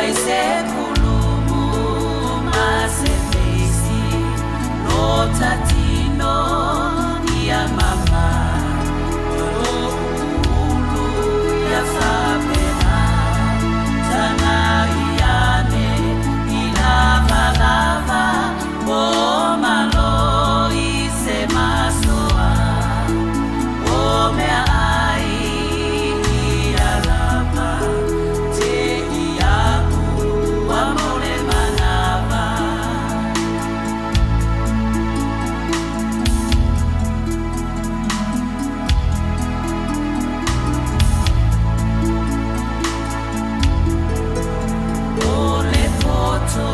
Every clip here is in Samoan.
fai se pulumu ma se feisi lo tatino ia mama ulu ia fapena tana iane i lava lava o malo i se masoa o mea ai ia lava te iaʻu ua mau le manawa. O le poto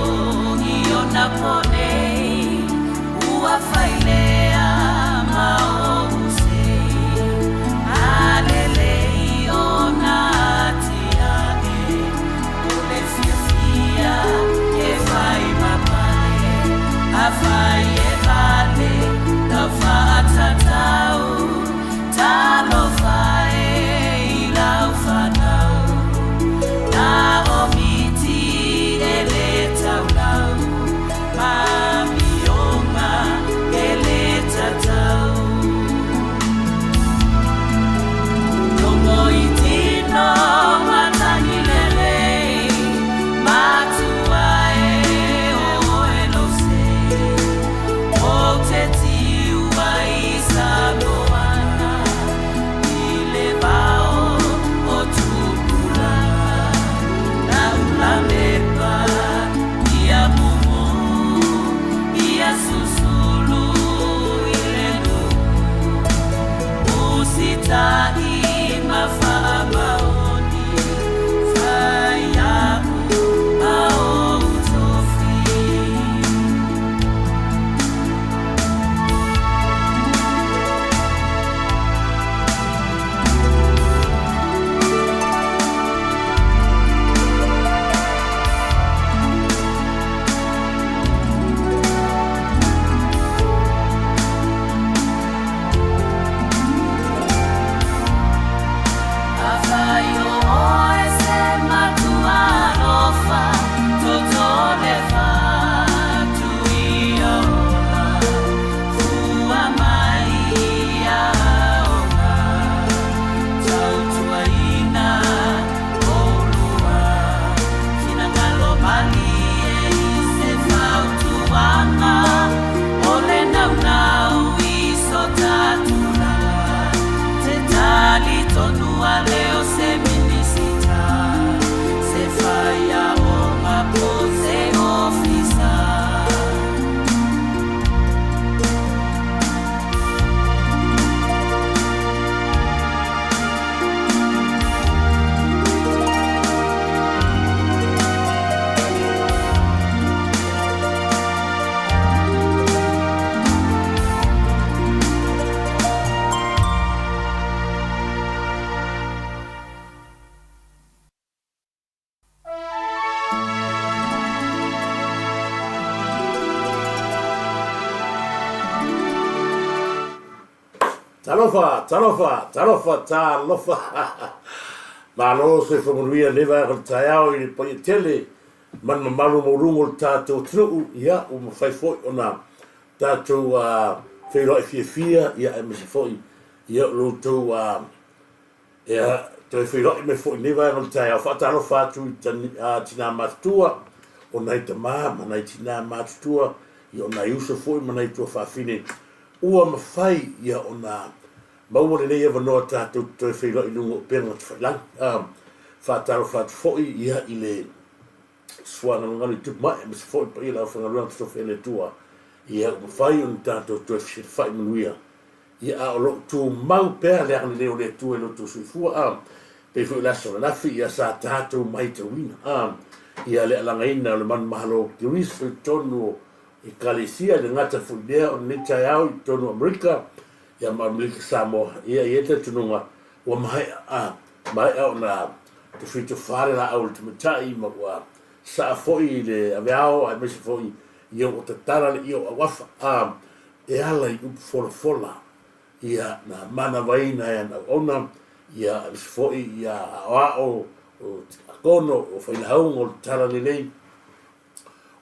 i ona po nei, ua fai lea ma ou sei, a lelei ona atiae, o le fiafia e fai ma pale, afai e vale lau faatatau, talofa e i lau fanau, na o miti e le taulau, ma amioga e le tatau. Logo i tino matagi lelei, matua e o oe lou sei. Ou te tiu ai i Samoana, i le vao o Tupulaga. Na ula mepa ia mumu, ia susulu i le nuu. Usitaʻi ma faamaoni, fai iaʻu ma ou tofi. Afai o oe se matua alofa, toto le fatu ia ola, fua mai ia aoga, tautuaina oulua, finagalo malie i se fautuaga, o le naunau i so ta tulaga, te talitonu ale o se Minisita, se faiaoga po o se ofisa. Talofa, talofa, talofa, talofa. Malo soifua manuia lenei vaega o le taeao i le paia tele ma le mamalu maualuga o le tatou atunuu, ia ua mafai foi ona tatou feiloai fiafia, ia aemaise foi ia o lo outou ia toe feiloai mai foi i lenei vaega o le taeao. Faatalofa atu i tinā matutua, o nai tamā ma nai tinā matutua, ia o nai uso foi ma nai tuafafine ua mafai ia ona maua lenei avanoa tatou te toe feiloai i luga o upega tafailagi. Faatalofa atu foi ia i le suagalugalo i tupu mai, aemaise foi le paia o le aufaigaluega totofi a le Atua, ia ua mafai ona tatou toe fesilafai manuia, ia a o lo o tumau pea le agalelei o le Atua i lo outou soifua, a pei foi o le aso ananafi, ia sa tatou matauina, a ia le alagaina o le manumalo o Keriso i totonu o Ekalesia, e le gata foi i lea o lenei taeao i totonu o Amerika, ia ma Amerika Samoa, ia e i ai le talitonuga ua maea, a maea ona tofitofa le laau o le tamaitai ma ua saa foi i le aveao aemaise foi ia ua tatala le io auafa, a e ala i upu folafola ia na manavaina e ana auauna, ia aemaise foi ia aoao o Tiakono, o Failauga o le Talalelei,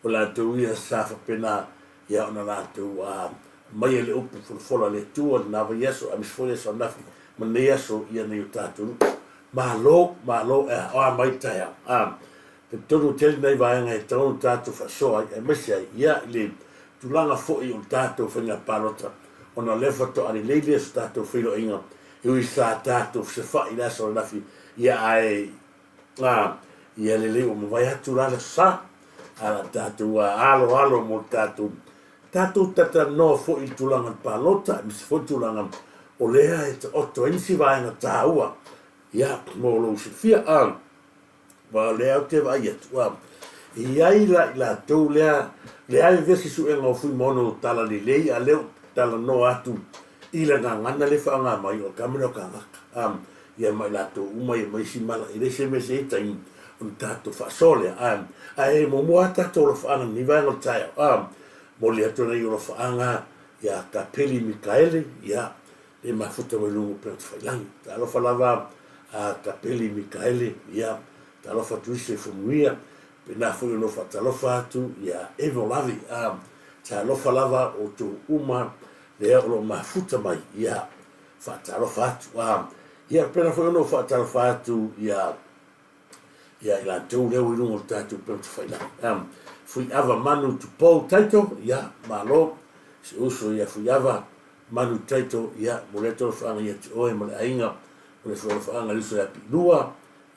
o latou ia sa faapena ia ona latou aumaia le upu folafola a le Atua i lena vaiaso aemaise foi le aso ananafi ma lenei aso ia nai o tatou nuu. Malo, malo e aoa mai le taeao. A, talitonu ua tele nai vaega e tatau ona tatou faasoa ai aemaise ai ia i le tulaga foi o le tatou faiga palota ona o lea faatoa lelei lea o se tatou feiloaiga e ui sa tatou fesafa'i i le aso ananafi ia ae A, ia lelei ua mavae atu la le sa, a la tatou aloalo mo le tatou, tatou talatalanoa foi i le tulaga o le palota, aemaise foi le tulaga o lea e taoto ai nisi vaega taua, ia, mo lou silafia. A, aua o lea ou te vaai atu, a, e i ai la i latou lea, lea e vevesi suega o Fuimaono Talalelei, a o lea ou te talanoa atu i le gagana lea e faaaoga mai o le kamera o kānaka. A, ia ma i latou uma ia ma isi mala, e leai se mea se i ai taimi ona tatou faasoa lea. A, ae muamua lava tatou alofaaga i lenei vaega o le taeao. A, momoli atu nai alofaaga ia Kapeli Mikaele, ia, le mafuta mai luga o upega tafailagi. Talofa lava a Kapeli Mikaele, ia, talofa atu i Soifua Manuia, pena foi ona ou faatalofa atu ia Evo Lavi. A, talofa lava outou uma lea o lo o mafuta mai, ia, faatalofa atu. A, ia, pena foi ona ou faatalofa atu ia ia i latou lea ua i luga o le tatou upega tafailagi. A, Fuiava Manu Tupou Taito, ia, malo, si uso ia Fuiava Manu Taito, ia, momoli atu alofaaga ia te oe ma le aiga, momoli atu alofaaga i le uso ia Piilua,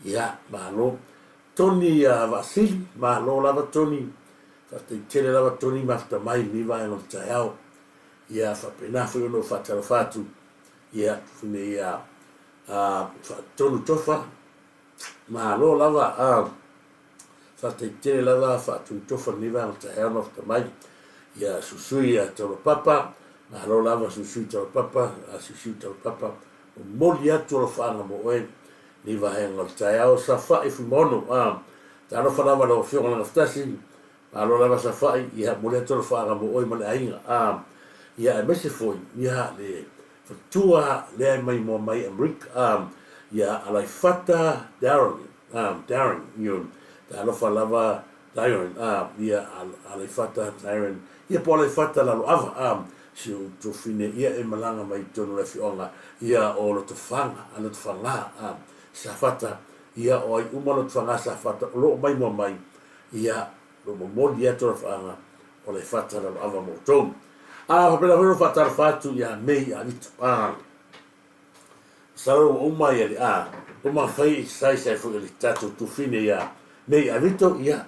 ia, malo. Tony Vaasili, malo lava Tony, faafetai tele lava Tony mafuta mai i lenei vaega o le taeao. Ia faapena foi ona ou faatalofa atu ia ina ia faatonu tofa, malo lava a faafetai tele lava faatonu tofa lenei vaega taeao mafuta mai. Ia Susui ia Taulapapa, malo lava Susui Taulapapa, Siusiu Taulapapa, momoli atu alofaaga mo oe lenei vaega o le taeao. Safa'i Fuimaono, talofa lava lau Afioga Lagafatasi, Malo lava Safa'i, ia momoli atu alofaaga mo oe ma le aiga, a, ia aemaise foi, ia le faletua lea e maimoa mai Amerika, a, ia Alaifata Darren, a, Darren, ioe, talofa lava Darren, a, ia Alaifata Darren, ia po o Alaifata Laloava, a, si ou tuafafine, ia e malaga mai i totonu o le afioaga, ia o Lotofaga, a, Lotofaga, a, Safata, ia o ai uma Lotofaga Safata o lo o maimoa mai, Ia, lo momoli atu alofaaga o le fata laloava mo outou. A faapena foi ona faatalofa atu ia Mei Alito. A, masalo ua uma ia le a, uma fai exercise ai foi o le tatou tufine ia Mei Alito, ia,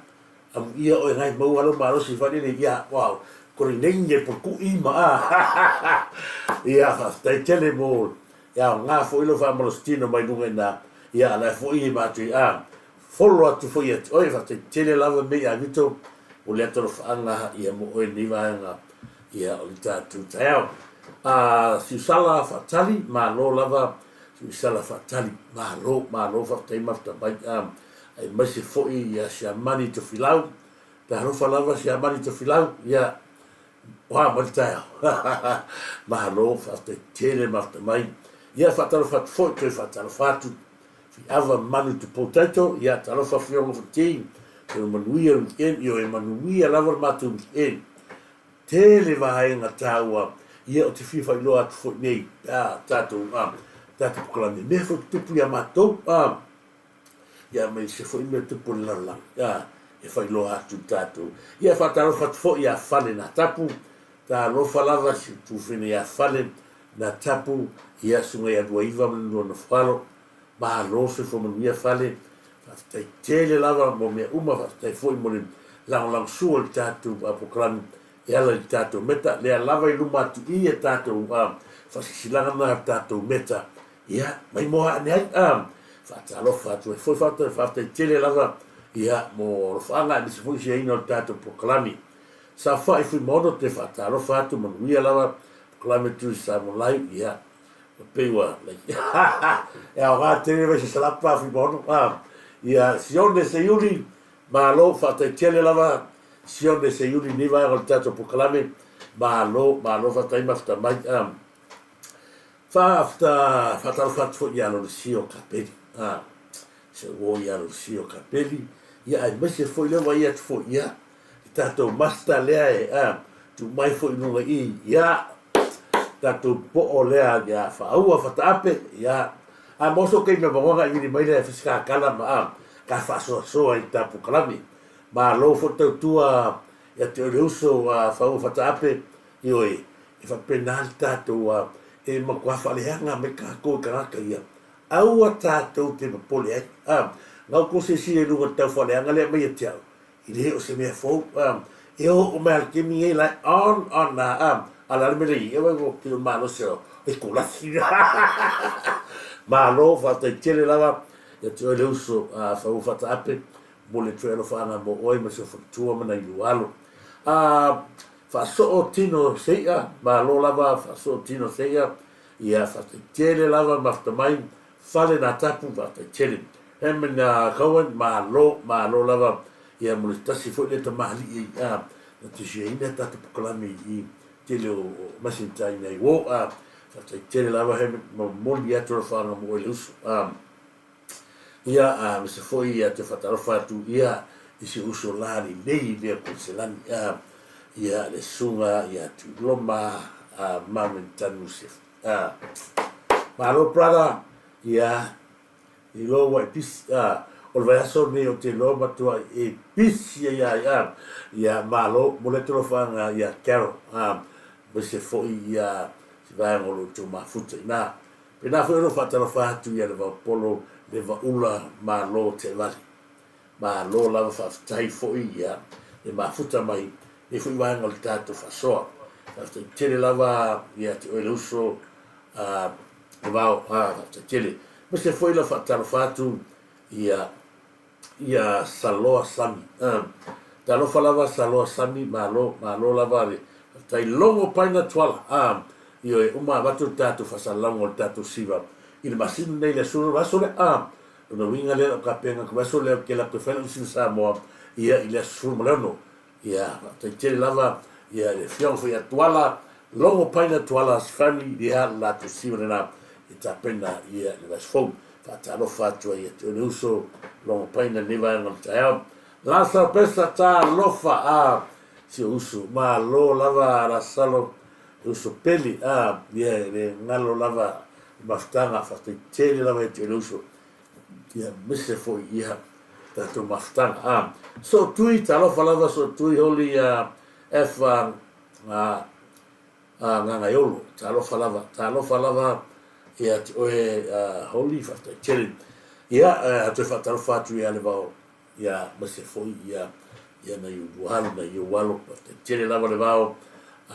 amuia oe ngai maua lou malosi faalele, ia, wow, kore nei ne puku'i ma a. Ia, faafetai tele mo e aoga foi lou faamalositino mai luga i ina, ia, a la e foi e matou i a, Follow atu foi ia te oe, faafetai tele lava mei Avito mo le atalofaaga ia mo oe lenei vaega ia o le tatou taeao. A Siusala Faatali, malo lava Siusala Faatali, malo, malo faafetai mafuta mai a aemaise foi ia Siamani Tofilau, talofa lava Siamani Tofilau, ia oa mai le taeao. Malo, faafetai tele mafuta mai. Ia faatalofa atu foi, toe faatalofa atu Fiava manu tupou taito, ia talofa Afioga Futi, toe manuia le weekend, ioe manuia lava le matou weekend. Tele vaega taua, ia ou te fia faailoa atu foi nei pe a tatou a tatou polokalame, mea foi tutupu ia matou a ia ma isi foi mea tupu i le lalolagi a e faailoa atu i tatou. Ia faatalofa atu foi ia Fale Natapu, talofa lava si tufine ia Fale Natapu, ia susuga ia Luaiva ma le lua nofoalo. Malo soifua manuia Fale, faafetai tele lava mo mea uma, faafetai foi mo le lagolagosua i le tatou polokalame e ala i le tatou meta, lea lava i luma atu i i tatou faasilasilaga na a le tatou meta, ia maimoa ane ai a. Faatalofa atu ai foi, faafetai tele lava ia mo alofaaga aemaise foi siaina o le tatou polokalame. Saofai Fuimaono te faatalofa atu manuia lava polokalame tu i Samoa Live, ia Ua pei ua like e aoga tele mai se salapa Fuimaono a ia Sione Seiuli malo faafetai tele lava Sione Seiuli lenei vaega o le tatou polokalame malo malo faafetai mafuta mai a faafta faatalofa atu foi ia Lolesio Kapeli a. Si au uo ia Lucio Kapeli, ia aemaise foi lea vaai atu foi, ia, le tatou master lea e, a, tuu mai foi i luga i i, ia, tatou poo lea ia Faaua Fataape, ia, a maua sou taimi avanoa ona e vili mai lea e fai se kakala ma, a, ka faasoasoa i le ta polokalame. Malo foi tautua ia te oe le uso a Faaua Fataape, ioe, e faapena le tatou, a, e matua faaleaga mai tatou e tagata ia. Aua tatou te popole ai. A, na outou silasila i luga o le taufaaleaga lea e aumai ia te au, e le o se mea fou. A, e oo mai lava i le taimi nei, like on, on, a, a, a o le a le mea la e i ai? Ua pei o le malosi o le kolasi. Malo, faafetai tele lava ia te oe le uso a Faua Faataape, momoli atu ai alofaaga mo oe ma si ou faletua ma nai lua alo. A, faasoo tino se i'a, malo lava faasoo tino se i'a, Ia, faafetai tele lava mafuta mai, fale na tapu, faafetai tele. Herman Cohen, malo, malo lava, ia mo le tasi foi lea tamalii a, na tusiaina tatou polokalame i tele o masini taina i uo, a, faafetai tele lava Herman, momoli atu alofaaga mo oe le uso, a. Ia, a aemaise foi ia te faatalofa atu ia i si uso la lelei lea Koneselani, a, ia le susuga ia Tuiloma a Marvin Tanuse. A, malo brother, ia, i lou ua e pisi, a, o le vaiaso lenei ou te iloa matuai e pisi ai ai, a, ia, malo, momoli atu alofaaga ia Carol, a, aemaise foi ia si vaega o lo outou mafuta i ina. Pēnā foi o lo o faatalofa atu ia Levaopolo, Levaula, Malo Teevale. Malo lava faafetai foi ia le mafuta mai nei foi vaega o le tatou faasoa. Faafetai tele lava ia te oe le uso a Levao, a faafetai tele. Aemaise foi lau faatalofa atu ia ia Saloa Sami. Talofa lava Saloa Sami, malo, malo lava le faafetai. Logo Paina Tuala, a, ioe, uma avatu le tatou faasalalauga o le tatou siva i le masina nei le aso, le aso lea, a, lona uiga lea lau kapenga ku aso lea ou te alu atu e fai lau siva Samoa, ia, i le aso 16. Ia, faafetai tele lava, ia, le afioga foi ia Tuala, Logo Paina Tuala's family, ia, le latou siva lena e tapena, ia, le vaiaso fou. Faatalofa atu ai ia te oe le uso, Logo Paina i lenei vaega o le taeao. Lasalo Pesa, talofa, a, si ou uso, malo lava Lasalo, le uso pele, a, ia, e le galo lava le mafutaga, faafetai tele lava ia te oe le uso. Ia aemaise foi ia tatou mafutaga. A, Sootui, talofa lava Sootui, holi ia F a a Gagaiolo, talofa lava, talofa lava ia te oe holi, faafetai tele. Ia, a toe faatalofa atu ia Levao, ia aemaise foi ia ia nai ou alo, nai ou alo, faafetai tele lava Levao,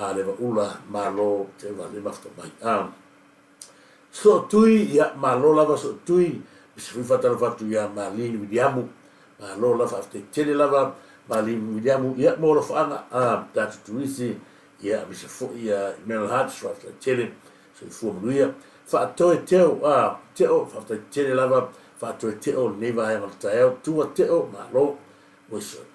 a Levaula, malo te vale mafuta mai. A, Sootui, ia, malo lava Sootui, aemaise foi faatalofa atu ia Malini Viliamu, malo lava, faafetai tele lava Malini Viliamu, ia, mo alofaaga, a, tatou turisi, ia, aemaise foi ia Emmanuel Harts, faafetai tele, soifua manuia. Faatoe Teo, a, Teo, faafetai tele lava, Faatoe Teo, lenei vaega o le taeao, Tua Teo, malo,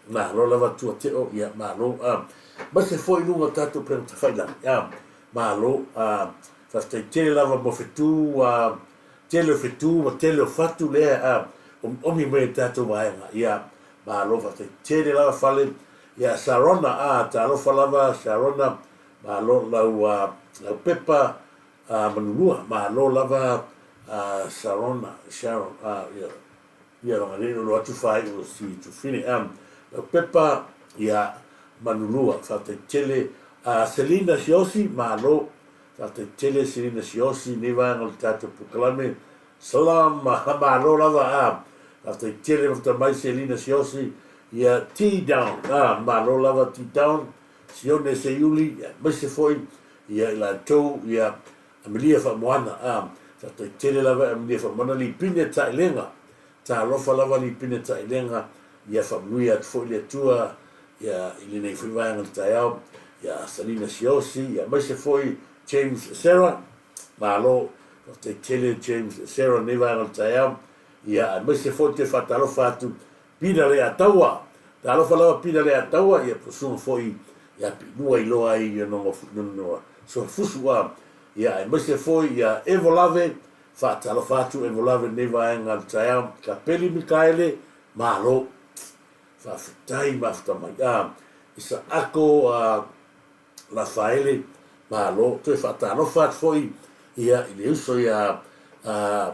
malo lava Tua Teo, ia, malo, a, aemaise foi i luga o tatou upega tafailagi, a, malo, a, Faafetai tele lava mo fetu a tele o fetu ma tele o fatu lea a omiomi mai e tatou vaega ia malo faafetai tele lava fale ia Sarona a talofa lava Sarona malo lau a lau pepa a manulua malo lava a Sarona Sharon a ia ia langa le lo atu faaiu o si tufine a lau pepa ia manulua faafetai tele a Selina Siosi malo faafetai tele Selina Siosi nei vaega o le tatou polokalame Salam malo lava a faafetai tele mafuta mai Selina Siosi ia T down a malo lava T down Sione Seiuli aemaise foi ia i latou ia Amelia Faamoana, a, faafetai tele lava e Amelia Faamoana, Lipine Tailega, talofa lava Lipine Tailega, ia faamanuia atu foi le Atua ia i lenei foi vaega o le taeao, ia Salina Siosi, ia aemaise foi James Sarah, malo, faafetai tele James Sarah lenei vaega o le taeao, ia aemaise foi toe faatalofa atu Pina Leataua, talofa lava Pina Leataua, ia pusuga foi ia Piilua iloa ai ia nonoa soafusu a, ia aemaise foi ia Evolave Faatalofa atu Evolave i lenei vaega o le taeao. Kapeli Mikaele, malo. Faafetai mafuta mai. A, Isaako a Lafaele, malo. Toe faatalofa atu foi ia i le uso ia a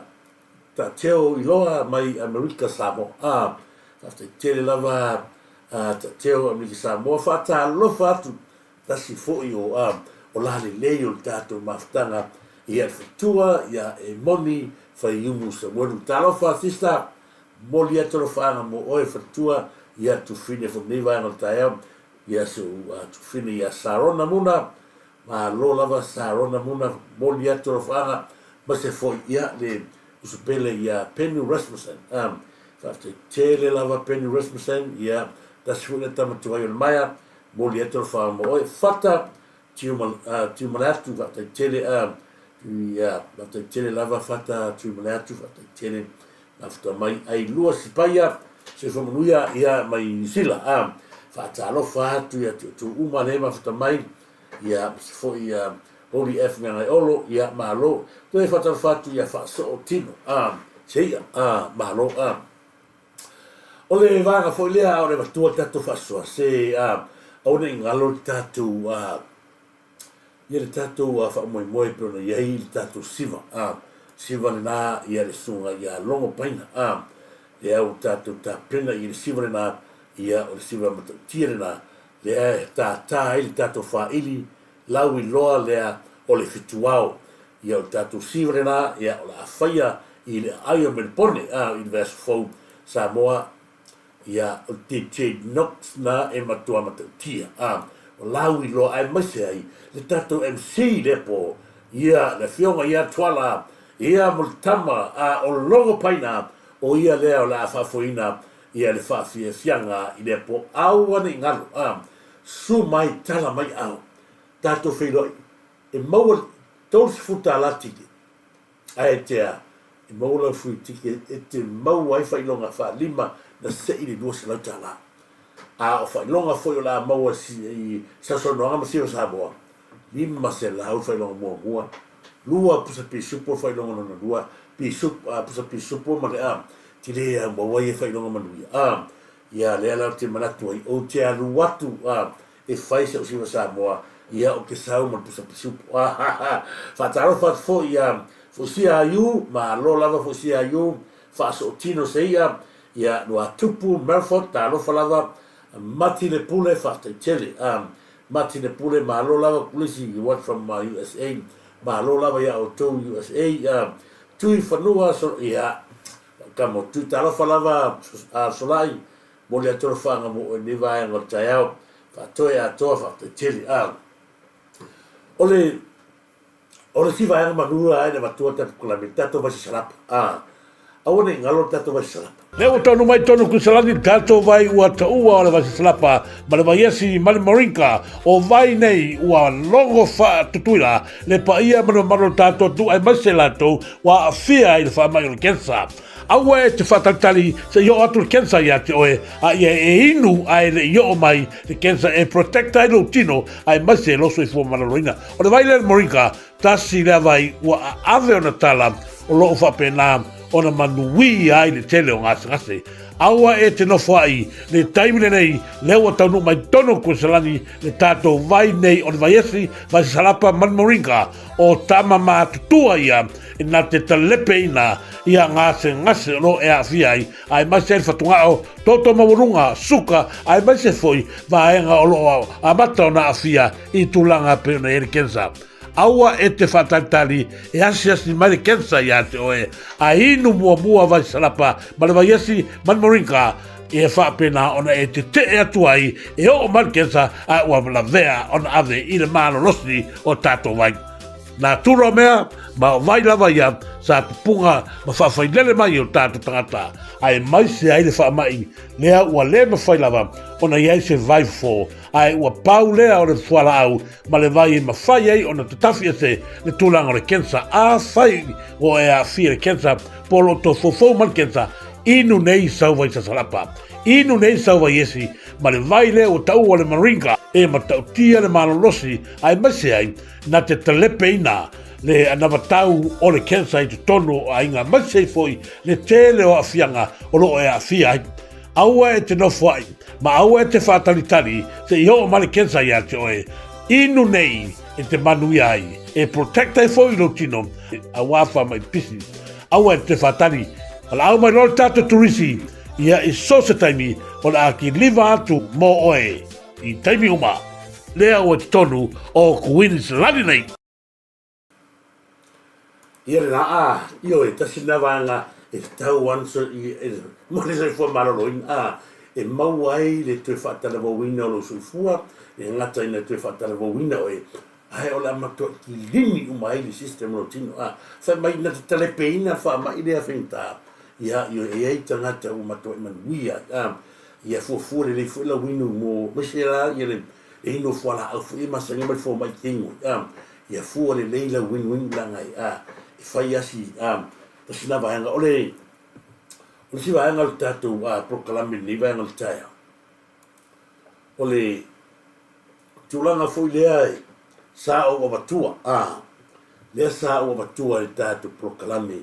Taateo Iloa mai Amerika Samoa. A, faafetai tele lava a Taateo Amerika Samoa. Faatalofa atu tasi foi o a o lalelei o le tatou mafutaga ia le faletua ia Emoni Faiumu Samuelu. Talofa sister, momoli atu alofaaga mo oe faletua ia Tufine foi lenei vaega o le taeao ia si ou Tufine ia Sarona Muna. Malo lava Sarona Muna, momoli atu alofaaga aemaise foi ia le uso pele ia Penny Rasmussen. Faafetai tele lava Penny Rasmussen, ia tasi foi lea tama tuai o le maea. Momoli atu le wha mo oe. Fata, Tiumaleatu, faafetai tele, ia, faafetai tele lava Fata Tiumaleatu, faafetai tele mafuta mai. Ai lua Sipaia, soifua manuia, ia, mai Niu Sila, a, faatalofa atu ia te outou uma lea mafuta mai, ia, aemaise foi ia Holy F Gagaeolo, ia, malo. Toe faatalofa atu ia Faasoo Tino, a, Seia, a, malo, a. O le vaega foi lea a o le avatua le tatou faasoa, se aua ne i galo le tatou ia le tatou faamoemoe e pei ona i ai le tatou siva, siva lena ia le susuga ia Logo Paina, lea ua tatou tapena i le siva lena, ia o le siva matautia lena, lea e tātā ai le tatou faaili lauiloa lea o le fituao. Ia o le tatou siva lena, ia o le a faia i le aai o Melipone, a, i le vaiaso fou, Samoa, ia o le DJ Knox na e matua matautia, a, o lauiloa aemaise ai le tatou MC i lea po, ia le afioga ia Tuala, ia mo le tama, a, o Logo Paina, o ia lea o le a faafoeina ia le faafiafiaga i lea po. Aua ne i galo, a, Susu mai, tala mai ao. Tatou feiloai, e maua le 30 tala tike. Ae te a, e maua lau free ticket e te maua ai failoga faalima na sei le 200 tala. A o failoga foi o le a maua i sausaunoaga ma Siva Samoa, 500 failoga muamua, lua pusa pisupo le failoga lona lua, pisupo, pusa pisupo ma le a, tele a maua ia failoga manuia. A, Ia, lea la ou te manatu ai, ou te alu atu a, e fai si au siva Samoa, ia ou te sau ma le pusa pisupo. Faatalofa atu foi ia Fusia Aiu, malo lava Fusia Aiu, faasootino se i'a, ia Luatupu Melford, talofa lava, Mati Le Pule, faafetai tele. Mati Le Pule, malo lava, Kulisi, you watch from USA, malo lava ia outou USA, Tui Fanua, ia, Ka motu talofa lava a Solai, moli atu alofaga mo oe nei vaega o le taeao, faatoe atoa faafetai tele. A o le o le isi vaega manu a ina avatua le tatou kalame, le tatou vai sasalapa. A aua ne i galo le tatou vai sasalapa. Lea ua taunuu mai tonu Kuisalani le tatou vai ua taua o le vai sasalapa ma le vaiesi ma le moringa. O vai nei ua logo faatutuila le paia ma le mamalu o le tatou atunuu aemaise latou ua aafia i le faamai o le kensa. Aua e te faatalitali se i oo atu le kensa ia te oe, a ia e inu a e le i oo mai le kensa e protect ai lou tino aemaise lou soifua maloloina. O le vai lea le moringa, tasi lea vai ua aave ona tala o lo o faapena ona manuia ai le tele o gasegase. Aua e te nofoai le taimi lenei lea ua taunuu mai tonu Kuisalani le tatou vai nei o le vaiesi, vai sasalapa ma le moringa. O tama matutua ia na te talepeina ia gasegase o lo o e aafia ai, aemaise ai le fatugao, toto maualuga, suka, aemaise foi vaega o lo o amata ona aafia i tulaga pei ona i ai le kensa. Aua e te faatalitali e asiasi mai le kensa ia te oe, a inu muamua vai salapa ma le vaiesi ma le moringa, e faapena ona e tetee atu ai e oo mai le kensa a ua lavea ona ave i le malolosi o tatou vai. Nā turo mea, ma o vai lava ia sa pupunga ma faafailele mai o tatou tagata, aemaise ai le faamai lea ua le mafai lava ona i ai se vai fofo, ae ua pau lea o le fualaau ma le vai e mafai ai ona tatafi ese le tulaga o le kensa. Afai ua e aafia i le kensa po o lo o tofoufou mai le kensa, inu nei sau vai sasalapa, inu nei sau vai esi, ma le vai lea ua taua o le moringa e matautia le malolosi aemaise ai na te talepeina. Le anavatau o le cancer i totonu o aiga aemaise ai foi le tele o aafiaga o lo o e aafia ai. Aua e te nofoai ma aua e te faatalitali se i oo mai le cancer ia te oe. Inu nei e te manuia ai, e protect ai foi lou tino aua faamai pisi. Aua e te faatali, valaau mai loa le tatou turisi ia i so se taimi o le a kiliva atu mo oe i taimi uma. Lea ua i totonu o Kuiniselani nei. Ia le laa, ioe, tasi lena vaega e tatau mo le soifua maloloina, a, e maua ai le toe faatalavouina o lou soifua, e le gata ina toe faatalavouina oe, ae o le a matuai kilini uma ai le system o lou tino, a. Fai mai na te talepeina le faamai lea faigata, ia, ioe, e i ai tagata ua matuai manuia, a, ia fuafua lelei foi lau inu mo, aemaise la ia le inu o fualaau foi ia e masani ai ma le fomai teinu ai, a. Ia fua lelei lau inuinu leaga e a e fai asi a tasi na vaega o le o le isi vaega o le tatou a polokalame lenei vaega o le taeao o le tulaga foi lea e sa ou avatua a lea sa ou avatua i le tatou polokalame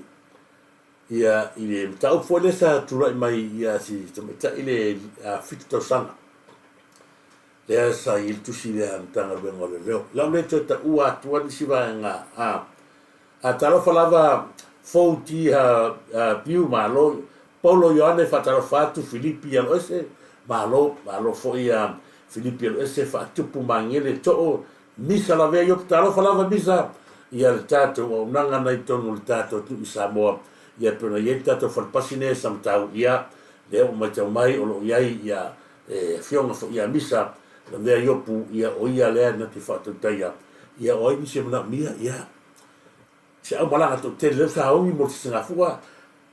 ia i le mataupu foi lea sa tulai mai ia si tamaitai le 7 tausaga Lea sa i ai le tusi lea a le Matagaluega o Leoleo. O le a ou le toe taua atua nisi vaega a. A talofa lava Fou Ti Ha Piu, malo. Paulo Ioane faatalofa atu, Filipi Aloese, malo. Malo foi ia Filipi Aloese, Faatupu Magele Too, Misa Lavea Iopu, talofa lava Misa ia le tatou auaunaga na i totonu o le tatou atunuu i Samoa, ia pei ona i ai le tatou falepasi nei a Samatau, ia lea ua matau mai o lo o i ai ia E afioga foi ia Misa Lavea Iopu, ia o ia lea na te faatautaia, ia o ai nisi e manaomia, ia se aumalaga toatele lea sa ogi mo le sisigafua,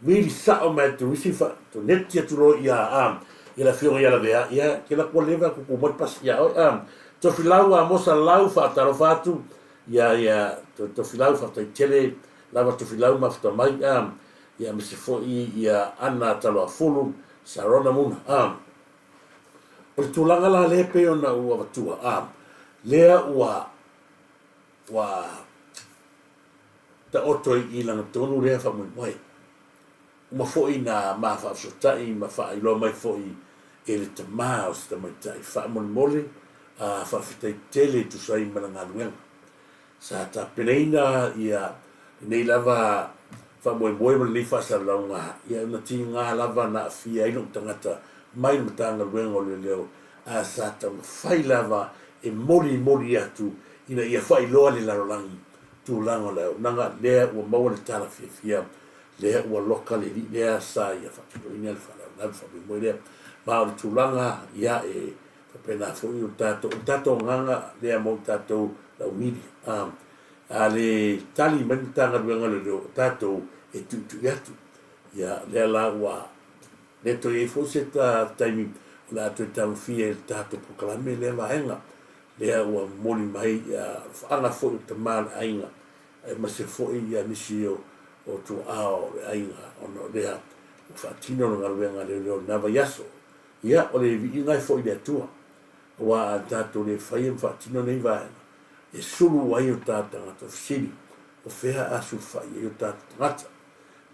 vili sao mai atu isi fa toneti atu loa ia a ia le afioga ia Lavea, ia ke la kua leva kuku mai pasi ia oe a Tofilau Amosa Lau faatalofa atu ia ia Tofilau faafetai tele lava Tofilau mafuta mai a ia aemaise foi ia Ana Taloafulu Sarona Muna, a. O le tulaga la lea e pei ona ou avatua, a, lea ua, ua taoto i lagatonu lea faamoemoe. Uma foi na ma faafesootai ma faailoa mai foi e le tama o se tamaitai faamolemole, a, faafetai tele e tusa ai ma le galuega. Sa tapenaina ia lenei lava faamoemoe ma lenei faasalalauga, ia ona tiga lava na aafia ai lou tagata mai le Matagaluega o Leoleo, a sa taumafai lava e molimoli atu ina ia faailoa le lalolagi tulaga o le auaunaga lea ua maua le tala fiafia lea ua loka le alii lea sa ia faatinoina le faalavelave faamoemoe lea. Ma o le tulaga ia e Faapena foi o le tatou, o le tatou agaga lea mo tatou lau media. A, a le tali mai le Matagaluega o Leoleo, o tatou e tuitui atu. Ia, lea la ua le toe i ai foi se taimi o le a toe tagofia i le tatou polokalame lea vaega. Lea ua momoli mai ia alofaaga foi o tama o le aiga, aemaise foi ia nisi o, o tuaa o le aiga, ona o lea ua faatino le galuega a leoleo i lena vaiaso. Ia, o le viiga e foi i le Atua, aua a tatou le faia ma faatino nei vaega, e sulu ai o ta tagata fesili, o fea a sulufai ai o tatou tagata?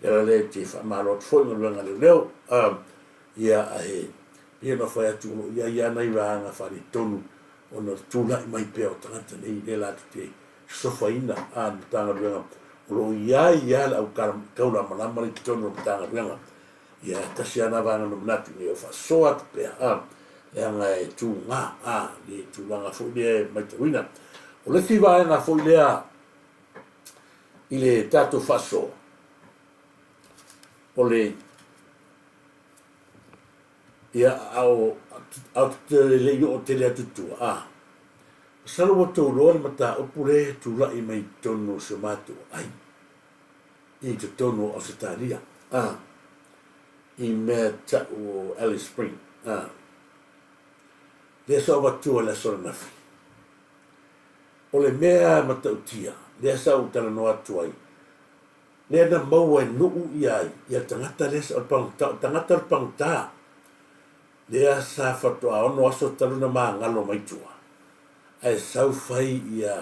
Le ala lea e te faamalo atu foi i galuega leoleo, a, ia, ae pei ona fai atu o lo o i ai lava nai vaega faaletonu ona o le tulai mai pea o tagata nei lea latou te sosofaina a le Matagaluega, o lo o i ai lava le au kaulamalama lea i totonu o le Matagaluega. Ia, e tasi lava lena vaega na manatu ina ia faasoa atu pea, a, leaga e tuga, a, le tulaga foi lea e matauina. O le isi vaega foi lea i le tatou faasoa, o le, ia, a o, a o te le i oo tele atu i tua, a, masalo ua outou iloa le mataupu lea e tulai mai i totonu o si o matou aiga. i totonu o Ausetalia, ā, i mea tau o Alice Spring, ā, lea sa ou avatua i le aso ananafi. O le mea matautia, lea sa ou talanoa atu ai, lea na maua e nuu ia ai, ia le tagata lea sa, o le pagota, o le tagata o le pagota, lea sa faatoa ono aso talu ona magalo mai tua, ae sau fai ia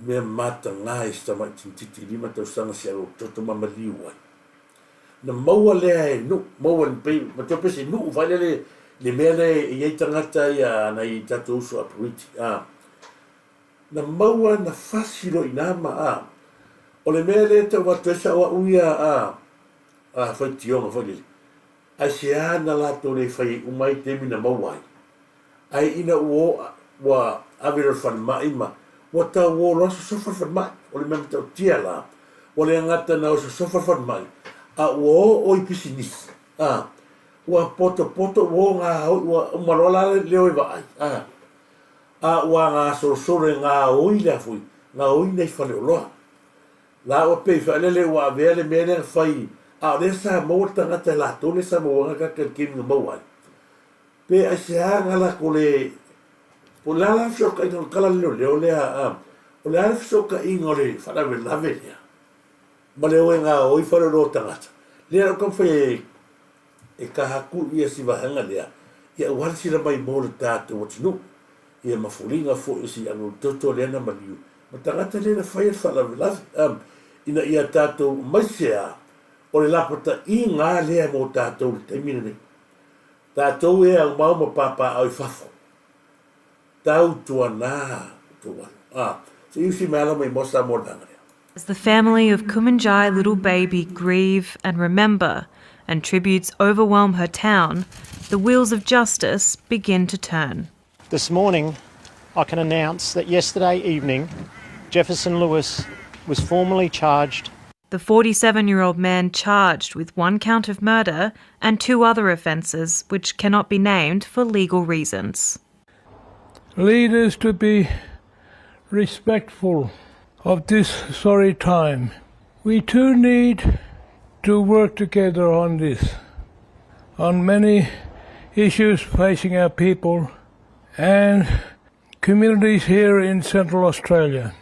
Mea mataga i si tamai tintiti i 5 tausaga si alo toto ma maliu ai. Na maua lea e Nu'u, maua e pei, matua pei se Nu'u fai lele le mea lea e iai tagata ia nai tatou uso Aporiti, a. Na maua na fasi loa i ina ma, a. O le mea lea e tau atu ai sa'o a'u ia, a, a faitioga foi lele, aisea na latou le fai ai uma ai taimi na maua ai? Ae ina ua o ua ave loa i le falemai ma ua tau o loa sosofa le falemai. O le mea matautia la, ua le gata na o sosofa le falemai, a ua oo i pisinisi, a, ua potopoto ua o gaoi, ua uma loa la le o e vaai, a, a ua gasolosolo e gaoi le a foi, gaoi nai faleoloa. La ua pei faalele ua avea le mea lea na fai, a o lea sa maua le tagata e latou lea sa maua ai na taimi na maua ai. Pe aisea na latou le, po o le a la le fesootaiga o le tala leoleo lea, a, o le a le fesootaiga o le faalavelave lea ma le o e gaoi faleoloa o tagata, lea o taumafai e, e taha atu ia si vaega lea, ia aua le sila mai mo le tatou atunuu, ia ma foliga foi o si alualutoto lea na maliu ma tagata lea na faia le faalavelave, a, ina ia tatou aemaise a o le lapataiga lea mo tatou i le taimi lenei. Tatou e aumau ma papaaao i fafo. Tautuana outou alo. A, se i usi mai ala mai mo Samoa le vaega lea. As the family of Kumanjai little baby grieve and remember and tributes overwhelm her town, the wheels of justice begin to turn. This morning, I can announce that yesterday evening, Jefferson Lewis was formally charged. The 47 year old man charged with one count of murder and two other offences which cannot be named for legal reasons. Leaders to be respectful of this sorry time. We too need to work together on this, on many issues facing our people and communities here in Central Australia.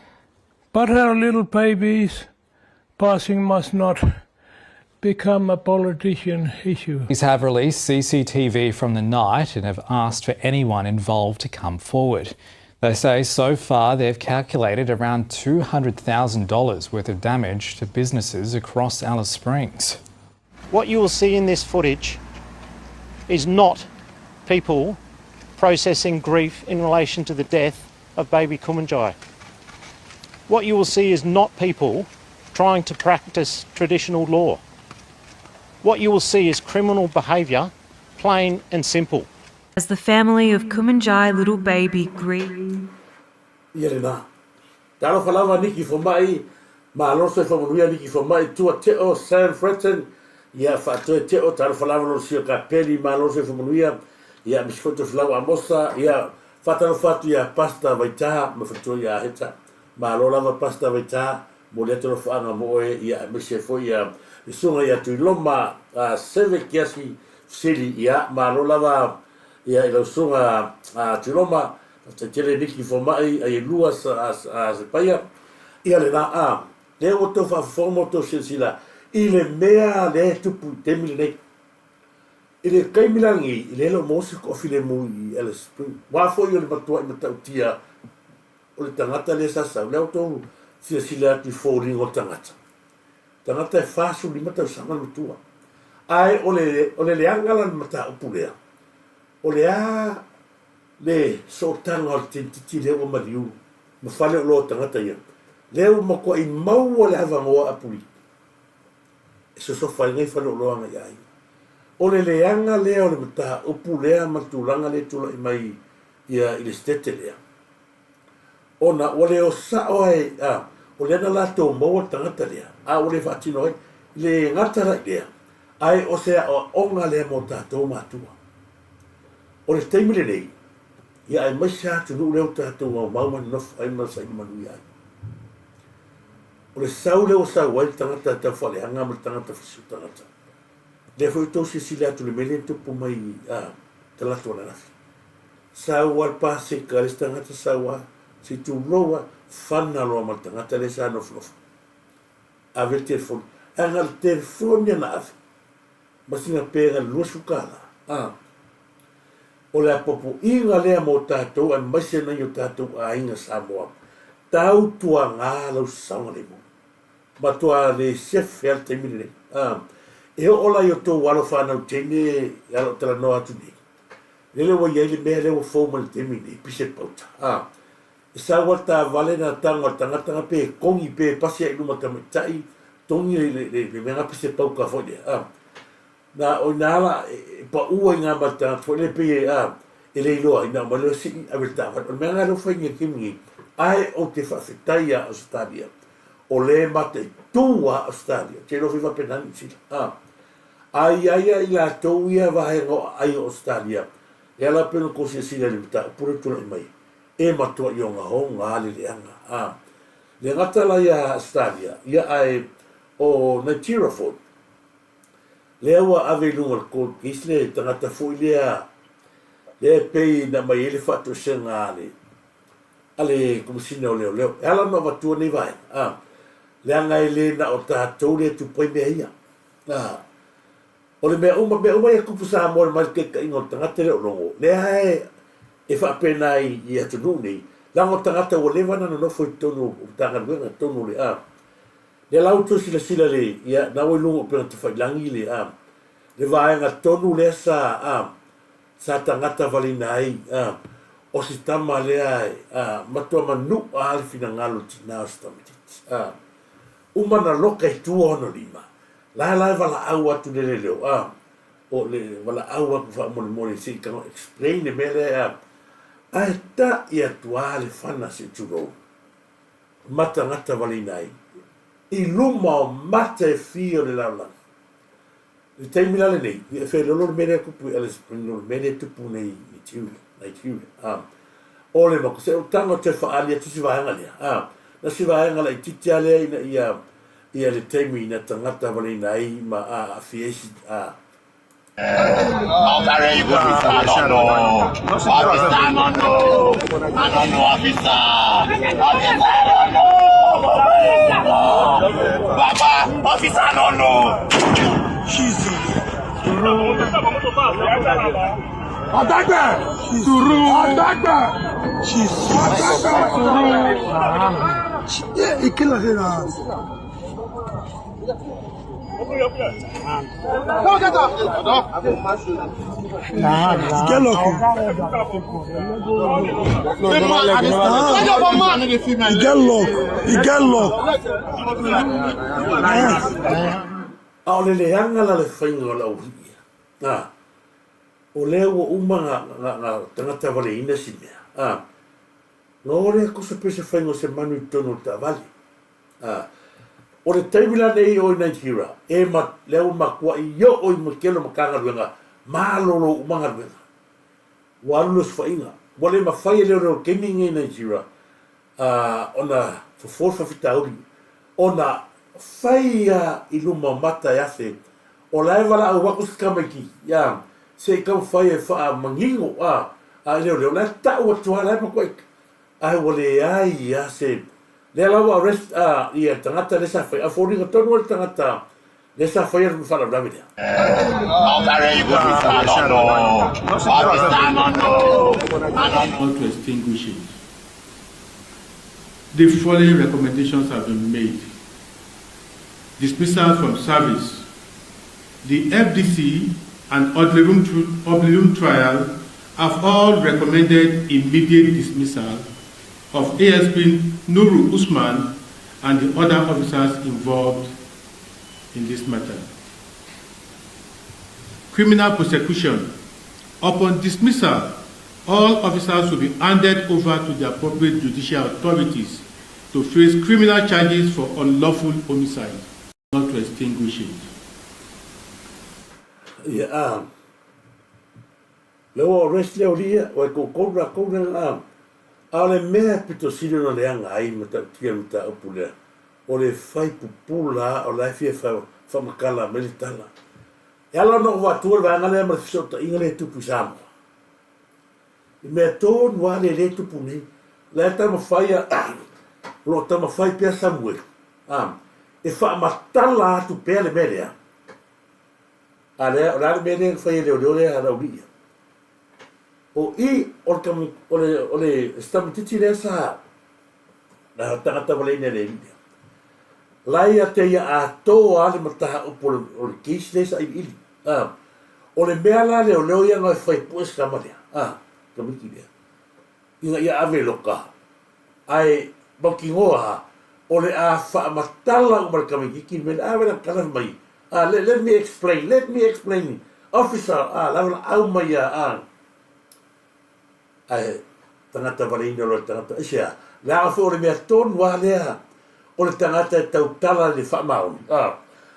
But our little babies passing must not become a politician issue. Police have released CCTV from the night and have asked for anyone involved to come forward. They say so far they've calculated around $200,000 worth of damage to businesses across Alice Springs. What you will see in this footage is not people processing grief in relation to the death of baby Kumanjai. What you will see is not people trying to practice traditional law. What you will see is criminal behaviour, plain and simple. As the family of Kumanjai little baby grieve. Ia lena. Talofa lava Niki Fomai, malo le soifua manuia Niki Fomai, Tua Teo, Sam Fretton, ia Faatoe Teo, talofa lava lona sio Kapeli, malo le soifua manuia, ia aemaise foi Tofilau Amosa, ia faatalofa atu ia Pastor Vaitaha ma faletua ia Heta, malo lava Pastor Vaitaha, momoli atu alofaaga mo oe, ia aemaise foi ia le susuga ia Tuiloma Seve Kiasi Fesili, ia malo lava ia i lau susuga Tuiloma, Faafetai tele Niki Fomai ai e lua se paia ia le la a lea ua tou faafofoga ma tou silasila i le mea lea e tupu i taimi lenei. I le taimi la lenei i le le o maua se toafilemu i Alice Springs. Ua foi o le matuai matautia o le tagata lea sa sau lea ua tou silasila atu i foliga o le tagata. Tagata e 45 tausaga le matua. Ae o le o le leaga la le mataupu lea o le a Le sootaga o le tentiti lea ua maliu ma fale oloa o tagata ia, lea ua matuai maua le avanoa a puliki e sosofa ai nei fale oloa nai aiga. O le leaga lea o le mataupu lea ma le tulaga lea e tulai mai ia i le setete lea, ona ua le o sao ai, a, o lea na latou maua le tagata lea, a ua le faatino ai. Le gata la i lea, ae o se aoaoga lea mo tatou matua. O le taimi lenei, ia aemaise lava atunuu lea ua tatou maumau ma nonofo ai ma saili manuia ai. O le sau lea ua sau ai le tagata tau faaleaga ma le tagata fasiu tagata, lea foi ua outou silasila atu i le mea lea na tupu mai a talaatu ananafi. Sau lava le paseka a le isi tagata, sau lava, se i tulou lava, fana loa ma le tagata lea sa nofonofo. Ave le telefoni. Ae na o le telefoni lava na ave. ma sina pega i le 20 tala, a. O le apoapoiga lea mo tatou aemaise nai o tatou aiga Samoa. Tautuagā lau saogalemu. Matua le sefe a le taimi lenei. A, e oo la i o tou alo fanau teine e ala o talanoa atu nei, lele ua i ai le mea lea ua fou mai le taimi lenei, pise pauta. A, e sau a le taavale na tago a le tagata nga pe kogi pe pasi ai i luma tamaitai, togi le, le, le, le mea nga pise pauka foi lea. A, Na o ina ala e pau ai ngā ma le tagata foi lea pei e, a, e le iloa ina aumai loa sii ave le taavale. O le mea lena lea ua fai nei i le taimi nei, ae ou te faafetai ia Ausetalia, o lea e mataitu lava Ausetalia, ou te iloa foi faapena Niu Sila, a. Ae i ai ia i latou ia vaega o aai o Ausetalia, e ala pei ona tou silasila i le mataupu lea ua tulai mai, e matuai ogaoga lava le leaga, a. Le gata la ia Ausetalia, ia ae o Nigeria foi, Lea ua ave i luga o le court case le tagata foi lea lea e pei na aumai ai le faatoesega a le a le Komesina o Leoleo. E ala ona avatua nei vaega, a, leaga e le na o tatou lea e tupu ai mea ia. A, o le mea uma, mea uma ia e tupu Samoa mai le taitaiga o le tagata e le o logo, lea e, e faapena i, i atunuu nei, leaga o tagata ua leva ona nonofo i totonu o Matagaluega, totonu o le, a, Lea la ua toe silasila le, ia, na ua i luga o upega tafailagi le, a, le vaega tonu lea sa, a, sa tagata valeina ai, a, o si tama lea e, a, matua manu'a a le finagalo o le tina o si tamaitiiti, a. Uma na loka i tua ona lima, la la e valaau atu le leoleo, a, o le valaau atu faamolemole se i tago explain le mea lea, a, ae ta'i atu a le fana se i tulou. Matagata valeina ai i luma o mata e fia o le lalolagi. I le taimi la lenei, ia e feololo le mea lea e tupu i Alice Springs, o le mea lea e tupu nei i Nigeria, Nigeria, a. O le mako, se o taga toe faaali atu si vaega lea, a. Na si vaega laitiiti lava lea ina ia, ia le taimi ina tagata valeina ai ma aafia ai si, a, A o le leaga la le faiga o le aualii ia, a, o lea ua uma na, na, na tagata valeina si mea, a, na o lea tusa pei se faiga o se manu i totonu o le taavale. A, o le taimi la nei o i Nigeria, e ma, lea ua matuai oo i tele o Matagaluega, malolo uma galuega. Ua alu le osofaiga. Ua le mafai e leoleo taimi nei i Nigeria, a, ona fofo le faafitauli, ona fai a i luma o mata e afe, o la e valaau atu si tamaitiiti, a, se i taumafai e faamanino, a, a i leoleo, o la e tau atu lava, o la e matuai Ae ua leai a se lea la ua arrest a ia le tagata lea sa fai a foliga tonu ai le tagata lea sa faia le faalavelave lea. Not to extinguish it. The following recommendations have been made. Dismissal from service. The FDC and Odlum trial have all recommended immediate dismissal of ASP Nuru Usman and the other officers involved in this matter. Criminal prosecution. Upon dismissal, all officers will be handed over to the appropriate judicial authorities to face criminal charges for unlawful homicide, not to extinguish it. Ia, a, lea ua arrest lea o lia, ua e koukou lakou lea, a, a o le mea pito sili ona leaga ai matautia le mataupu lea, o le fai pupula o la e fia faamatala mai le tala. E ala ona ou avatua le vaega lea ma le fesootaiga lea e tupu i Samoa. I mea tonu lava lea lea e tupu nei, la e taumafai a, o lo o taumafai pea Samuelu, a, e faamatala atu pea le mea lea. A lea, o le a le mea lea na fai e leoleo lea a Laulii ia? O i, o le, o le, o le tamaitiiti lea sa, Na tagata waleina le alii lea. La ia te ia atoa a le mataupu o le case lea sa iliili. A, o le mea la leoleo ia na e fai pue se tama lea, a, tamaiti lea, ina ia ave i loka, ae mautinoa a, o le a faamatala uma le tamaititi le mea lea, a vela tala fai mai, a, let, let me explain, let me explain, officer, a, la vela au mai a, a, Ae tagata valeina loa le tagata. Aisea? Leaga foi o le mea tonu lava lea o le tagata e tautala i le faamaoni. A,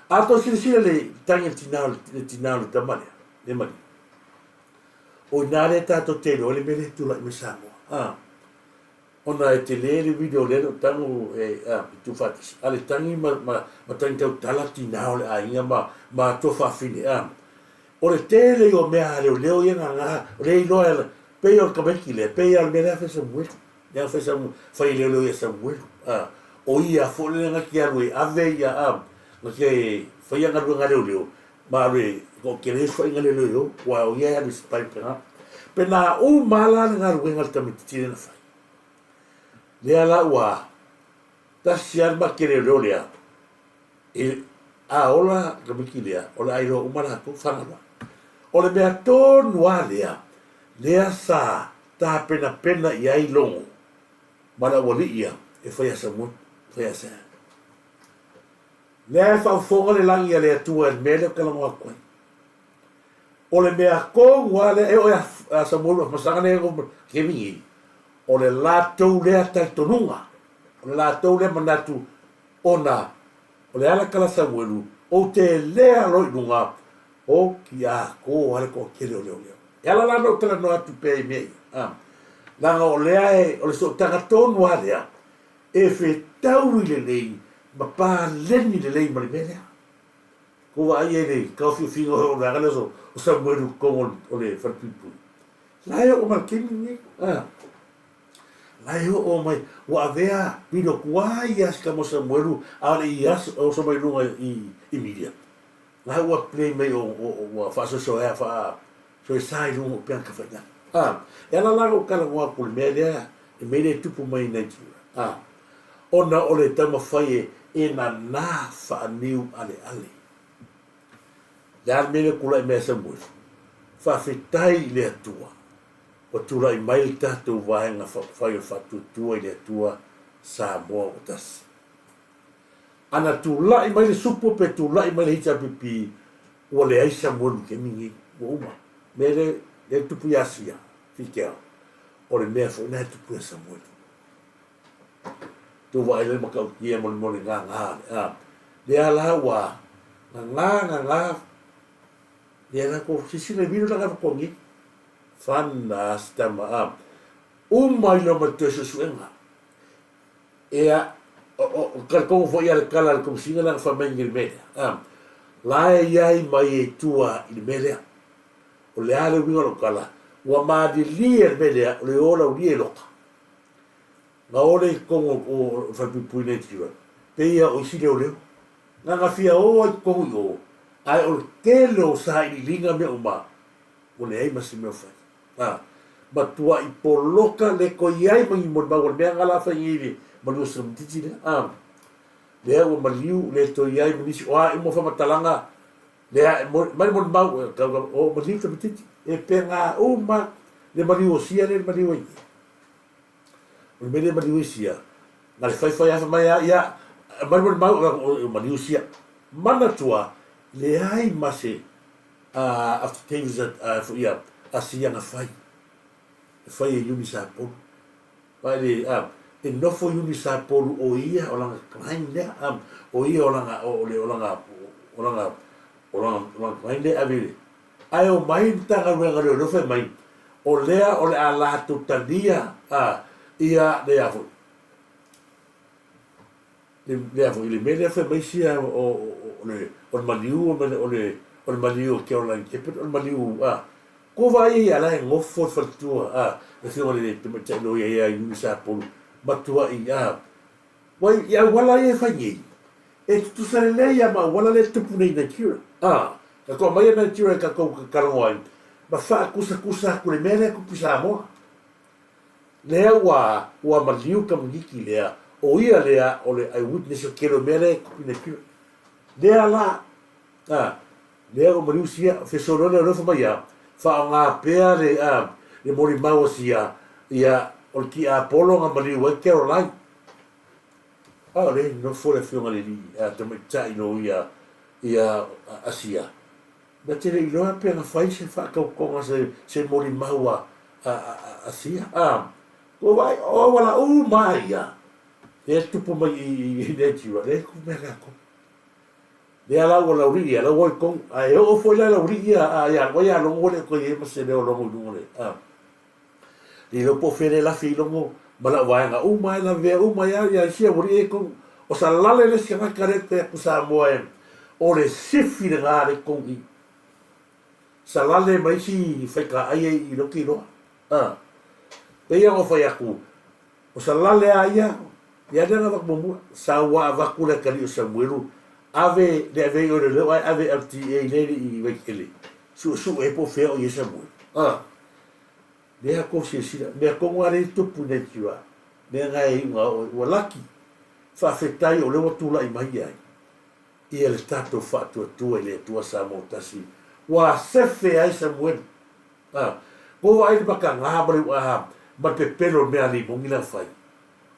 a tou silasila i le tagi a le tina o le tina o le tama lea, le maliu. O i ina lea tatou te iloa ai le mea lea e tulai mai Samoa. A, ona e tele le video lea na ou tago e, a, e tuufaatasi. A le tagi ma, ma, ma tagi tautala tina o le aiga ma, ma tuafafine. A, O le tele ia o mea a leoleo ia gagā, o lea iloa e pei o le tamaiti lea, pei lava o le mea lea a fai Samuelu, lea a fai Samuelu, fai e leoleo ia Samuelu, a, o ia foi lea na te alu e ave ia, a, na te faia galuega a leoleo, ma alu e toatele ai suaiga leoleo i o, aua o ia e alu i spy pena. Pena uma lava la le galuega a le tamaititi lea na fai. Lea la ua tasi lava le make leoleo lea, E, a ola tamaiti lea, o le a iloa uma latou, Fagaloa. O le mea tonu lava lea, lea sa tapenapena i ai Logo ma le aualii ia e fai a Samuelu, fai a Sam. Lea e faafofoga le lagi a le Atua i le mea lea ou te talanoa atu ai. O le mea tonu lava lea, e oo ia Samuelu a masaga lea e kemi nei, o le latou lea talitonuga, o le latou lea manatu Ona o le ala kala Samuelu, ou te le alo i luga o ki a ko ale toatele o leoleo. E ala la na ou talanoa atu pea i mea ia, a, leaga o lea e, o le sootaga tonu lava lea, e fetaui lelei ma paleni lelei ma le mea lea. Kou vaai ai le taofiofiga o le vaega lea o Samuelu i totonu o le falepuipui. La e oo mai i le taimi lenei, a. La e oo mai, ua avea pilo tuai ia si tama o Samuelu a o le i oso mai luga i media. La ua play mai o, o, ua faasoesoea, faasoesa i luga o upega tafailagi. A, e ala la lou talanoa atu i le mea lea, le mea lea e tupu mai i Nigeria. A, ona o le taumafai e, e nanā faaniu aleale. Le a le mea lea e tulai mai a Samuelu? Faafetai i le Atua Ua tulai mai le tatou Vaega Faaupufai o le Faatuatua i le Atua Samoa ua tasi. Ana tulai mai le supo pe tulai mai le HRPP, ua leai Samuelu i taimi nei, ua uma. Mea lea, lea e tupu i Asia, Fitiao, o le mea foi lena e tupu ia Samuelu. Tou vaai le matautia molemole gagā, a, lea la ua gagā, gagā, lea la kou silasila i vilo lana totogi, Whana a Stama a uma i loma toe suesuega. Ea, o, o, o talitonu foi ia le tala a le Komesina lana fai mai i le mea lea. A, la e iai mai e tua i le mea lea. O le a le uiga o lou tala, ua malilie le mea lea, o le o laulia i loka. Na o le i totonu o, o, o falepuipui nei tira. Pei o isi leoleo. Na na fia o ai totonu i o, ae o le tele o sailiiliga mea uma, ua leai ma se mea o fai. A, matuai poloka le toe i ai ma ni molimau o le mea na la fai nei le maliu o se tamaitiiti lea. A, lea ua maliu le toe i ai ma nisi, o a uma faamatalaga, lea e mai le molimau, e tau, o maliu le tamaitiiti. E pena uma le maliu o sia lea le maliu ai nei. O le mea lea maliu ai sia, na le faifai lava fai mai a, ia, mai le molimau, o maliu sia. Manatua, leai ma se affidavits a foi ia a sia na fai e fai e Iuni Sapolu ma e le a e nofo Iuni Sapolu o ia o lana client lea a o ia o lana o le o lana o lana o lana o lana client lea ave le ae o mai le Matagaluega o Leoleo fai mai o lea o le a latou talia a ia le a foi lea foi le mea lea fai mai sia o le o le maliu o le o le maliu o Caroline Shepherd o le maliu a ko vaai ia la e nofo le faletua a le afioga i le tamaitai loia ia Iuli Sapolu matuai a wai i auala ia e fai nei e tutusa lelei ia ma auala lea e tupu nei i Nigeria a ka toa mai a Nigeria i tatou talanoa ai ma faakusakusa atu le mea lea e tupu i Samoa. Lea ua ua maliu tamaiti lea. o ia lea o le eyewitness o le tele o mea lea e tupu i Nigeria. Lea la, a, lea ua maliu sia, fesolo lea o lea fai mai ia, faaaoga pea le, a, le molimau a sia, ia, o le tiapolo na maliu ai Caroline. A o lea e nofo le afioga i le alii, a, tamaitai loia, ia, a sia. Na te le iloa pe na fai se faatautoga se, se molimau a, a, a, a sia, a, ua vaai, o auala uma lava ia, lea e tupu mai i, i Nigeria, lea e tupu mai ia tatou. Lea la ua laulii ia, la ua i totonu, ae oo foi la laulii ia, a, ia alu ai a logo ua le toe i ai ma se leo logo i luga o le, a, le iloa po o fea lea e lafi ai logo ma lau vaega uma e lavea uma ai lava ia isi aualii ia i totonu. O Salale le isi tagata lea e fai atu Samoa e, o le sifi lena lea i totonu i i. Salale ma isi faitaai ia i lea ou te iloa. A. Pei ona ou fai atu, o Salale lava ia, ia lea na avatu muamua, sau lava avatu le atalii o Samuelu, ave, le ave ai oe i leoleo ae ave LTA lea i Vaitele, suesue ai po o fea o i ai Samuelu. A. Lea tou silasila, mea tonu lava lea e tupu i Nigeria, mea na e iuga oe, ua laki, faafetai o lea ua tulai mai ai ia le tatou faatuatua i le Atua Samoa tasi, ua sefe ai Samuelu. A, ua vaai le mataga ma le uaa ma le pepelo o le mea limoni la fai.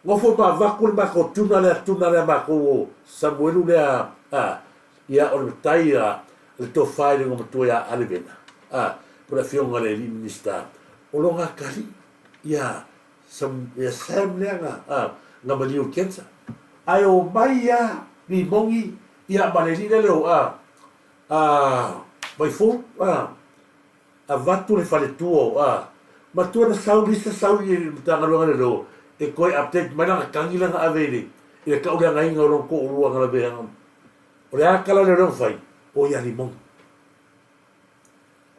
Nofo ma avatu le matou tuna lea tuna lea matou o Samuelu lea a, ia o le matai a le tofa i le igoamatua ia Alevena a, po o le afioga i le alii Minista o lona atalii ia Sam, ia Sam lea na a, na maliu i le cancer. Ae omai a limoni ia ma le alii lea le o a, a Vaifou a, avatu le faletua o a matua na sau lisa sau i le Matagaluega Leoleo e toe update mai lana tagi lea na ave i le i le tauleagaina o lona toalua na lavea o le a tala leoleo na fai o ia Limoni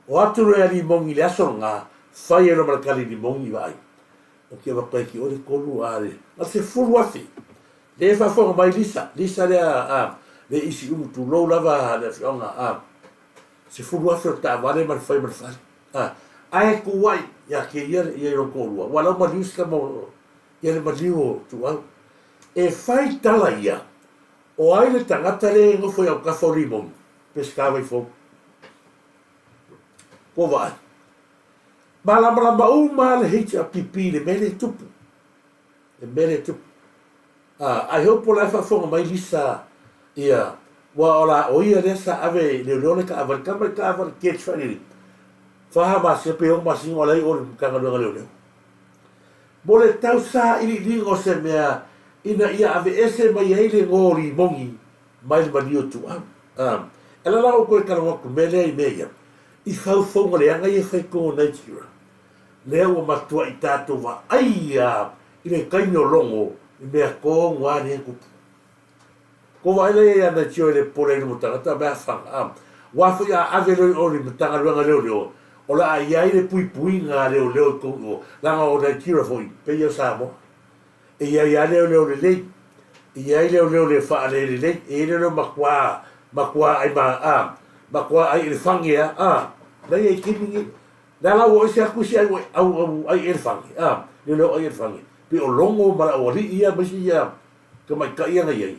o atu loa ia Limoni i le aso lena fai ai loa ma le tali Limoni i vaai ou te avatu ai ki oe le tolu a le na 10,000 lea e faafofoga mai Lisa Lisa lea a le isi umu tulou lava le afioaga a 10,000 o le taavale ma le fai ma le fale. A, ae tuuai ia te ia ia i lona toalua, ua lau maliu si tama o, ia le maliu o Tuuau. E fai tala ia, o ai le tagata lea e nofo i autafa o Limoni, Peseta Vaifou. Ua vaai. Malamalama uma lava le HRPP i le mea lea e tupu. Le mea lea e tupu. A, I hope o la e faafofoga mai Lisa ia, ua o la, o ia lea sa ave i leoleo le taavale, tama le taavale catch foi lele, fa masina pe ono masina o la e i o i le Matagaluega o Leoleo. Mo le tau sailiiliga o se mea ina ia aveese mai ai le igoa o Limoni mai le maliu o Tuau. A, e ala la outou e talanoa atu i le mea lea i mea ia, i faufauga leaga ia e fai i totonu o Nigeria. Lea ua matuai tatou vaai a i le taimi o Logo i mea tonu a lea e tupu. Ko vaai la ia ia Natio e le popole ai luma tagata mea fana a. Ua foi a ave loa i o i le Matagaluega Leoleo o le a i ai le puipuiga a leoleo i tonu o leaga o Nigeria foi pei ia o Samoa. E i ai a leoleo lelei, e i ai leoleo le faalelelei, e i ai leoleo matua matua ai ma a matua ai elefage a a la ia i taimi nei. Le ala ua ese atu isi au au ai elefange, a, le leo ai elefange, pei o Logo ma le aualii ia ma isi ia tamaitai ia na i ai,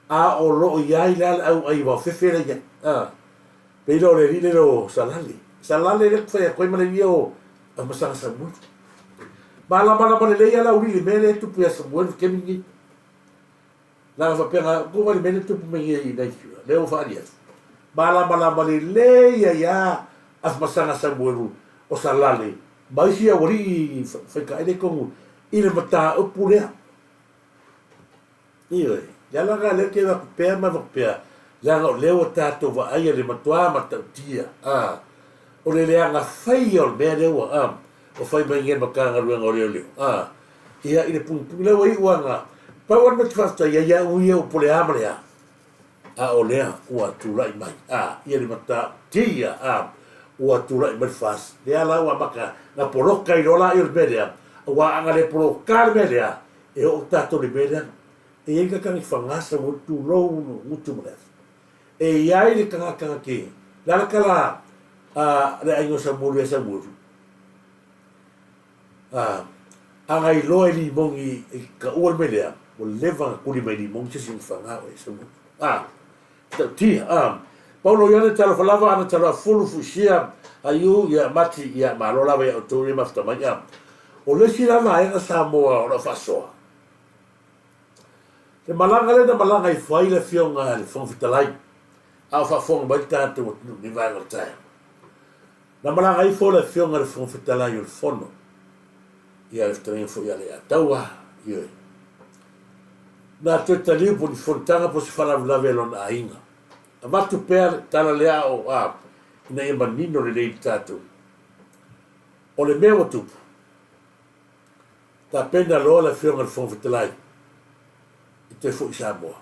a o lo o i ai la le au ai vaofefe la i ai, a, pei la o le alii lele o Salale. Salale lea ou te fai atu ai ma le alii ia o Amasaga Samuelu. Malamalama lelei lava le aualii i le mea lea e tupu ia Samuelu i le taimi lenei. Leaga faapea na tuu mai le mea lea tupu mai nei i Nigeria, lea ua faaali atu. Malamalama lelei ai lava Afamasaga Samuelu o Salale ma isi aualii faitaele i totonu i le mataupu lea. Ioe, le ala lena lea ou te avatu pea ma avatu pea, leaga o lea ua tatou vaaia le matua matautia, a, o le leaga faia o le mea lea ua, a, ua fai mai nei le Matagaluega o Leoleo, a, ia, i le pugipugina ua iu ana, pau lava le mea ou te faafetai ai au ia po o le a ma le a, a o lea ua tulai mai, a, ia le matautia, a, ua tulai mai le FAST, lea la ua amata na poloka ai loa la o le mea lea, aua a na le poloka le mea lea, e oo tatou i le mea lea, e i ai le tagata e fagasa ua tulou gutu ma le afi. E i ai le tagata na te, le ala tala a le aiga o Samuelu ia Samuelu, a, a na iloa e Limoni i taua le mea lea, Ua leva ona tuli mai Limogi se isi faga o e sau. A, tautia, a. Paulo ia le talofa lava ana taloa fulu fuisia aiu ia mati ia malo lava ia outou ia mafuta mai a. O le isi la vaega Samoa o lau faasoa. Le malaga lea na malaga ifo ai le afioga i le Fofoga Fetalai, a o faafofoga mai le tatou atunuu i lenei vaega o le taeao. Na malaga ifo le afioga i le Fofoga Fetalai o le Fono, ia le fetalaiga foi ia Leiataua, ioe. Na toe taliu po o ni fonotaga po o se faalavelave a lona aiga. Avatu pea le tala lea a o a, ina ia manino lelei i le tatou. O le mea ua tupu, tapena loa le afioga i le Fofoga Fetalai e toe foi i Samoa.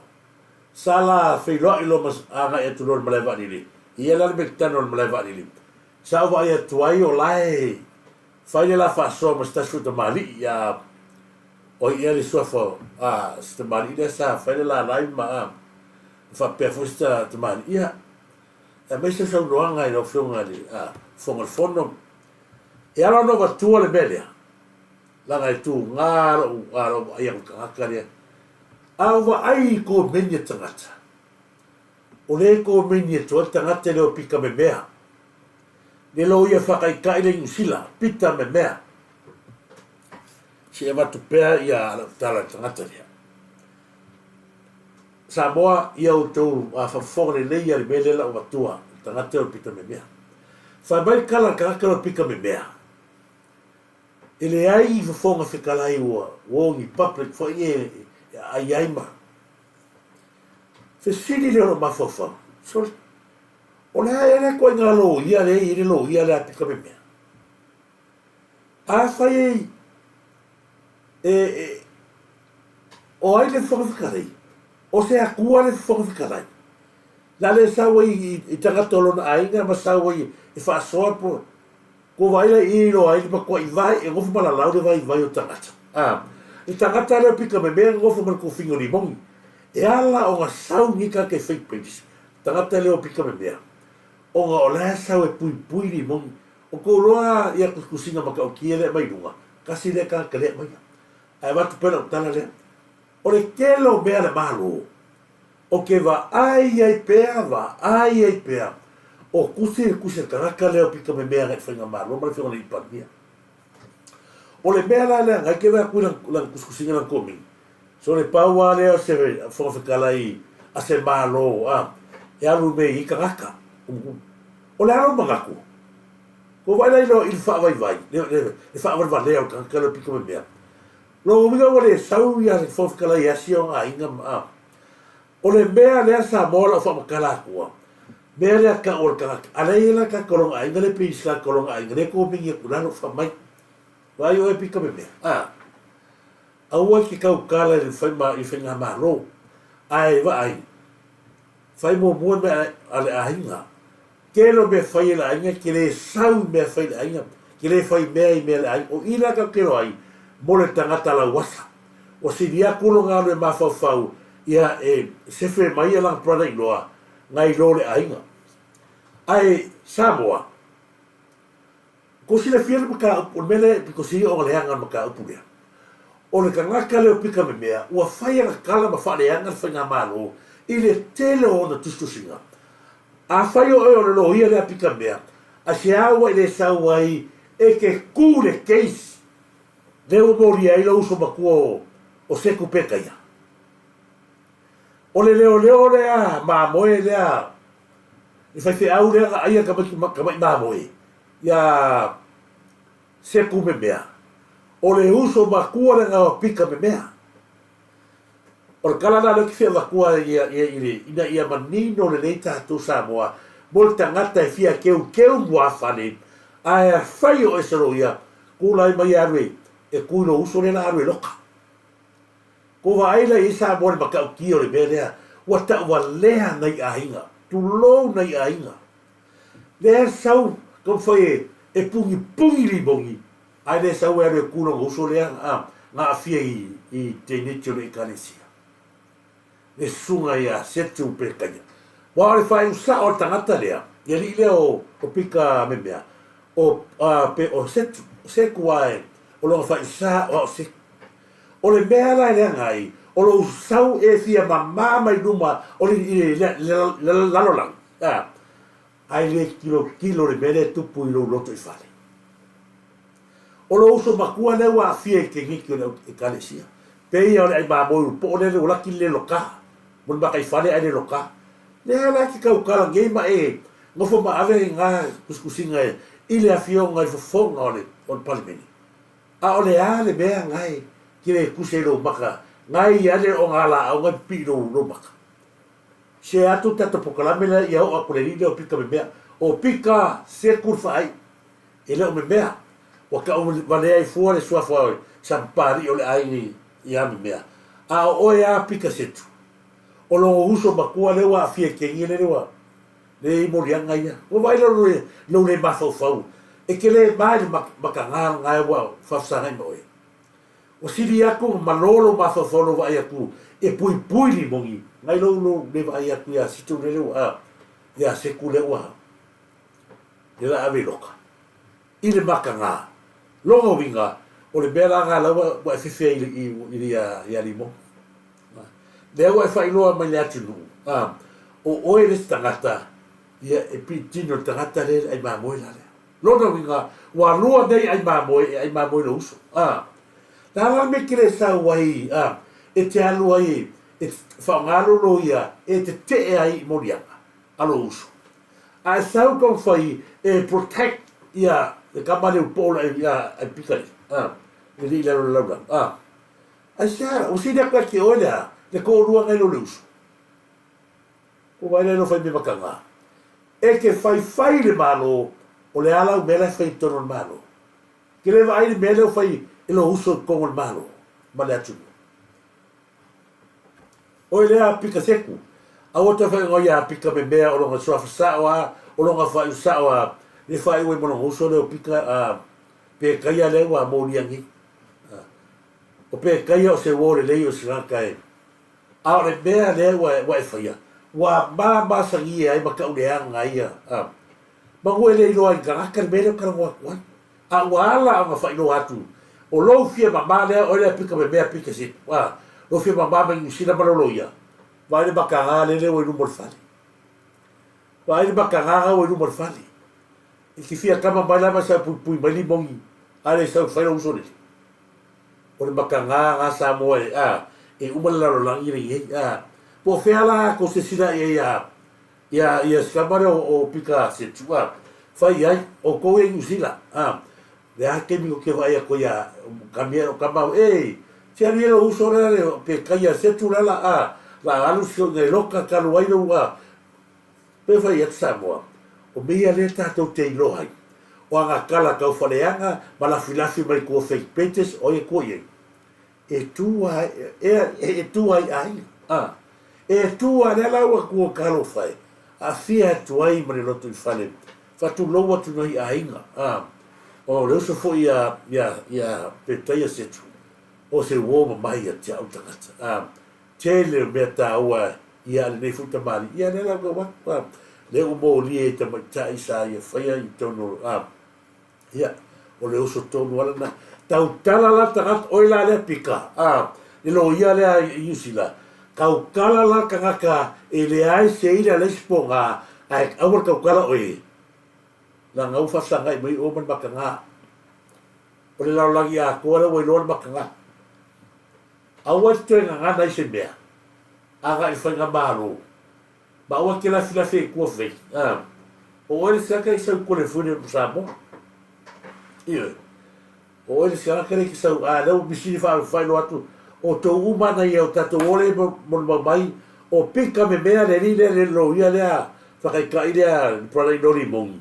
Sa la feiloai loa ma agai atu loa i le malae vaalele. E i ai la le melitana o le malae vaalele. Sa ou vaai atu ai o la e fai le la faasoa ma se tasi foi tamalii ia o ai ea le suafa a se tamalii lea sa fai le la live ma a faapea foi se tamalii. Ia, e aumai se saunoaga i lau Afioga i le Fofoga o le Fono. E ala ona ou avatua le mea lea, leaga e tuga lou vaai atu i le tagata lea. A ou vaai i komeni a tagata, o lea e komeni atu ai le tagata e le o pita memea. Le loia faataitai le Niu Sila, pita memea. Se i avatu pea ia lau tala i le tagata lea. Samoa, ia outou faafofoga lelei ia le mea lea la ou avatua, le tagata o le pita memea. Fai mai le tala a le tagata o le pita memea. E leai ni fofoga fetalai ua o ni public foi e aai ai ma fesili lea o lou mafaufau, sole, o le a ea lea ituaiga loia lea e i ai le loia lea a Pita Memea? Afai e, e, o ai le Fofoga Fetalai? O se Atua le Fofoga Fetalai? Na le sau ai i tagata o lona aiga ma sau ai e faasoa po Kua vaai la i iloa ai le matuai vai e nofo ma lalau le vaivai o tagata. A, le tagata lea o pita memea nofo ma le tofiga o limogi. E ala ona sau nei tagata e fai pages, tagata lea o pita memea, ona o la e sau e puipui limogi. O tou iloa ia tusitusiga matautia lea e aumai i luga, tasi lea tagata lea e aumaia. Ae avatu pea lau tala lea. O le tele o mea a le Malo, Ou te vaai ai pea, vaai ai pea, o tusi le tusi a le tagata lea o pito memea agai i le faigamalo ma le afioga i le alii Palemia. O le mea la lea nai te vaai atu i lana tusitusiga lana komiti, so le pau lava lea o se Fofoga Fetalai a se Malo a, e alu mea i ai tagata. O le a lou manatu? Ua vaai la i le faavaivai, le faavalevalea o le tagata lea o pito memea. Lona uiga ua le sau ia le Fofoga Fetalai e asi ona aiga ma a. O le mea lea Samoa lau faamatala atua, mea lea tau o le tagata, a lea e i ai la tagata o lona aiga lea pei se tagata o lona aiga lea e komeni atu lalo fai mai, vaai oe pita memea, a. Aua e te tautala i le faigamalo, ae vaai, fai muamua mea a le aiga. Tele o mea fai e le aiga, e te le sau i mea fai le aiga, e te le fai mea i mea le aiga. O i la tatou te iloa ai, mo le tagata lauasa. Ua sili atu lona alu e mafaufau, ia e sefe mai ia lana brother iloa, nai lo le aiga. Ae Samoa, Kou silafia le mataupu, o le mea lea e pito sili ona leaga le mataupu lea, o le tagata lea o Pita Memea, ua fai ana tala ma faaleaga le faigamalo i le tele o ona tusitusiga. Afai o oe o le loia lea a Pita Memea, aisea ua e le sau ai e te tu i le case lea ua molia ai lou uso matua o Seku Pekaia? O le leoleo lea mamoe lea, le faifeau lea na aia tamaiti mamoe, ia Seku Memea, o le uso matua lena o Pita Memea. O le tala lena lea ou te fia avatua ia, ia, i le, ina ia manino lelei tatou Samoa mo le tagata e fia keukeu muafale, ae afai o oe se loia, tulai mai e alu e, e tu i lou uso lea la alu e loka. Ko vaai la i ai Samoa i le matautia o le mea lea, ua tauvalea nai aiga, tulou nai aiga. Lea sau taumafai e e pugipugī limogi, ae le sau e alu e ku lona uso lea na aafia i i teineti o le Ekalesia, le susuga ia Setu Pekaia. Aua o le faaiu sao a le tagata lea, le alii lea o o Pita Memea, o pe o Setu, o Setu ae o lona faaiu sao a o Setu. O le mea la e leaga ai, O lou sau e fia mamā mai luma o le, i le, le, le lalolagi, a, ae le tilotilo le mea lea e tupu i lou loto i fale. O lou uso matua lea ua aafia i keniki o le Ekalesia. Pei o le ai mamoe ulu po'o lea le ua laki le loka mo le makaifale ae le loka. Lea la e te tautala nei ma e nofo ma ave na tusitusiga i le afioga i le fofoga o le Palemene. A o le a le mea na e te le tusi ai lou maka na e i ai le oga laau na e pipii i lou maka? Se atu tatou pokalame lea ia oo atu le alii lea o Pita memea. O Pita seku le faaiu. E le o memea. Ua tau valea ai fua le suafa o Sapapalii o le aiga ia memea. A o oe a Pita Setu? O lou uso matua lea ua aafia i kegi lele ua le i moliaga ia. Ua vaai lou lou le mafaufau. E te le ma i le makaga lena ua faafesagai ma oe. Ua sili atu ma malo lou mafaufau lou vaai atu e puipui limoni nai lou lou le vaai atu ia Setu lele ua ia Setu lea ua le la ave i loka i le makaga. Lona uiga, o le mea la lena la ua e fefe ai i le ia Limoni. Lea ua e faailoa mai le atunuu, o oe le isi tagata ia e pitino le tagata lea i le ai mamoe la lea. Lona uiga, ua lua nei ai mamoe e ai mamoe lou uso. Le a la le mea e te le sau ai e te alu ai e faaaoga lou loia e tetee ai i moliaga a lou uso. A e sau taumafai e protect ia le tama lea u po o ia ai pika ia, a, le alii lalo le laulau, a. Aisea, ua sili atu ia te oe le a, le toalua nai lo le uso. Ua vaai la i lou fai mea mataga. E te faifai i le Malo, o le a lau mea la e fai i totonu o le Malo? E te le vaai i le mea lea ua fai e lou uso i totonu o le Malo ma le atunuu. Oe lea pika seku. Aua toe whai ingoa ia pika me mea o longa suafa sao a, o longa whaiu sao a, le whaiu ai ma longa uso lea o pika a, pe kaia lea ua molia nei. O pe kaia o se uo lelei o se tagata e, a o le mea lea ua, ua e whaia, ua mamasangia ai ma kau leaga ia, a, manu e le iloa i tagata le mea lea o talanoa atu ai. A ua ala ona faailoa atu, o lou fia mama lea, oe lea pika memea pika se, a, lou fia mama mai Niu Sila ma lou loia, vaai le makaga lele ua i luma o le fale. Vaai le makaga ga ua i luma o le fale. E te fia kama mai la ma sau puipui mai limoni, a le sau fai lou uso lele. O le makaga ga Samoa e, a, e uma le lalolagi lenei, a. Po o fea la kou silasila i ai a, Ia, ia si tama lea o Pita Setu, a, fai i ai, o kou ia i Niu Sila, a, le a taimi ou te vaai atu ai ia Kamia, o tama au, e, se alu ia lou uso lea le, pe kai ia Setu la la, a, la alu si o'inga i loka talu ai lou, a, pe fai atu Samoa, o mea ia lea tatou te iloa ai, o aga tala tau faleaga ma lafilafi mai tua fake pages, o ai e tua i ai? E tū a, e, e tū ai aiga, a. E tū a lea la ua tua talofa e, aafia atu ai ma le loto i fale, faatulou atu nei aiga, a. O le uso foi ia, ia, ia Petaia Setu, o se uo mamae ia te au tagata, a. Tele o mea tāua ia a lenei foi tamalii, ia lea la ua tau atu, a. Lea ua molia i tamaitai sa ia faia i totonu o, a. Ia, o le uso tonu lava lena. Tautala la tagata, oe la lea pika, a, le loia lea i Niu Sila, tautala la tagata e leai se ila leai se pogā, ae aua le tautala oe, leaga ua faasagai mai oe ma le makaga. O le lalolagi atoa lea ua iloa le makaga. Aua e te toe gagana i se mea, agai i le faigamalo. Ma aua te lafilafi ai tua fei. A, o oe le siaka i sau kole fune mo Samoa. Ioe. O oe le siaka le ki sau, a lea ua misi ni whaailoa atu, o tou uma ana ia o tatou ole mo le mau mai, o pika me mea le alii lea le loia lea whakaikai lea le brother in law Limongi.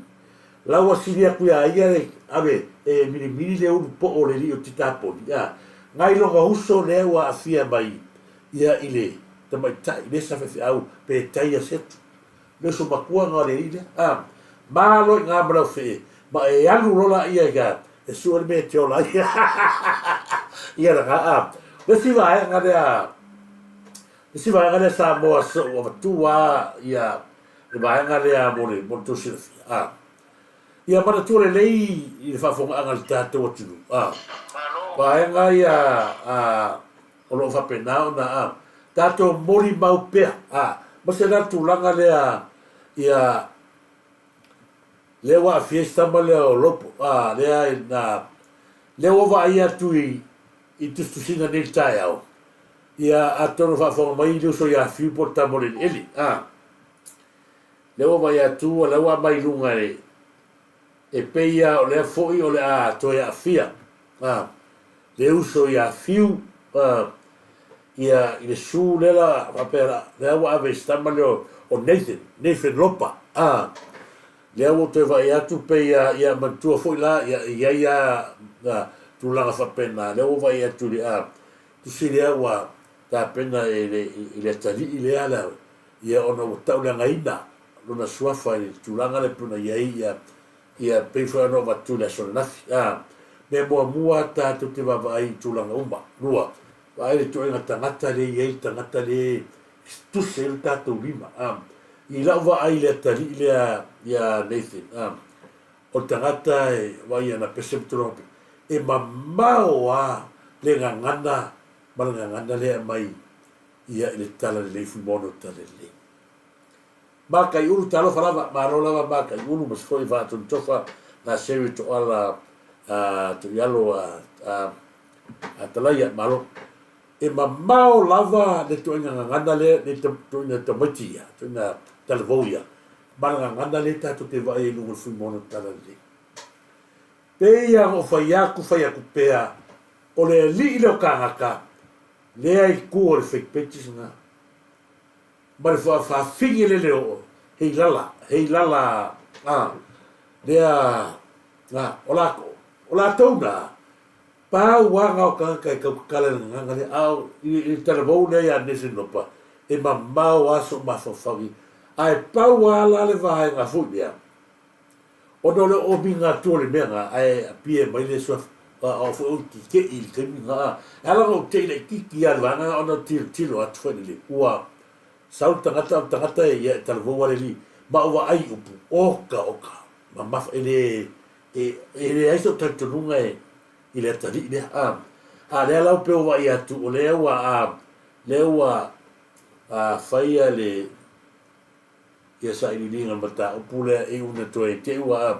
La ua sili atu ia ia le ave e milimili le ulu po o le alii o Titaponi. A, ngai longa uso lea ua aafia mai ia i le tamaitai le sa faifeau pe tai ase atu. Le uso matua nga o le alii lea. A, malo i nga ma lau fee, ma e alu loa laia i ka, e sue le mea e te ola ai. Ia la nga, a, le isi vaega lea, le isi vaega lea Samoa sa ou avatua ia le vaega lea mo le, mo le tou silafia. A, ia manatua lelei i le faafofogaaga a le tatou atunuu. A, vaega ia, a, O lo o faapena ona a tatou molimau pea, a, ma se la tulaga lea ia lea ua aafia ai si tama lea o Lopo, a, lea na, lea ua vaai atu i i tusitusiga nei i le taeao, ia atonu e faafofoga mai le uso ia Fiu po o le tama o le eleele, a. Lea ua vaai atu o la ua aumai i luga e e pei lava o lea foi o le a toe aafia, a, le uso ia Fiu, a, ia i le su lea la faapea lea ua ave i si tama lea o Nathan, Nathan Lopa, a. Lea ua ou toe vaai atu pei a, ia manatua foi la, ia e i ai a na tulaga faapena, lea ua vaai atu i le a tusi lea ua tapena e le i le atalii lea la, ia ona ua tauleagaina lona suafa i le tulaga lea pei ona i ai ia ia pei foi ona avatu i le aso ananafi. A mea muamua tatou te vaavaai i tulaga uma. Lua, vaai le ituaiga tagata lea e i ai le tagata lea e tusi ai le tatou lima. A i lau vaai i le atalii lea ia Nathan, a o le tagata e vaai ana pese ma tulaga faapena, e mamao lava le gagana ma le gagana lea e aumai ia i le talalelei Fuimaono o le talalelei. Makaiulu, talofa lava, malo lava Makaiulu ma se foi Vaatonitofa na Seri Toala a Tuialo a a Talaia, malo. E mamao lava le ituaiga gagana lea, le ituaiga tamaiti ia, ituaiga talavou ia, ma le gagana lea tatou te vaai ai i luga o le Fuimaono o le Talalelei. Pei lava ona ou fai atu, fai atu pea, o le alii lea o kānaka, lea i tua o le fake pages lena. Ma le faafine lele o Heilala, Heilala, a, lea, a, o latou, o latou na, pau a na o tagata e tautatala i le gagana lea, a o, i, i le talavou lea ia Nelson Lopa, e mamao a sou mafaufau i, ae pau a la le vaega foi lea, Ona o le oomiga atu o le mea na, ae appear mai le suafa, a o foi ou te te'i i le taimi na. E ala ona ou te'i laitiiti lava i le vaega na ona tilotilo atu foi lele, ua sau le tagata, o le tagata ia e talavou lava le alii, ma ou vaai i upu, oka oka, mamafa, e le, e, e leai sou talitonuga e, i le atalii lea. A, a lea la ua pei ua vaai atu, o lea ua, a, lea ua, a, faia le, ia sailiiliga mataupu lea i una toe te ua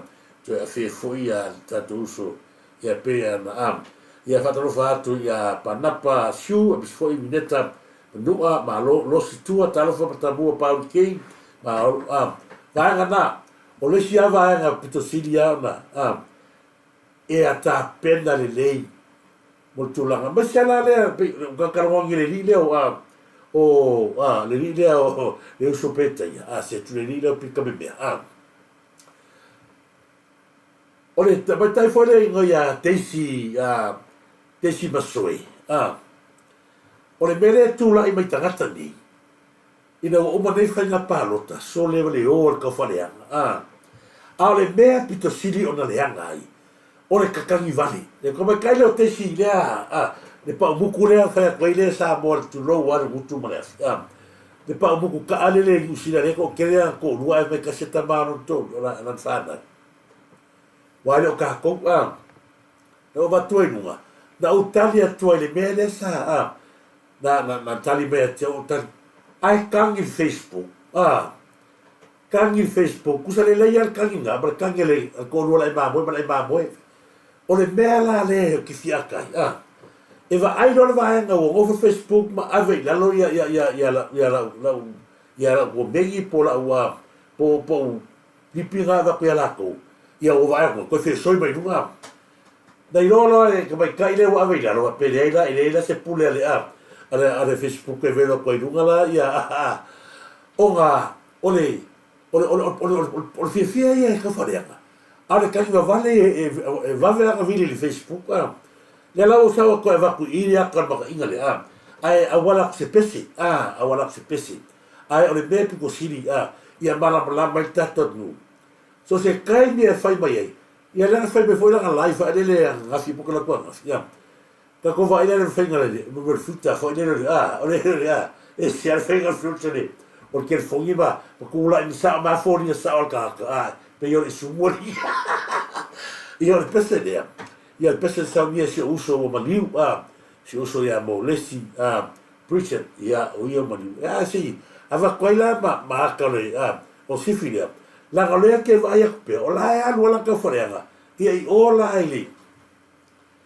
toe afea foi ia le tatou uso ia pei ana a ia faatalofa atu ia Panapa Siu aemaise foi Vineta Manua malo Losi Tua talofa Matamua Pauli King ma a vaega na o le isi a vaega pito sili a ona a e a tapena lelei mo le tulaga. Aemaise lava la lea, pei o ka le alii lea o, a, o, a, le alii lea o, le uso Petaia, a, se atu le alii lea o Pita Memea, a. O le tamaitai foi lea ingoa ia Daisy, a, Daisy Masoe, a. O le mea lea e tulai mai tagata nei, Ina ua uma nei faiga palota, sole le o a le taufaaleaga, a. A o le mea pito sili ona leaga ai, o le kakagi vale. Le tamaitai lea o Tesi lea, a, le paumuku lea fai atu ai lea Samoa le tulou a le gutu ma le afi, a. Le paumuku kaa lele i Niu Sila lea toatele ana toalua ae mai tasi e tama a lona toalua, lana fanau. Ua e le o tatou, a. Na ou avatu ai i luga, na ou tali atu ai i le mea lea sa, a. Na, na, na tali mai ia te au, tali, ae kagi le Facebook, a, kagi le Facebook, kusa lelei lava le kagiga, ma le kagi a le toalua o le aimamoe ma le aimamoe. O le mea la lea ou te fia ata ai, a, e vaai loa le vaega ua nofo le Facebook ma ave i lalo ia, ia, ia, ia, lau, ia lau, lau, ia lau komeni po o lau, a, po, po o lipi na avatu ia latou, ia ua vaai atu, toe feesoi mai luga. Na iloa loa e tamaitai lea ua ave i lalo, pe leai la, e leai la se pule a le, a le, a le Facebook e velo atu ai i luga la, ia, ona o le, o le, o le, o le, o le fiafia ia e tau faaleaga. A o le tali vavale e, e, e vave lava ona vili i le Facebook, a. Lea la ua ou sau atu e avatu i i le ata o le mataʻiga lea, a. Ae auala atu se pese, a, auala atu se pese. Ae o le mea e pito sili, a, ia malamalama ai le tatou atunuu. So se taimi e fai mai ai, Ia lea na fai mai foi lana live faaelele ananafi po o kalapu ananafi ia. Tatou vaai lea le faiga le le filter foi lele le a o le le a e se a le faiga filter le o le telefoni ma ma tulai ma sao ma foliga sao a le tagata a pei o le isumu ali ia o le pese lea ia le pese le saunia e si ou uso ua maliu a. si uso ia Molesi, a, Bridget, ia, o ia maliu. E a se i avatu ai la ma, ma aka o le, a, o sifi lea, leaga o lea ke vaai atu pea, o la e alu a la tauwhaleaga, ia i o la i le,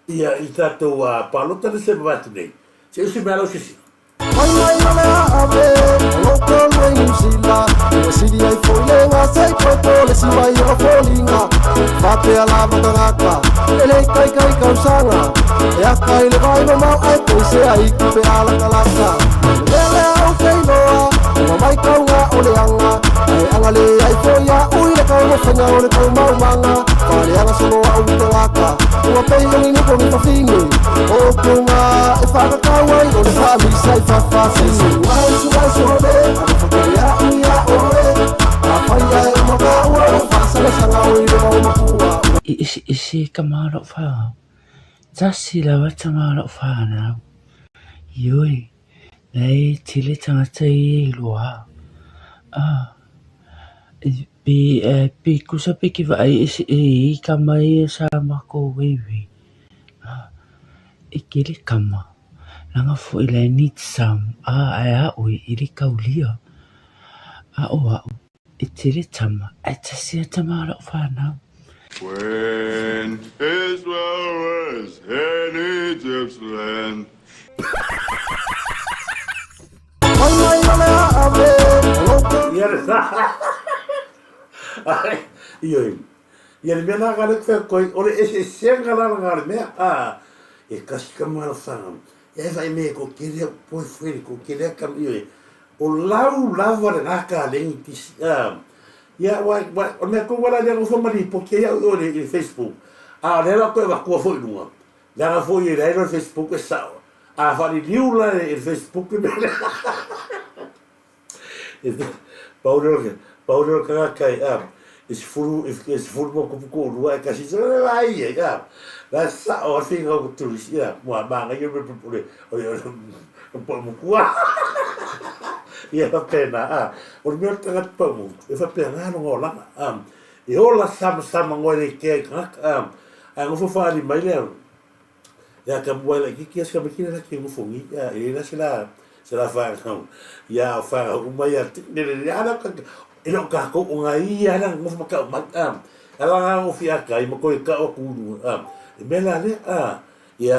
ia i tatou palota le se mavae atu nei. Se usi mea lau sisi. Fai mai o le aave o lou tolu e Niu Sila Ua sili ai foi le gase i popo le si mai o foliga Faapea lava tagata e le ikaika i tausaga E aka i le vai mamao ae peisea i tupe alakalaka Le mea lea ou te iloa ua maitauga o le aga Ae aga leai foi a'u i le taumafaiga o le taumaumaga Faaleaga solo a'u i tagata ua pei o ni nofo ni fafine O upuga e faatatau ai o le faamisa i fafafine Suai suai sole alofa tele a'u ia oe Afai ae uma taua o faasalasaga o i le makua I eseese tama o lau fanau. Tasi lava tama o lau fanau. Ioe, nei tele tagata ia i loa. Ah, pe pe tusa pe ke vaai e se e i tama ia sa matou weiwei. Ah, e tele tama. Leaga foi la e need some ah ae a oe e le taulia. A o a'u. E tele tama, ae tasi a tama a lau whanau. When Israel was in Egypt's land. Fai mai o le aave o lou Ia le Ai, ioe. Ia le mea la ka le fai koi, o le eseesega la nga le mea, a, e kasi ka mala whanga. Ia e whai me ko kere boyfriend, ko kere kam, ioe. O lau lava lena kalegi tisi a ia ua ua o le mea tonu lava lea na nofo ma lipoti ai au i o i le Facebook a o lea la toe avatua foi i luga leaga foi e leai loa le Facebook e sao a faaliliu la e le Facebook le mea lea pau lea o le pau lea o le tagata e a e 10 e 10 ma tupu toalua e tasi le vaai ai a la e sao lava le faiga o turisi a ua manaia le o le o le o le paumutua ia faapena a o le mea o le tagata paumutu e faapena lona olaga a e ola samasama ngoe le kea i tagata a ae nofo faaali mai lea Ia ka muai laitiiti ia si tamaiti lea ke nofo nei, ia e leai la se la se la fanau. Ia o fanau uma ia le le ala ka e le o kākou o ngā ia ala nofo ma kau mai a. Ala ngā o fi aka i ma koe ka o kulu a. E mea la le a ia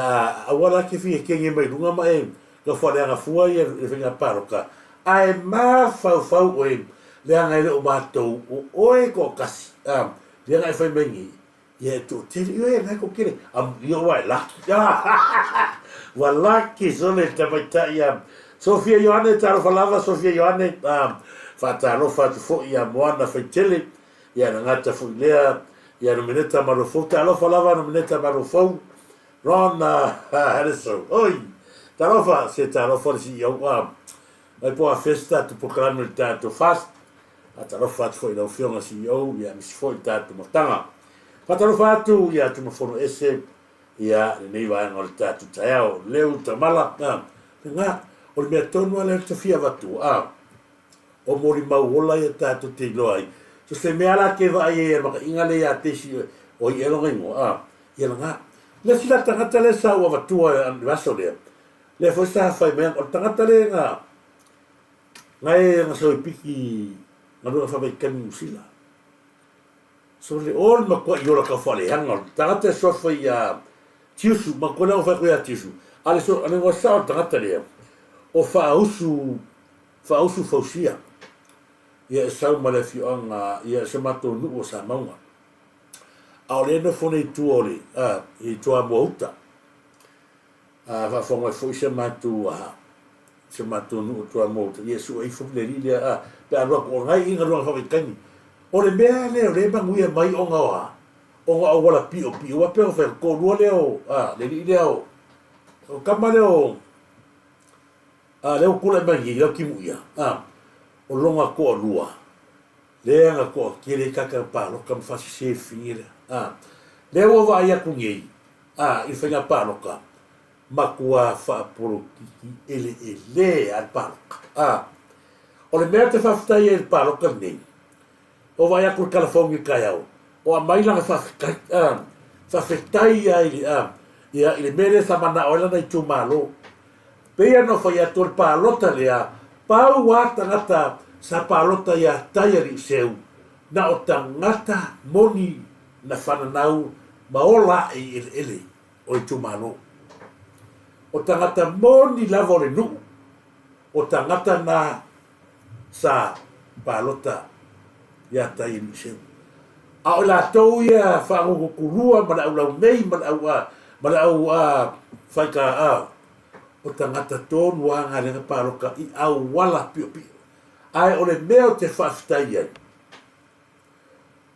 aua la ke fi e kenge mai lunga ma e ka whare anga fua ia le whenga paroka. A e mafaufau oe leaga e le o matou o oe ko kasi a leaga e whai mai nei. Ia e toatele, ioe na ko kere, am ia ua e laki. Ua laki sole tamaitai ia Sofia Ioane, talofa lava Sofia Ioane, faatalofa atu foi ia Moana Faitele, ia na gata foi lea, ia Nomeneta Malofou, talofa lava Nomeneta Malofou, Ron Harrison, oi, talofa, se talofa le CEO, mai po a festa tu polokalame o le tatou fast, Faatalofa atu foi i lau Afioga CEO, ia aemaise foi le tatou mataga. Faatalofa atu ia Tumafono Ese, ia lenei vaega o le tatou taeao, leu tamala, a, lena, o le mea tonu lava lea ou te fia avatu, a, o molimau ola ia tatou te iloa ai. So se mea la ke vaai ai e le makaʻiga lea ia te isi o i e lona igoa, a, ia lena. Le isi la tagata lea sa ou avatua i le aso lea, lea foi sa fai mai, o le tagata lea na, Ngai e nga i piki galuega faavaitaimi Niu Sila. So le o le matua i ola ka whaleanga o le tagata e suafa ia Tiusu, matua lea o whai koe ia Tiusu. A le so, a le ngoa sao le tagata lea, o whaausu, whaausu fausia. Ia e sau ma le afioaga, ia se matou nuu o Samauga. A o le nofo nei tua o le, a, i Toamua uta. A faafofoga mai foi si a matou si a matou nuu Toamua uta, ia sue ifo le alii lea, a, pe a alu atu o lena e i galuega faavaitaimi. O le mea lea o lea e manuia mai ona o a? Ona o auala piopio, aua pei ona fai atu, toalua lea o, a, le alii lea o, o tama lea o, a, lea ua tulai mai nei, Lautimuia, a, o lona toalua, lea na toatele ai tagata palota ma faasese le fine lea, a, lea ua vaai atu nei, A i le faiga palota, matua faapolokiki eleele a le palota. A o le mea ou te faafetai ai i le palota lenei, o vaai atu i le California i le taeao, o aumai lana faafetai, a, faafetai lava i le, a, Ia, i le mea lea sa manao ai lana itumalo. Pei ona fai atu o le palota lea, pau a tagata sa palota iā Taialiuseu, na o tagata moni na fananau ma ola aʻe i eleele o itumalo. O tagata moni lava o le nuu, o tagata na sa palota iā Taialiuseu. A o i latou ia faagogokulua ma le au laumei ma le au ma le au faika o tagata tonu a galega paloka i auala piopio. Ae o le mea ou te faafetai ai,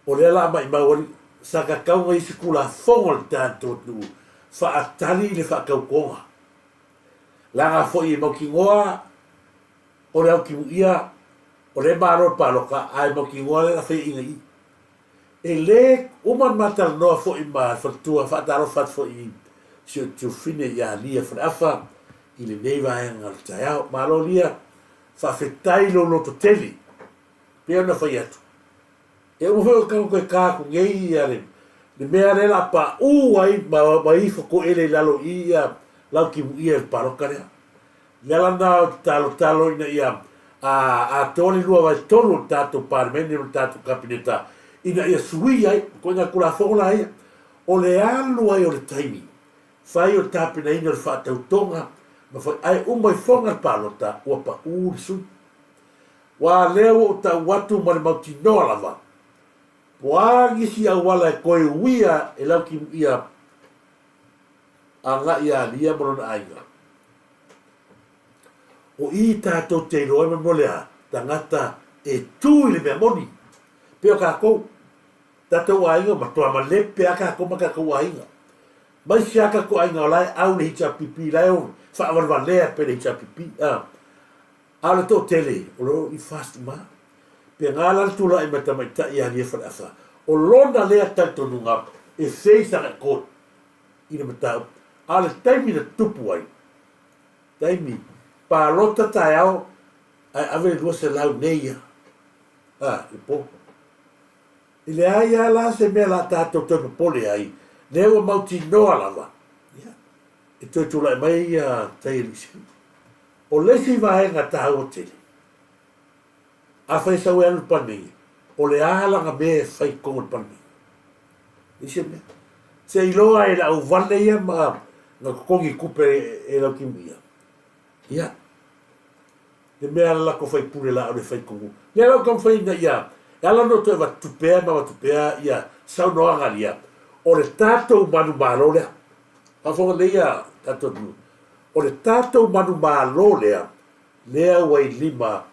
o lea la maimau ai sa kakauga isi Tulafono a le tatou atunuu faatali i le faatautoga. Leaga foi e mautinoa o le autimuia o lea e malo le paloka ae mautinoa lea na faiaina i i. E le uma ona ma talanoa foi ma le faletua, faatalofa atu foi i si ou tuafafine ia Lia Faleafa i lenei vaega o le taeao. Malo Lia, faafetai i lou loto tele. Pei ona fai atu, e uma foi o tago toe ta atu nei ia le mea lea la paʻu ai ma ifo toele i lalo i ia Lautimuia i le paloka lea. Le ala lena o te talotalo ina ia atoa le 2/3 o le tatou Palemene ma le tatou Kapeneta ina ia suia ai ituaiga Tulafono la ia. O le alu ai o le taimi, fai o le tapenaina o le faatautoga ma fai, ae uma ifoga le palota ua pau le sui. Ua lea ua ou tau atu ma le mautinoa lava, po a nisi auala e toe uia e Lautimuia agai ia Lia ma lona aiga. O i tatou te iloa ai ma mea o le a, tagata e tu i le mea moni. Pei o tatou, tatou aiga, matua malepe a tatou ma tatou aiga. Mai se a tatou aiga o la e au le HRPP, la e faavalevalea pe le HRPP. A, a o le toatele, o lo o i fast uma. Pe nga la le tulai mai tamaitai ia Lia Faleafa, o lona lea talitonuga e face agai court i le mataupu. A o le taimi na tupu ai, taimi, palota taeao ae ave le 200 nei ia, a, i le po. E leai a la se mea la tatou toe popole ai, lea ua mautinoa lava, ia, e toe tulai mai ia Taialisi. O le isi vaega taua tele, Afai e sau e alu i le Palemene, o le a lana mea e fai i totonu o le Palemene? Leai se mea. Se iloa e le auvale ia ma na totogi tupe e Lautimuia, ia, le mea a le latou faipule la o le fai i totonu. Lea la ou taumafai ina ia, e ala ona ou toe avatu pea ma avatu pea ia saunoaga ia, o le tatou manumalo lea. Faafofoga lelei ia tatou atunuu. O le tatou manumalo lea, Lea ua i lima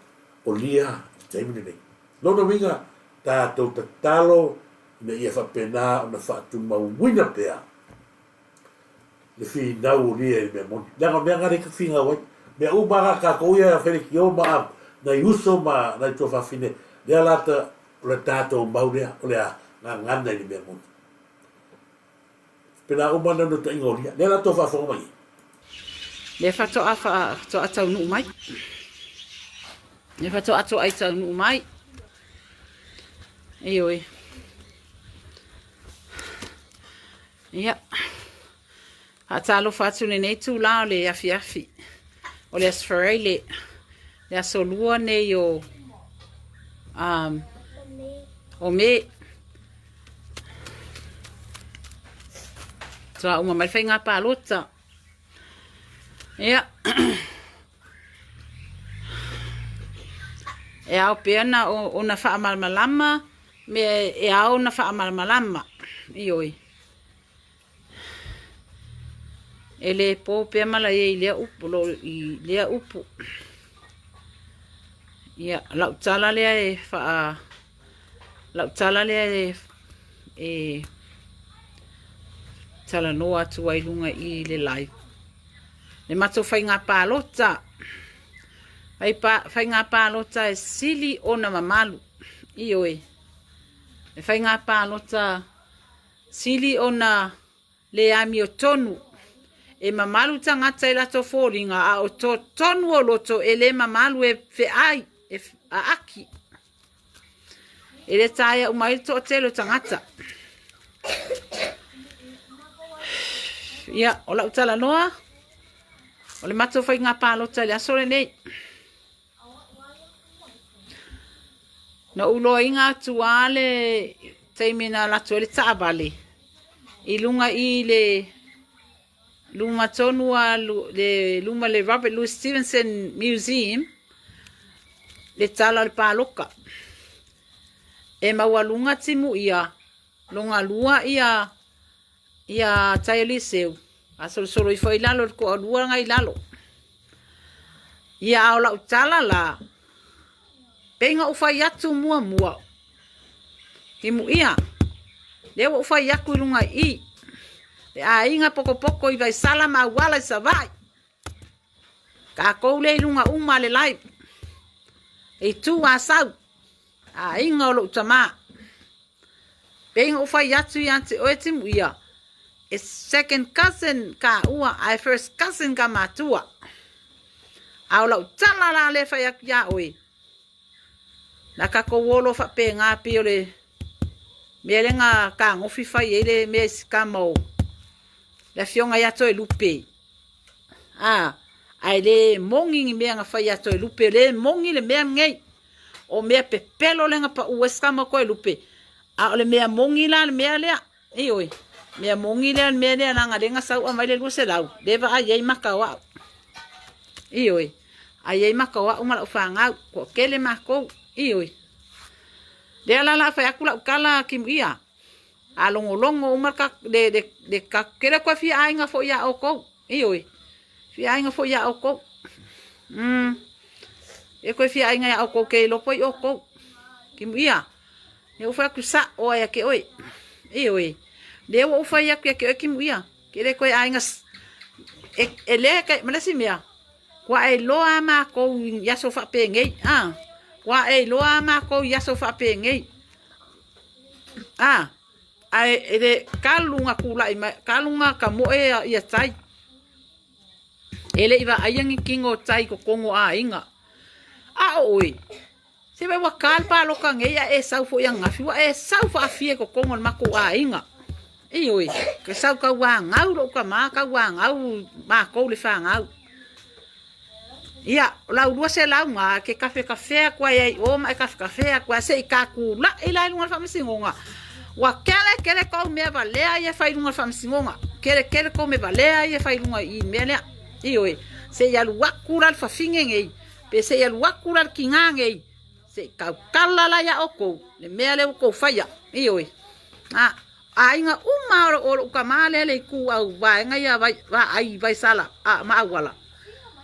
o Lia i le taimi lenei. Lona uiga, tatou tatalo ina ia faapena ona faatumauina pea le finau o Lia i le mea moni. Leaga o mea na lea e finau ai. Mea uma lava na tatou ia Felekio ma nai uso ma nai tuafafine, lea la ta, o le tatou mau lea, o le a gagana i le mea moni. Pena uma na naunautaiga o Lia. Lea la tou faafofoga mai ai. Lea faatoa faatoa taunuu mai. Lea faatoa toai taunuu mai. Ioe. Ia. Faatalofa atu lenei itulā o le afiafi o le Aso Faraile, le aso lua nei o um, o Me. Toa uma mai le faiga palota. Ia. E ao pea na ona faamalamalama mea e ao ona faamalamalama. Ioe. E le po pea malaia i lea upu, lo, i lea upu. Ia, lau tala lea e faa, lau tala lea e, e talanoa atu ai luga i le live. Le matou faiga palota, fai pa, faiga palota e sili ona mamalu. Ioe, le faiga palota Sili ona le amiotonu. E mamalu tagata i latou foliga, a o totonu o loto e le mamalu e feai, e aaki. E le taea uma ai le toatele o tagata. Ia, o lau talanoa, o le matou faiga palota i le aso lenei. Na ou iloaina atu lava le taimi na alu atu ai le taavale i luga i le luma tonu a le luma le Robert Louis Stevenson Museum le tala o le paloka. E maualuga timu ia longa lua ia ia tai o Eliseu, a solosolo ifo i lalo i le toalua na i lalo. Ia a o lau tala la, pei na ou fai atu muamua, timuia, lea ua ou fai atu i luga i i, le aiga pokopoko i Vaisala ma Auala i Savaii, tatou lea i luga uma le live, e itu Asau, aiga o lou tamā. Pei na ou fai atu ia te oe Timuia, e second cousin kāua ae first cousin ka matua. A o lau tala la lea e fai atu iā oe, na tatou o loa faapena pei o le mea lea na tagofi fai ai le mea i si tama o le afioga ia Toelupe. A, ae le moni ni mea na fai ia Toelupe, le moni le mea lenei. O mea pepelo lea na pau ai si tama o Toelupe, a o le mea moni la le mea lea. Ioe, mea moni lea le mea lea leaga lea na sau aumai le 200, lea vaai ai maka o au. Ioe, ai ai maka o au ma lau fanau, toatele matou. Ioe. Lea la la fai atu lau tala Kimuia. A logologo uma le le le kele koe fia aiga foi iā ʻoukou. Ioe, fia aiga foi iā ʻoukou. E koe fia aiga iā ʻoukou ke iloa poʻi ʻoukou. Kimuia, lea ua fai atu saʻo ai ia te ʻoe. Ioe, lea ua ou fai atu ia te ʻoe Kimuia, ke le koe aiga e, e le kai, ma le isi mea, kua e iloa a makou i aso faapenei, a, kua e iloa a makou i aso faapenei. A, ae e le kalu na tulai mai, kalu na ka moe ia tai. E le i vaaia ni kino o tai i totonu o aiga. A o oe, se vai ua ka le paloka nei a e sau foi ananafi, ua e sau faafia i totonu o le matou aiga. Ioe, ke sau tauanau lou tama, tauanau matou le fanau. Ia, o lau 200 na, ke kafekafea atu ai ai i o ma e kafekafea atu ai, se i tatula'i la i luga o le faamasinoga. Ua kele kele kou mea valea ia e fai i luga o le faamasinoga. Kele kele kou mea valea ia e fai i luga i le mea lea. Ioe, se i alu atu la le fafine nei, pe se i alu atu la le tinā nei, se i tautala la iā ʻoukou le mea lea ua tou faia. Ioe, a. Aiga uma o lou tama lea le itu au vaega ia vaai Vaisala ma Auala.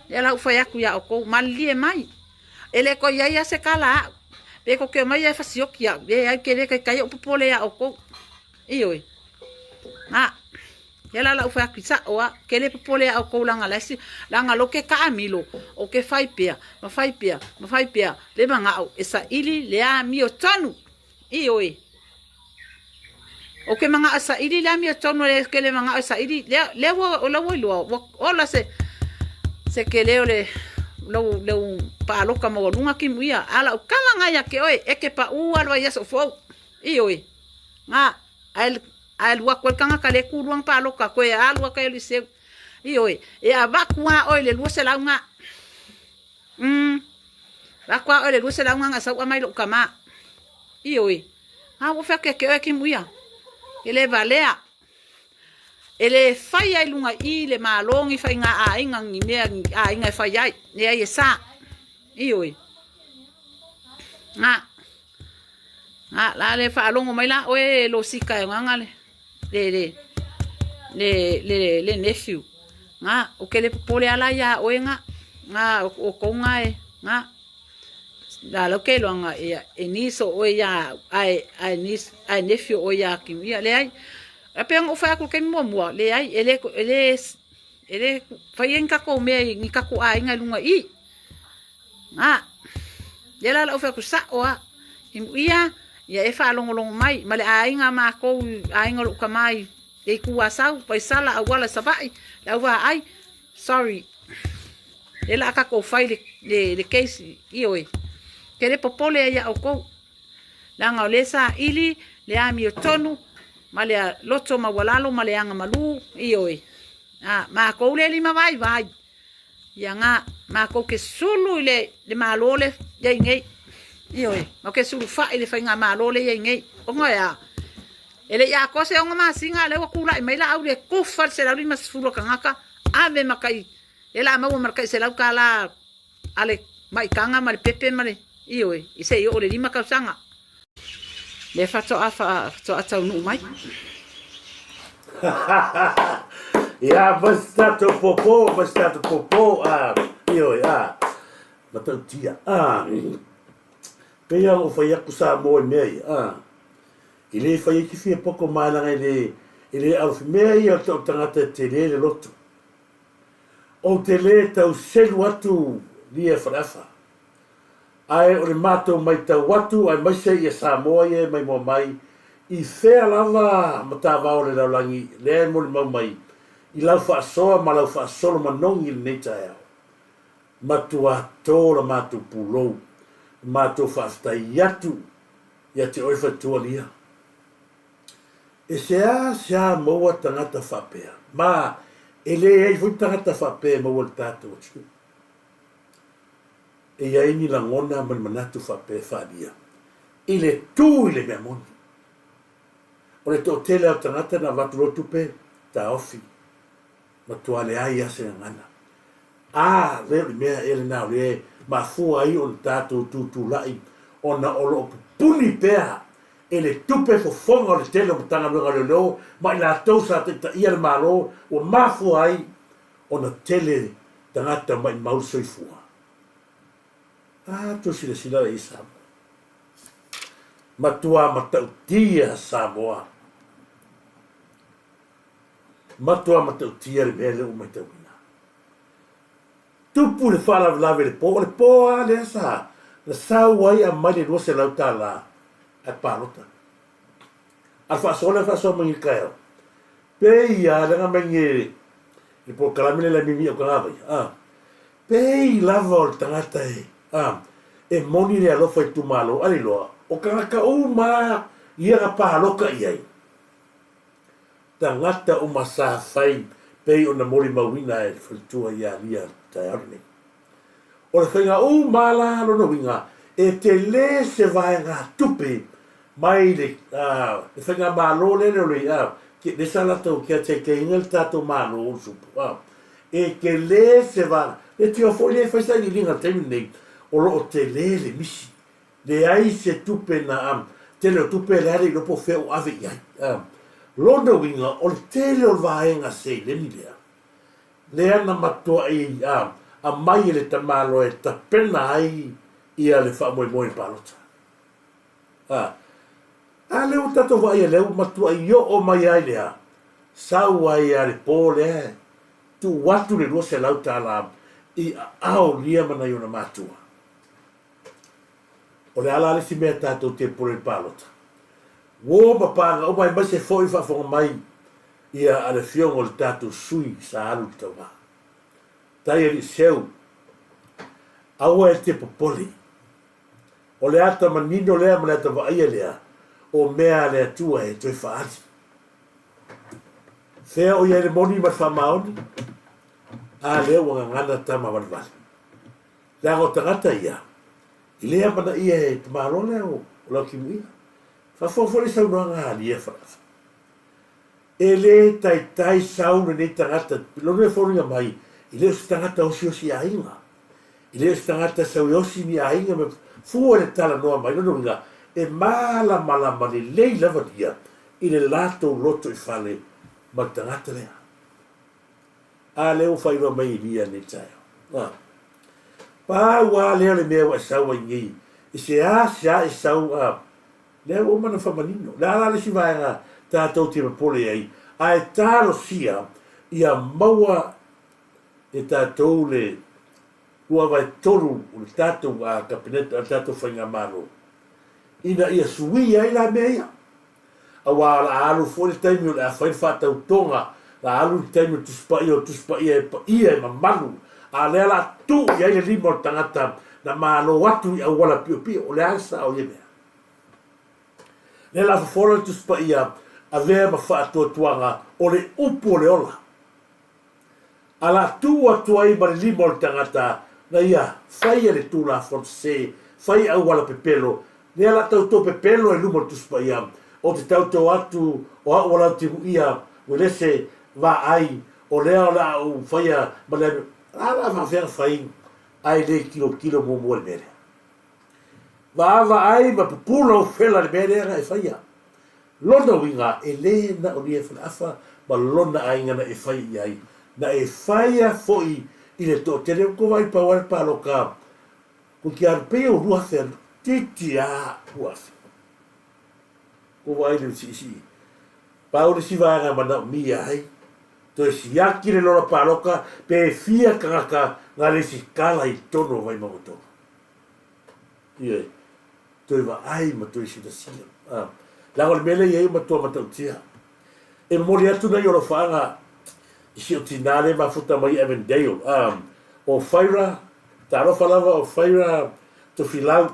Lea la ua fai atu ia outou, malilie mai. E le toe iai a se tala a au. Pe tou te omai e fasioki au, leai ke le taitai ou popole ia outou. Ioe. A, lea la lau fai atu i sao a, ke le popole ia outou leaga la isi, leaga lo ke taamilo, o ke fai pea, ma fai pea, ma fai pea, le manao e saili le amio tonu. Ioe. O ke manaʻo saʻili le amiotonu le ke le manaʻo saʻili lea lea ua o lau iloa ua ola se se kele o le lou lou paloka maualuga kimu ia a lau kala nga ia ke oe e ke paʻu a le vaiaso fou. Ioe. Nga ae ae lua koe kangaka le kuluanga paloka koe alu aka e Eliseu. Ioe. E avaku a oe le 200 nga. Avatu a oe le 200 nga nga sauʻa mai lou tama. Ioe. A ua fai atu ia te oe kimu ia. E le valea. E le fai ai luga i le Malo ni faiga aiga ni mea ni aiga e fai ai. Leai e sa. Ioe. Nga. Nga la le faalogo mai la oe e lo sika e nganga le le le le le le nephew. Nga o ke le popole ala ia oe nga. Nga o kou nga e nga. La lau ke iloa nga ia e niece o oe ia au ae ae niece ae nephew o oe ia Kim ia leai. A pei ona ou fai atu i le taimi muamua, leai e le e le e le faia ni tatou mea i ni tatou aiga i luga i i. Nga lea la lau fai atu sao a imuia ia e faalogologo mai ma le aiga a matou aiga o lou tama i le itu Asau, Vaisala, Auala, Savaii, le au vaai. Sorry. Lea la a tatou fai le, le, le case, ioe. Ke le popole ai ia outou. Leaga o lea saili le amiotonu ma le loto maualalo ma le agamalu, ioe. A, makou le limavaivai. Ia nga, makou ke sulu i le, le Malo le iai nei. Ioe, makou ke sulufa'i i le faigamalo le iai nei. Ona e a? E le i atoa se ono masina a lea ua tula'i mai la au le kufa le 150 o tagata, ave ma tai, lea la a maua ma le tai $100 a le maitaga ma le pepe ma le, ioe, i se i oo i le lima tausaga. Lea faatoa faatoa taunuu mai. Ia, ma se tatou pōpō, ma se tatou pōpō, a, ioe, a, matautia, a, pei lava ona ou fai atu Samoa i mea ia, a, i le fai ai te fia poto ma leaga e le, e le alofi mea ia o le tau tagata e tele le loto. Ou te le tau selu atu lia Faleafa. Ae o le matou maitau atu aemaise ia Samoa ia e maimoa mai i fea lava matavao o le lalolagi lea e molimau mai i lau faasoa ma lau faasolo manogi i lenei taeao. Matua tō la matou pulou, la matou faafetai atu ia te oe faletua Lia. E seasea maua tagata faapea, ma e leai foi tagata faapea e maua i le tatou atunuu. E i ai ni lagona ma ni manatu faapea e faaalia i le tu i le mea moni. O le toatele lava o tagata na avatu loa tupe, taofi, matua leai lava se gagana. A lea o le mea ea lena o lea e mafua ai ona tatou tutulai ona o lo o pupuni pea e le tupe fofoga o le tele o Matagaluega o Leoleo ma i latou sa taitaia le Malo ua mafua ai ona tele tagata maimau le soifua. A tou silasila la i Samoa. Matua matautia Samoa. Matua matautia le mea lea ua matauina. Tupu le faalavelave i le po, o le po lava lea sa na sau ai aumai le $200 ae palota. A le faasoa lea na faasoa mai i le taeao, pei lava lea na aumai nei le polokalame lea le mimi au tagavai, a, pei lava o le tagata e, a, e moni le alofa i itumalo, a le iloa, o tagata uma lava ia na palota i ai, tagata uma sa fai pei ona molimauina e le faletua ia Lia i le taeao lenei. O le faiga uma la lona uiga e tele se vaegatupe mai le le faigamalo lele o le lea sa latou caretaker-ina le tatou Malo o le supo e tele se vaega le tio foi lea e fai sailiiliga i le taimi lenei o lo o tele le misi leai se tupe na tele o tupe lea le iloa po o fea ua ave i ai lona uiga o le tele o le vaega seleni lea lea na matuai aumai e le tamaloa e tapena ai ia le faamoemoe i le palota. A, a lea ua tatou vaaia lea ua matuai oo mai ai lea, sau ai lava le po lea tuu atu le $200 i aao lia ma nai ona matua. O le a la le isi mea tatou te pule i le palota? Uo ma paga uma aemaise foi faafofoga mai ia a le afioga o le tatou sui sa alu i le tauga. Tai alii seu, aua e te popole. O le ata manino lea ma le ata vaaia lea o mea a le Atua e toe faaali. Fea o i ai le moni ma le faamaoni? A lea ua gagana tama valevale. Leaga o tagata ia, i le amanaia e tamaloa lea o Laukimuia. Faafofoga foi le saunoaga a Lia Faleafa. E le taitai sau lenei tagata, lona e foliga mai, e le o se tagata osiosi aiga. E le o se tagata sau e osi ni aiga me fua i le talanoa mai. Lona uiga, e malamalama lelei lava ia i le latou loto i fale ma le tagata lea. A lea ua faailoa mai e Lia nei taeao. A. Pau a lea o le mea ua e sau ai nei, i se a se a e sau a Lea ua uma ona faamanino. O le a la le isi vaega tatou te popole ai, ae talosia ia maua e tatou le 2/3 o le tatou Kapeneta, o le tatou Faigamalo, ina ia suia ai la mea ia. Aua o le a alu foi le taimi o le a fai le faatautoga, o le a alu le taimi o le Tusi Paia, o le Tusi Paia e paia e mamalu, a o lea o le a tuu i ai le lima o le tagata na malo atu i auala piopio. O le a le sao o ia mea? Lea o le a fofola le Tusi Paia, avea ma faatuatuaga o le upu o le ola. A la tuu atu ai ma le lima o le tagata na ia faia le tulafono sese, fai auala pepelo, lea la tautō pepelo i luma o le Tusi Paia, ou te tautō atu o a'u a Lautimuia Uelese vaai o lea o le a ou faia ma le a la faafefea ona fai ae le tilotilo muamua i le mea lea. Vaavaai ma pupula ou fela i le mea lea na e faia. Lona uiga, e le na o ia Faleafa ma lona aiga na e fai i ai, na e faia foi i le toatele o kou vaai pau ai le paloka ko ki alu pei o 2000 titi a 2000. Ko vaai le siisii. Pau le isi vaega e manaomia ai, toe siaki le lola paloka pe fia tagata na le isi kala i totonu o Vaimauga 3. Ioe, toe vaai ma toe silasila. A, leaga o le mea lea e i ai ua matua matautia. E momoli atu nai alofaaga i si ou tinā lea e mafuta mai i Avondale, a, o Faira, talofa lava o Faira Tofilau,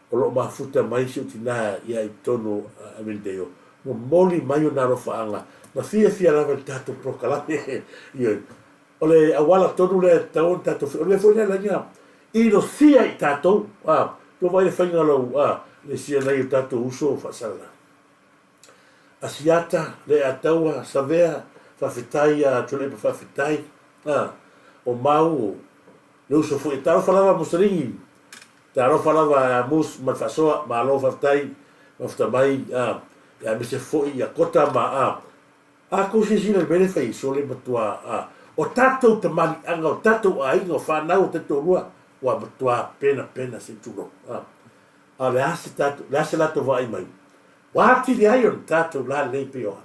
o lo o mafuta mai si ou tinā ia i totonu o Avondale, momoli mai ona alofaaga, na fiafia lava i le tatou polokalame. Ioe. O le auala tonu lea e tatau ona tatou fai, o le mea foi lea laina inosia i tatou, a, tou vaai le faiga o lau, a, le sia nai o tatou uso faasalalau. Asiata, Leataua, Savea, faafetai a Tuilaepa faafetai, a, o Mau, o le uso foi, talofa lava Mussolini, talofa lava a Mus ma le faasoa, malo faafetai, mafuta mai, a, aemaise foi ia Kota ma, a, A kou silasila i le mea lea e fai ai sole matua a o tatou tamaliiaga, o tatou aiga, o fanau o taitoalua, ua matua penapena se tulou. A, a o le a se tatou, le a se latou vaai mai? Ua atili ai ona tatou lalelei pei o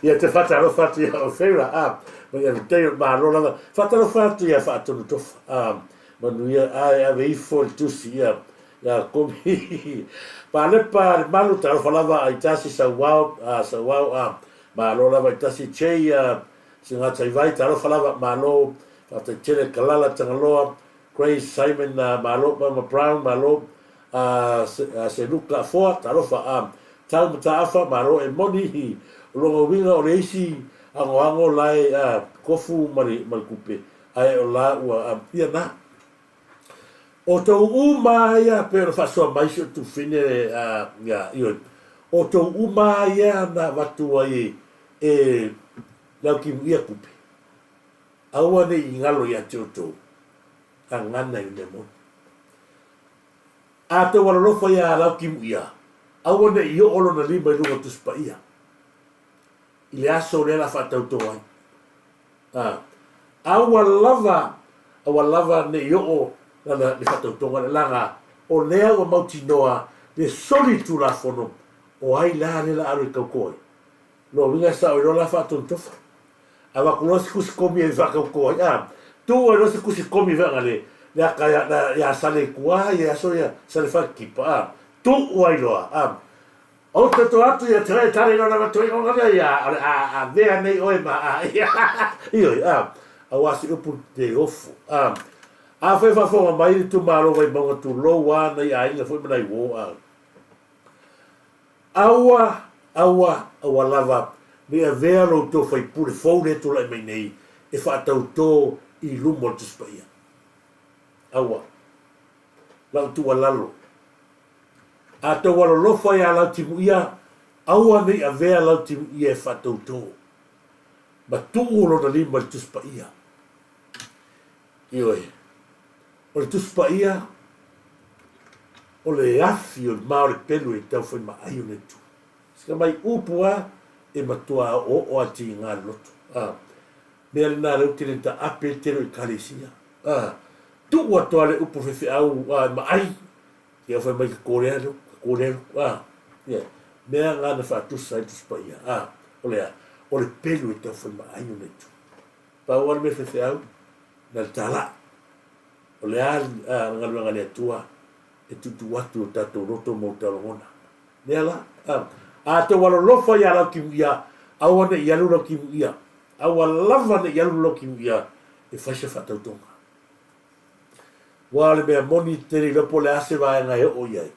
Ia te whatalofa atu ia Ofeira, a, ma ia Vitei o malo lava. Whatalofa atu ia Whaatonu Tofa, a, manuia, a e ave ifo le tusi, ia, Ia komi Palepa le malu talofa lava ai tasi sauao a sauao a malo lava i tasi chei a singa vai talofa lava malo faafetai tele Kalala Tagaloa Grace Simon a malo Mama Brown malo a Seluka Afoa talofa a Tau Mataafa malo e moni o lona uiga o le isi agoago lae a kofu ma le kupe ae o la ua ia na O tou uma ia pei ona faasoa mai si o tufine ia ioe. O tou uma ia na avatu ai e Laukimuia kupe. Aua ne i galo ia te outou gagana i le mea moni. A tou alolofa ia Laukimuia, aua ne i oo lona lima i luga o Tusi Paia i le aso lea la faatautō ai. Ā, aua lava, aua lava ne i oo lana le faatautoga lea, leaga o lea ua mautinoa le soli Tulafono, o ai la lea la alu e tauto ai? Lona uiga e sao ai loa la faatonutofa. Avatu loa se tusi komi e faatauto ai, ā, tuu ai loa se tusi komi vaega le, le ata ia, ia Sale i tua, ia aso ia Sale Faletipa, ā, tuu ai loa, ā, Ou te to atu ia te tare no lava toi onga lea ia o le a a vea nei oe ma a ia ioi a aua se upu te ofu a a whai whawhonga mai le tumalo vai maunga tu lou a nei aiga foi ma nai wo a aua aua aua lava me avea lou tou faipule fou le tulai mai nei e faatautō i luma o le Tusi Paia. Aua. Lau tuualalo. A tou alolofa iā Lautimuia, aua ne i avea Lautimuia e faatautō, ma tuu lona lima i le Tusi Paia. Ioe, o le Tusi Paia, o le afi o le ma o le pelu e taufai ma ai o le Atua. Sina mai upu a e matua oooo a tiga le loto. A, mea lena lea ou te le taape le tele o ekalesia. A, tuu atu a le upu faifeau a e maai, Ia fai mai ka kōrero, ka kōrero, ā, ia, mea ngā na whaatusa ai Tusi Paia, ā, o le a, o le pelu e tauwhai ma ai ona itu. Pau a le mea whewheau, na le tālā. O le a, a, galuega le Atua, e tutu atu o tātou roto mō taurangona. Mea la, ā, a te walolofa i a lau ki ia, aua ne i alu lau ki ia, aua lava ne i alu lau ki ia, e whai se whatautonga. Ua o le mea moni te riro po o le a se vaega e oo i ai,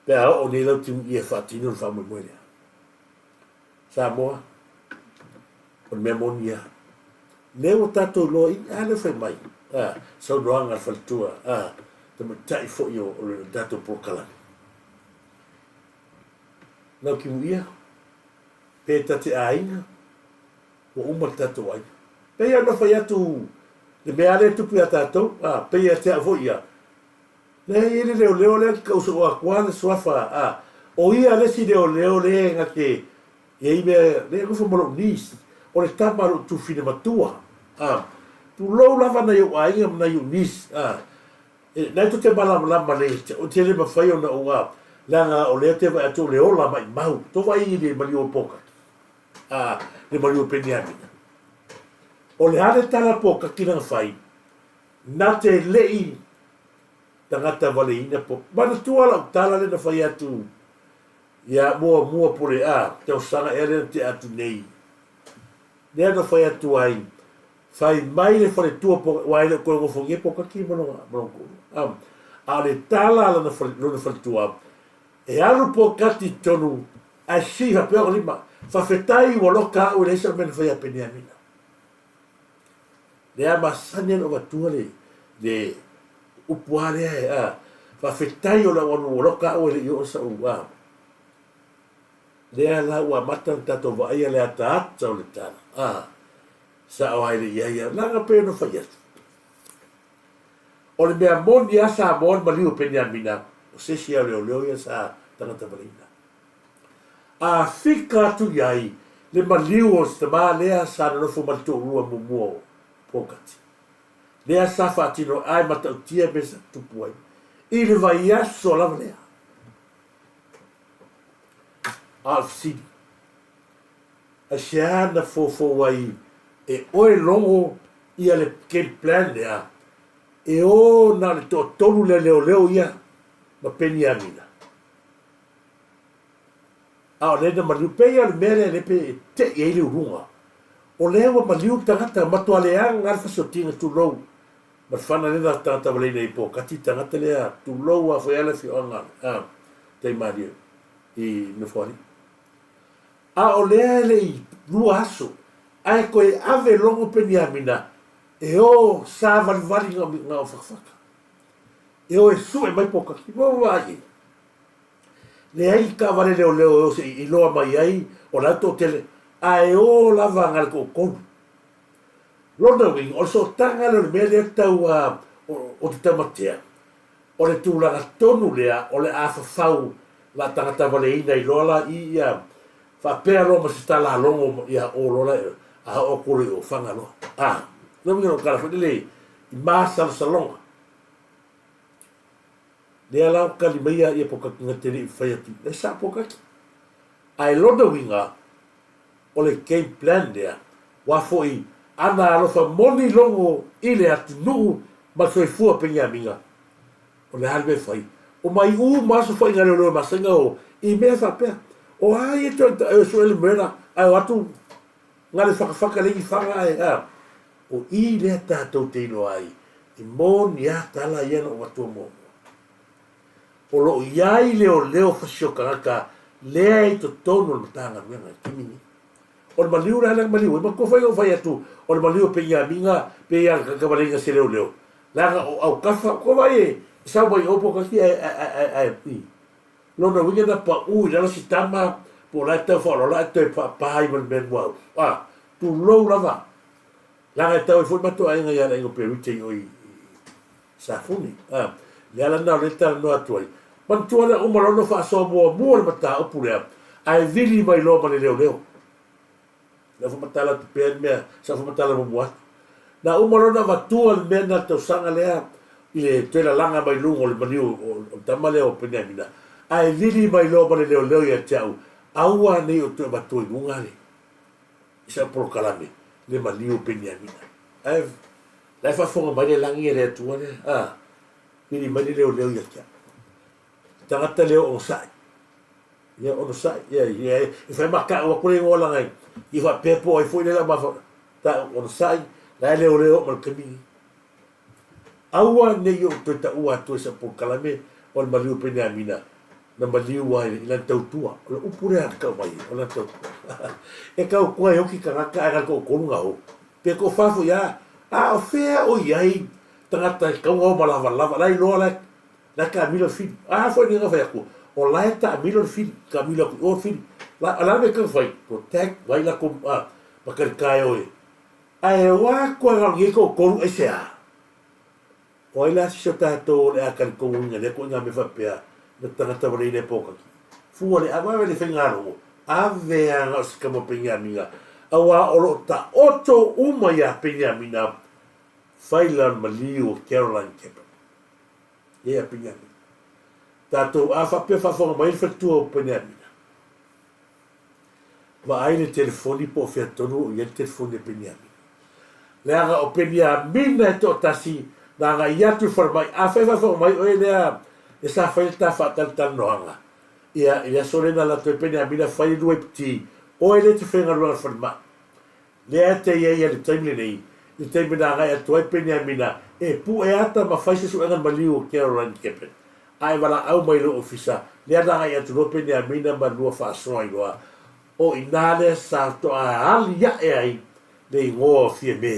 pe a oo nei Lautimuia e faatino le faamoemoe lea. Samoa, o le mea moni ia. Lea ua tatou iloa i a lea fai mai, a, saunoaga a le faletua, a, tamaitai foi o, o le tatou polokalame. Lau Kimuia, pe ta te aiga, ua uma le tatou aiga. Pei ona fai atu le mea lea e tupu ia tatou, a, pei ia te au foi ia, lea e i ai le leoleo lea na tausoa atu lava le suafa, a, o ia le isi leoleo lea e na te i ai mea, lea e nofo ma lou niece, o le tama a lou tufine matua, a, tulou lava nai ou aiga ma nai ou niece, a, e, na e tou te malamalama lelei, ou te le mafai ona ou, a, leaga o lea ou te vaai atu o le ola maimau, tou vaai i le maliu o Pokaki. a le maliu o Peniamina. O le a le tala pōkaki na fai, na te leʻi tagata valeina po. Manatua lau tala le na fai atu ia muamua po le a tausaga ea lea na tea atu nei. Lea na fai atu ai, fai mai le faletua po, ua e le o toe gofogia pōkaki ma lona, ma lona toalua. A o le tala a lana fale, lona faletua, E alu pōkati i totonu ae sii faapea ona lima, Faafetai ua loka au e leai sau mea na fai ia Peniamina. Lea masani ona avatua le, le upu a lea e, a, faafetai o lau alu ua loka au e le i oo sau, a. Lea la ua amata ona tatou vaaia le ataata o le tala, a, sao ai le i ai a, leaga pei ona fai atu. O le mea moni a Samoa le maliu o Peniamina, o se isi ao leoleo ia sa tagata valeina. A fika atu i ai le maliu o se tama lea sa nonofo ma le toalua muamua o Pokati, lea sa faatino ae matautia mea sa tutupu ai i le vaiaso lava lea. A o le fesili, aisea na foufou ai e oe logo ia le game plan lea e o na o le toatolu lea leoleo ia ma Peniamina? A o lea na maliu, pei lava o le mea lea lea pei e tei ai le uluga. O lea ua maliu le tagata, matua leaga lava le fasiotiga tulou ma le fana lea na tagata valeina i Pokati tagata lea tulou lava foi a le afioaga a Taimalie i Nofoalii. A o lea e le i lua aso, ae toe ave logo Peniamina e o savalivali na o fakafaka, e o e sue mai Pokati. Ua vaai ai. Leai ni taavale leoleo e o se i iloa mai ai o la e toatele, ae o lava na le toatolu. Lona uiga, o le sootaga lea o le mea lea tau a o te taumatea, o le tulaga tonu lea o le a fafau la tagata valeina i loa la i ia faapea loa ma se tala logo ia o loa la a oo atu loa i o Fagaloa. A, lona uiga o le tala foi lele i masalosaloga. Lea la ua tali mai ia Pokaki na te le i fai atu e sa Pokaki. Ae lona uiga o le game plan lea ua foi ana alofa moni logo i le atunuu ma le soifua Peniamina. O le a le mea e fai? O mai uma aso faiga leoleo masani o i mea faapea. O a ia toe e sue le murder ae o atu na le fakafaka le ifaga ae a. O i lea tatou te iloa ai e moni a tala ia na ou avatua muamua. O lo o i ai leoleo fasio tagata lea i totonu o le Matagaluega i le taimi nei. O le maliu la lea na maliu ai, manatua foi na ou fai atu o le maliu o Peniamina pe ia le tagata se leoleo, leaga o autafa, ua vaai e sau mai o Pokati ae, ae, ae, ae, i. Lona uiga na pau i lalo si tama po o la e tau faaoloolo ae toe faapa ai ma le mea muaulu. A, tulou lava. Leaga e tau ai foi matou aiga ia le aiga o Perite i o i Safune. A, le ala lena o lea e talanoa atu ai. Manatua lea uma loa ona faasoa muamua le mataupu lea, ae vili mai loa ma le leoleo. Na faamatala atu pea le mea sa faamatala muamua atu. Na uma loa ona avatua le mea lena i le tausaga lea i le toe lalaga mai luga o le maliu o le tama lea o Peniamina, ae vili mai loa ma le leoleo ia te au, aua nei o toe avatua i luga le i sau polokalame le maliu o Peniamina. Ae la e faafofoga mai le lagi e le Atua lea, a, vili mai le leoleo ia te au. Tagata lea o onosai. Ia onosai, ia, ia, e fai ma tau atu le igoa laga i faapea po o ai foi lea la mafa, tau onosai, la e leoleo ma le taimi nei. Aua ne i ou toe taua atu ai sau polokalame o le maliu o Peniamina, na maliu ai i lana tautua. O le upu lea na tau mai ai, o lana tautua. E tautua e oki tagata ae na o le toatolu na o. Pe tofa foi a, a o fea o i ai tagata e tau ma lavalava, la e iloa la la e taamilo le fili. A foi ni na fai atu, o la e taamilo le fili, taamilo atu i o le fili. La, o le a le mea e tau fai, protect, vai latou a, ma talita e o e. Ae o atu a na o lenei toatolu aisea? O ai la sisi o tatou o le a talitonuina lea ituaiga mea faapea ma tagata ua leilea polokaki? Fua le ave ave le faigalogo, ave a na o se tama o Peniamina, auā o lo o taoto uma iā Peniamina faila o le maliu o Caroline Kepa. Ia ia Peniamina. Tatou a faapea faafofoga mai le faletua o Peniamina. Vaai le telefoni po o fea tonu o i ai le telefoni a Peniamina. Leaga o Peniamina e toatasi na agai atu i le falemai. Afai e faafofoga mai oe lea e sa fai le ta faatalatalanoaga, ia, i le aso lea na alu atu ai Peniamina fai le 2 APT, oe lea e te faigaluega i le falemai. Lea e te i ai i le taimi lenei, i le taimi na agai atu ai Peniamina e pue ata ma fai se suega i le maliu o Caroline Keppen, a e valaau mai i lou ofisa, lea na agai atu loa Peniamina ma lua faasoa iloa, o i ina lea sa faatoa aliae ai le igoa o Fiame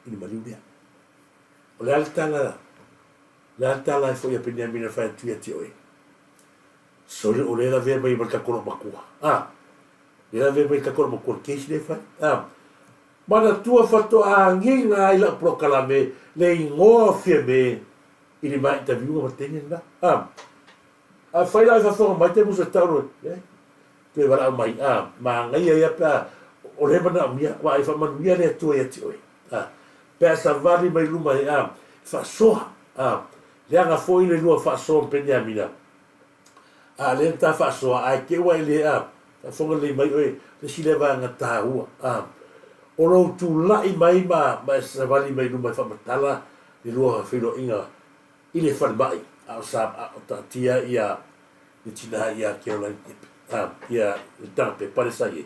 i le maliu lea. O le a le tala, o le a le tala e foi a Peniamina e fai atu ia te oe? Sole, o lea e lavea mai ma le tatou loomatua. A! Lea lavea mai le tatou loomatua le case lea e fai. A! Manatua faatoa agiga ai lau polokalame le igoa o Fiame i le ma interview ma teine lena. A! Afai la e faafofoga mai te musa tau loe, e, toe valaau mai, a, manaia ia pe a, o lea e manaomia, vaai faamanuia le Atua ia te oe, a, pe a savali mai luma e, a, faasoa, a, leaga foi le lua faasoa ma Peniamina, a, lea na ta faasoa, ae te ua e le, a, faafofoga lelei mai oe, le isi lea vaega taua, a, o lou tulai mai ma, ma e savali mai luma e faamatala le lua feiloaiga i le falemai a o sa a o taatia ia le tina ia Caroline Pepe a ia le tanga pepa le sa iai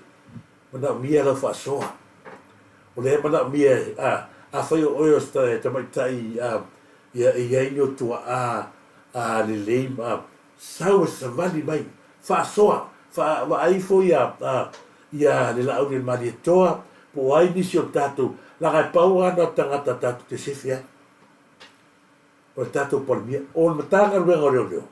manaomia lau faasoa o lea manaomia a afai o oe o se tamaitai a ia e iai ni o tuaa a lelei ma sau e savali mai faasoa faa vaai ifo ia a ia le laau le Malietoa po o ai nisi o tatou laga e pau a na o tagata tatou te sefe ai. O le tatou Palemia, o le Matagaluega o Leoleo,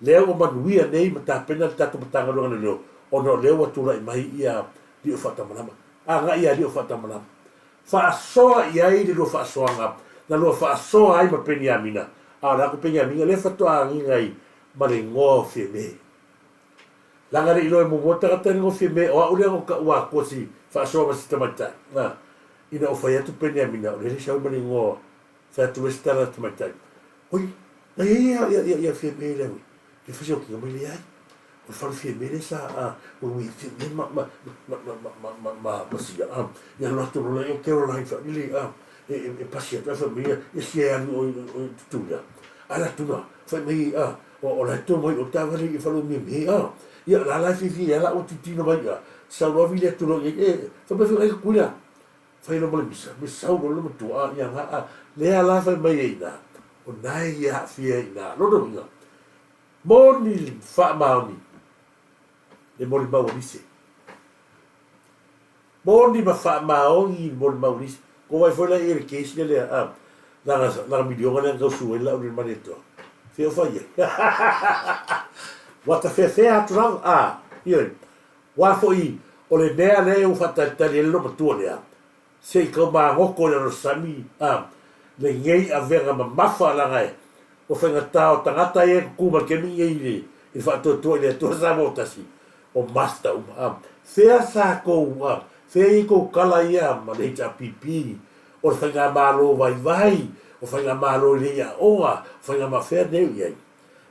lea ua manuia nei ma tapena le tatou Matagaluega o Leoleo ona o lea ua tulai mai ia Lio Faatamalama, agai ia Lio Faatamalama. Faasoa i ai le lua faasoaga na lua faasoa ai ma Peniamina, a o le a ko Peniamina lea faatoa agiga ai ma le igoa o Fiame. Leaga le iloa e muamua tagata i le igoa Fiame, o au lea na ou taua atua si faasoa ma si tamaitai, na, ina ua fai atu Peniamina, o lea le sau ma le igoa Fai atu ai se tala a le tamaitai, Oi, na i ai ia, ia, ia, ia Fiame lea ui. Ke fasi o kinga mai leai. O le fale Fiame lea sa, a, ui, ui, Fiame ma, ma, ma, ma, ma, ma, ma, ma, ma sia, a, ia lo atu lola ia Caroline fa lili, a, e, e, e pasi atu ai fa mai ia, ia sia e alu o, o, o tutuila. A la tuna, fai mai, a, o, o la e tō mai o tāwale i whalo mie mie, a, ia, la la e whiwhi, ia la o titino mai, a, sau loa vili atu loa i ai, e, fai mai fai kuila, Fai loa ma le misa, me sau loa le matua, a ia nga a, lea la fai mai ai ina, o na e ia aafia ai ina. Lona uiga, moni le faamaoni le molimau a Lise. Moni ma faamaoni le molimau a Lise. Ko wai foi la ia le case lea lea, a, lana, lana miliona lea na tausu ai le laau i le Malietoa. Fea o fai ai? Ua ta feafea atu lava, a, ioe. Aua foi o le mea lea ua faatalitali ai le loomatua lea, se i tau magoto i lalo sami, a, lenei avega mamafa leaga e ua faigata o tagata ia e tutu mai le taimi lenei i le i le faatuatua i le Atua Samoa o tasi, o master uma, a. Fea sa tou, a, fea i ai tou tala ia ma le HRPP, o le faigamalo vaivai, o faigamalo e le i aoga, o faigamalo, fea nei o i ai?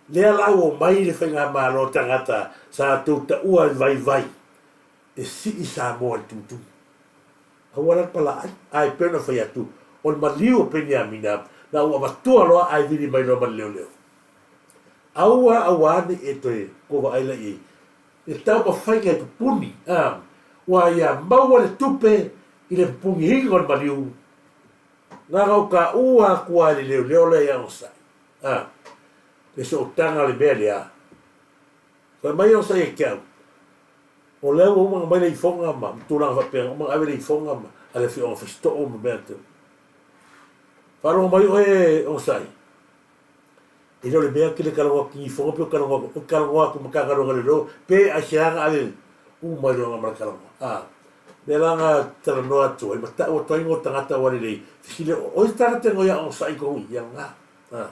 Lea la ua omai le faigamalo tagata sa tou taua i vaivai e sii Samoa i le tumutumu. Aua la le palaai, ae pei ona fai atu, o le maliu o Peniamina na ua avatua loa ae vili mai loa ma le leoleo. Aua aua ne i e toe kou vaai la i ai le taumafaiga e pupuni, a, ua ia maua le tupe i le pupuniina o le maliu, na ona ou taua atu lava i le leoleo lea ia onosai. A, le sootaga o le mea lea. Fai mai o sa ia te au, o lea ua uma ona mai le ifoga ma tulaga faapena, uma ona ave le ifoga ma. a le afioaga Fasitoo ma mea te Faalogo mai oe e Osai, e le o le mea ke le talanoa atu nifoga pe o talanoa atu, o talanoa atu Matagaluega Leoleo pe aisea na ave u mai loa ma le talanoa. A, mea la na talanoa atu ai ma tau atu ai no tagata ua lelei, fesili o ai se tagata e noia onosai i tonu i ia lena. A,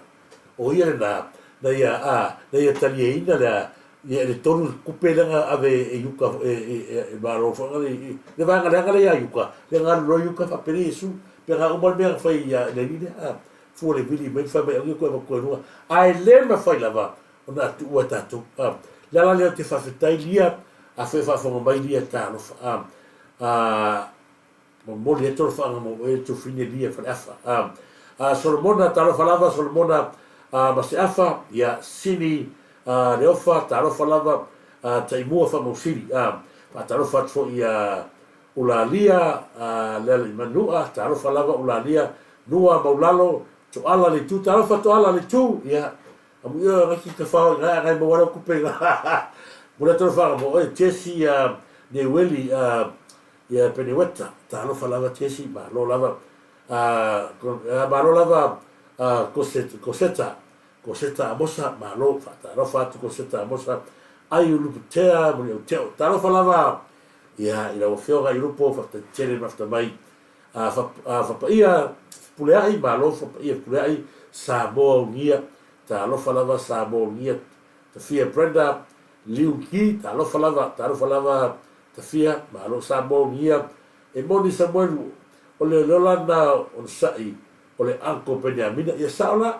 o ia lena, na ia, a, na ia talieina le a, ia le tonu kupe lea na ave e Iuka e, e, e, e malo foi na le, le vaega leaga lea ia Iuka, lea na alu loa Iuka faapelei Iesu, pe na uma le mea na fai ia le alii lea, a, fua le vili mai fai mai auia koe avatu ai luga, ae le mafai lava ona atuua e tatou, a. Le ala lea ou te faafetai lia, afai o faafofoga mai lia talofa, a, a, Momoli atu le faagamoe i Tufine Lia Faleafa. A, a Solomona, talofa lava Solomona a, ma Seafa, ia, Sini a, Leofa, talofa lava a, Taimua Faamausili. A, faatalofa atu foi ia Ulalia a, Lealaimanua, talofa lava Ulalia, Nua Maulalo, Toala Leitu, talofa Toala Leitu, ia, amuia ngaki ka whao i ngai ngai maua kupe i ngā. Mole atu le faagamoe, Jesse a, Neueli a, Ia Peneweta, talofa lava Jesse, malo lava, a, malo lava a, Koseta, Koseta Amosa, malo, faatalofa atu Koseta Amosa, ai Uluputea, Muliauteo, talofa lava, ia, i lau afioga i Lupo, faafetai tele mafta mai, a, fa, a, fapaia Fepuleai, malo fapaia Fepuleai, Samoa Ugia, talofa lava Samoa Ugia, Tafia Brenda, Liu Ki, talofa lava, talofa lava Tafia, Malo Samoa ugia, e moni Samuelu, o le leola na onosai o le Uncle Peniamina, ia sao la?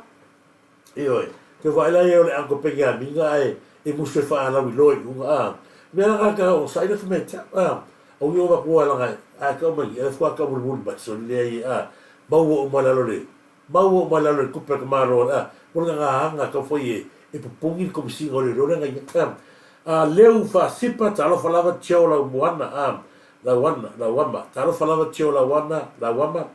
Ioe, te vaai la ia o le Uncle Peniamina ae e musu e faalauiloa i luga, a. Mea la ka onosai na fai mai te au, a. Au i ova kua langa, ae ka mai, e fua ka mulimuli mai, soli lea ia, a. Maua uma lalo le, Maua uma i lalo i le kupe a ka Malo, a, mo le gagaaga kau foi e, e pupungi le Komisiga o Leoleo lea gaia, a, a leu faasipa, talofa lava tio lau moana, a, lau ana, lau ama, talofa lava tio lau ana, lau ama,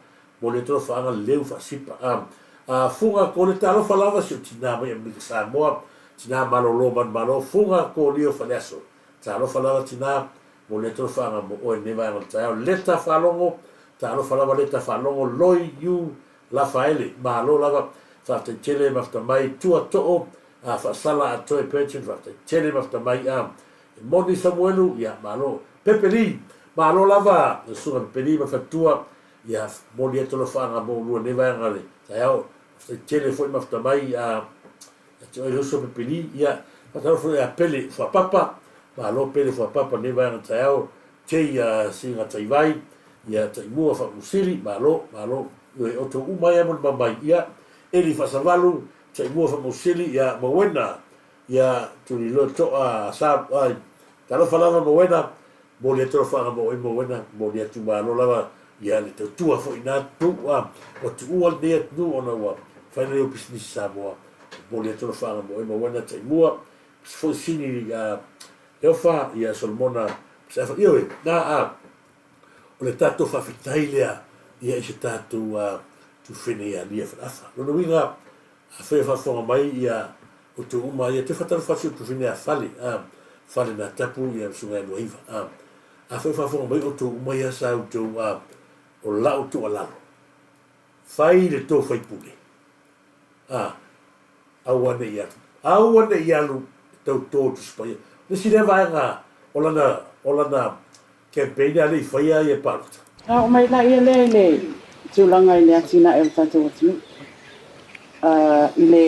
mo le tolofaaga leu faasipa, a, a fuga kole, talofa lava si o tinā mai Amerika Samoa, tinā malolo manumalo, fuga kolio faleaso, talofa lava tinā, mo le tolofaaga mo oe nei vaega o le taeao, leta faalogo, talofa lava leta faalogo, loi you Lafaele, malo lava, faafetai tele mafta mai, tua too, a faasala a toe Perchin, faafetai tele mafta mai, a e moni Samuelu, ia malo, Pepe Lee, malo lava, le susuga Pepe Lee ma le faletua, ia moni atu alofaaga mo ulua nei vaega le taeao, faafetai tele foi mafta mai, a ia te oe le uso Pepe Lee, ia faatalofa foi ia Pele Fuapapa, malo Pele Fuapapa nei vaega taeao, Tei a Singa Taivai, ia Taimua Faamusili, malo, malo, ioe outou uma ai mo le mau mai, ia Eli Faasavalu, Taimua Faamusili, ia Mawena, ia Tuliloa Toa Sa, ai, talofa lava Mawena, moli atu alofaaga mo oe Mawena, moli atu malo lava, ia le tautua foi na tu, a, ua tuua lenei atunuu ona ua fai lea o pisinisi Samoa, moli atu alofaaga mo oe Mawena Taimua, foi sini, a, Leofa, ia Solomona, Sefa, ioe, na a, o le tatou faafetai lea ia i se tatou a, tufene ia Lia Faleafa. Lona uiga, afai o faafofoga mai ia outou uma, ia toe faatalofa atu i o tufene ia Fale, a, Fale na tapu ia le susuga ia Luaiva, a, afai o faafofoga mai outou uma ia sa outou, a, o lau tuualalo, fai le tou faipule, a, Aua ne i alu. Aua ne i alu e tauto i Tusi Paia. O le isi lea vaega o lana, o lana campaign a le i faia ia palota. Ona oo mai laia lea i le tulaga i le atinae o le tatou atunuu, i le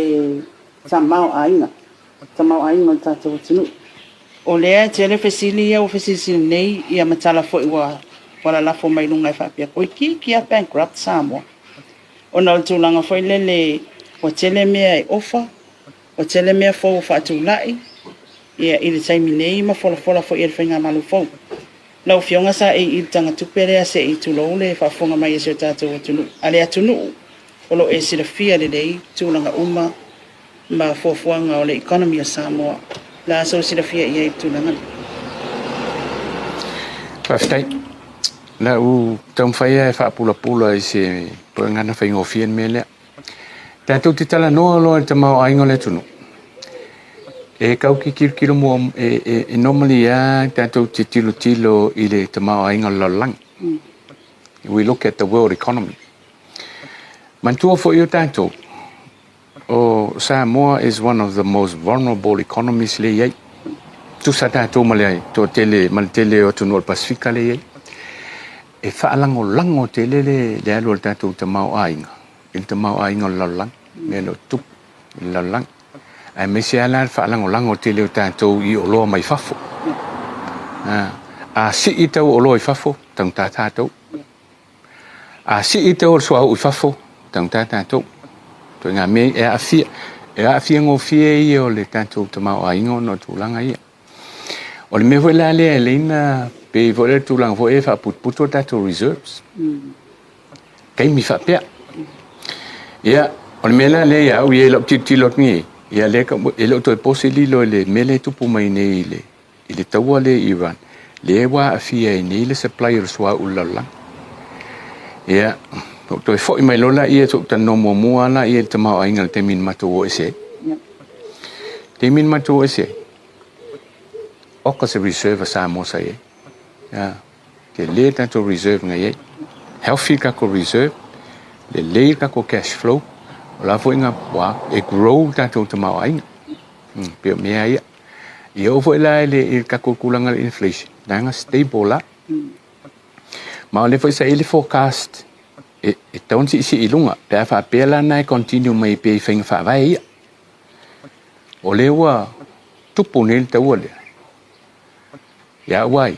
tamaoaiga, tamaoaiga o le tatou atunuu. O lea e tele fesili ia ua fesilisili nei ia ma tala foi ua lalafo mai luga e faapea, toeitiiti lava bankrupt Samoa. Ona o le tulaga foi lele ua tele mea e ofa, ua tele mea fou ua faatulai ia i le taimi nei ma folafola foi e le Faigamalo fou. Lau Afioga sa e i i le tagatupe lea se i tulou le faafofoga mai a si o tatou atunuu. A le atunuu o lo o e silafia lelei tulaga uma ma fuafuaga o le economy o Samoa. O le a sou silafia i ai i le tulaga lea? Faafetai. La u taumafai lava e faapulapula i se gagana faigofie le mea lea. Tatou te talanoa loa i le tamaoaiga o le atunuu, e tau te tilotilo mua, e, e, e normally lava tatou te tilotilo i le tamaoaiga o le lalolagi. We look at the world economy. Manatua foi o tatou, o Samoa is one of the most vulnerable economies lea e i ai. Tusa tatou ma le toatele, ma le tele o atunuu o le Pasefika lea e i ai. E faalagolago tele le, le alu a le tatou tamaoaiga i le tamaoaiga o le lalolagi, mea o lo o tutupu i le lalolagi. Aemaise lava la le faalagolago tele o tatou i oloa mai fafo. A sii tau oloa i fafo, taugata tatou. A sii tau o le suauu i fafo, taugata tatou. Ituaiga mea e aafia, e aafia gofie ia o le tatou tamaoaiga ona o tulaga ia. O le mea foi la lea e alai ona pei foi lea tulaga foi e faaputuputu a tatou reserves. Taimi faapea. Ia, o le mea la lea ia au ia i lau tilotilo atu nei, ia lea e le o toe po se lilo i le mea lea e tupu mai nei i le i le taua lea i Iran, lea ua aafia ai nei le supply o le suauu i le lalolagi. Ia, ou toe foi mai loa laia, ou talanoa muamua lava laia i le tamaoaiga i le taimi na matou o ese ai. Taimi na matou o ese ai, oka se reserve a Samoa sa i ai. Ia, tele tatou reserve na i ai. Healthy tatou reserve, lelei le tatou cash flow, o la foi na, ua, e grow le tatou tamaoaiga. Hmm, pei o mea ia. Ia oo foi la i le, i le tatou tulaga i le inflation, leaga stable la. Ma o lea foi sa i ai le forecast e, e tatau ona siisii i luga, pe a faapea la na e continue mai pea i faiga faavae ia. O lea ua tupu nei le taua lea. Ia au ai,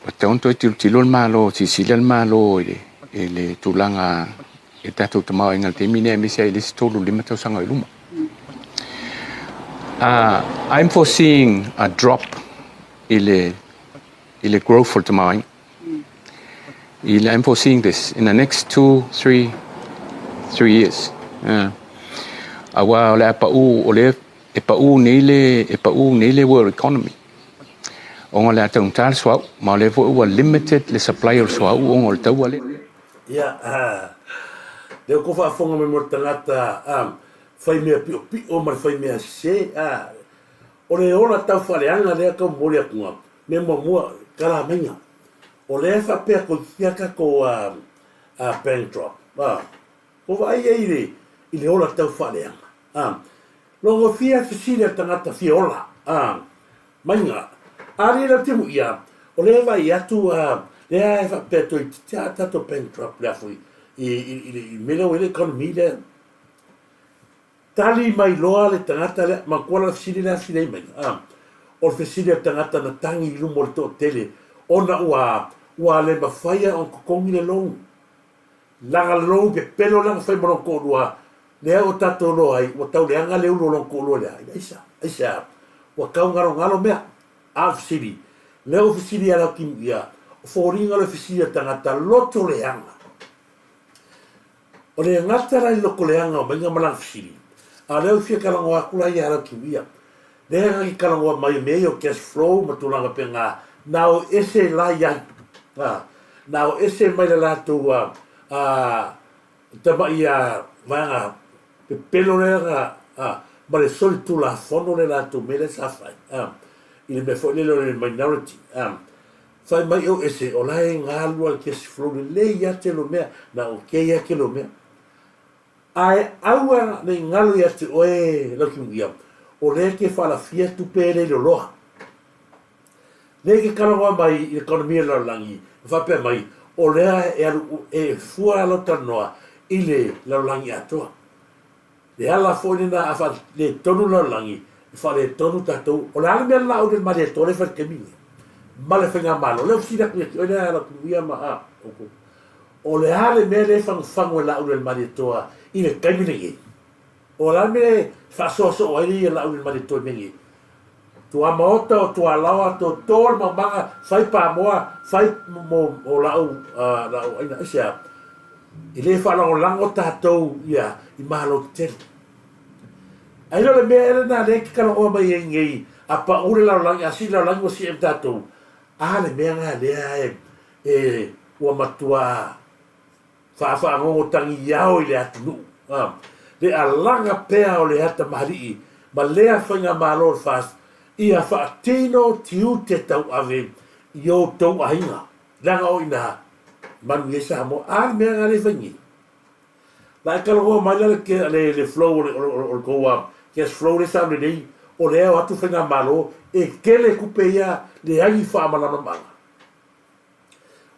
ua tatau ona toe tilotilo le Malo, silasila le Malo i le, i le tulaga i le tatou tamaoaiga i le taimi lenei aemaise ai i le isi 35 tausaga i luma. Uh, I'm foreseeing a drop i le, i le growth o le tamaoaiga. I le, I'm foreseeing this in the next two, three, years. Uh, aua o le a pau, o le E pau nei le, e pau nei le world economy ona o le a taugata le suauu, ma o lea foi ua limited le supply o le suauu ona o le taua lea. Ia, lea ua tou faafofoga mai mo le tagata fai mea piopio ma le fai mea sese, o le ola tau faaleaga lea tau momoli atu, mea muamua, kalamaiga. O lea e faapea toeitiiti lava tatou bank drop, Ua vaai ai i le, i le ola tau faaleaga. A. Logo fia fesili a le tagata fia ola. A. Maiga. A lea lau timu ia, o lea e vaai atu a, lea e faapea toeitiiti a tatou bankrupt lea foi i, i, i, i mea lea ua i ai le economy lea. Tali mai loa le tagata lea, manatua la le fesili lea fesili ai maiga, a. O le fesili a le tagata na tagi i luma o le toatele ona ua, ua le mafaia ona totogi le loan. Laga lou pepelo laga fai ma lona toalua, lea ua tatou iloa ai, ua tau leaga le ulu o lona toalua lea, i aisa, aisea? Ua tau galogalo mea. A o le fesili, lea ua fesili ia Laukimu ia, o foliga o le fesili a le tagata loto leaga. O le gata la i le loto leaga o maiga ma lana fesili, a o lea ua fia talanoa atu la ia Laukimu ia. Lea na talanoa mai o mea ia o cash flow ma tulaga faapena, na o ese la i ai. A, na o ese mai le latou a, a, tama'i a vaega pepelo lea na, a, ma le solitulafono le latou mea lea sa fai, a, i le mea foi lele o le minority, a. Fai mai o ese, o la e galu lava le cash flow lelei lava tele o mea, na okay lava tele o mea. Ae aua ne i galo ia te oe Laukimuia, o lea e te faalafia tupe e le loloa. Lea e te talanoa mai i le economy o le lalolagi, ma faapea mai, o lea e alu e fua lau talanoa i le lalolagi atoa. Le ala foi lena a faaletonu le lalolagi, e faaletonu tatou. O le a le mea le laau le malietoa lea e fai i le taimi lenei? Ma le faigamalo. Lea ua fesili atu ia te oe lea Laukimuia ma a outou. O le a le mea lea e fagufagu e Laulualemalietoa i le taimi lenei? O le a le mea e faasoasoo ai ia Laulualemalietoa i mea nei? Tuamaota o tualaoa, toto le maumaga, fai pamoa, fai mo, mo lau, uh, lau aina, aisea? E le faalagolago tatou ia i malo tetele. Ai le o le mea ea lena lea e te talanoa mai ai nei, a pau le lalolagi, a sii le lalolagi ua sii ai ma tatou. A le mea lena lea e E, ua matua faafagogotagiao i le atunuu, a, le alaga pea o le atamalii ma lea faigamalo o le FAST ia faatino tiute tauave i outou aiga, leaga o i ina. Manuia ai Samoa. A le mea lena lea e fai nei? La e talanoa mai la le, le, le flow o le, o le, o le tou uh, cash flow lea sa lelei, o lea o atu faigamalo e tele tupe ia leai ni faamalamalamaga.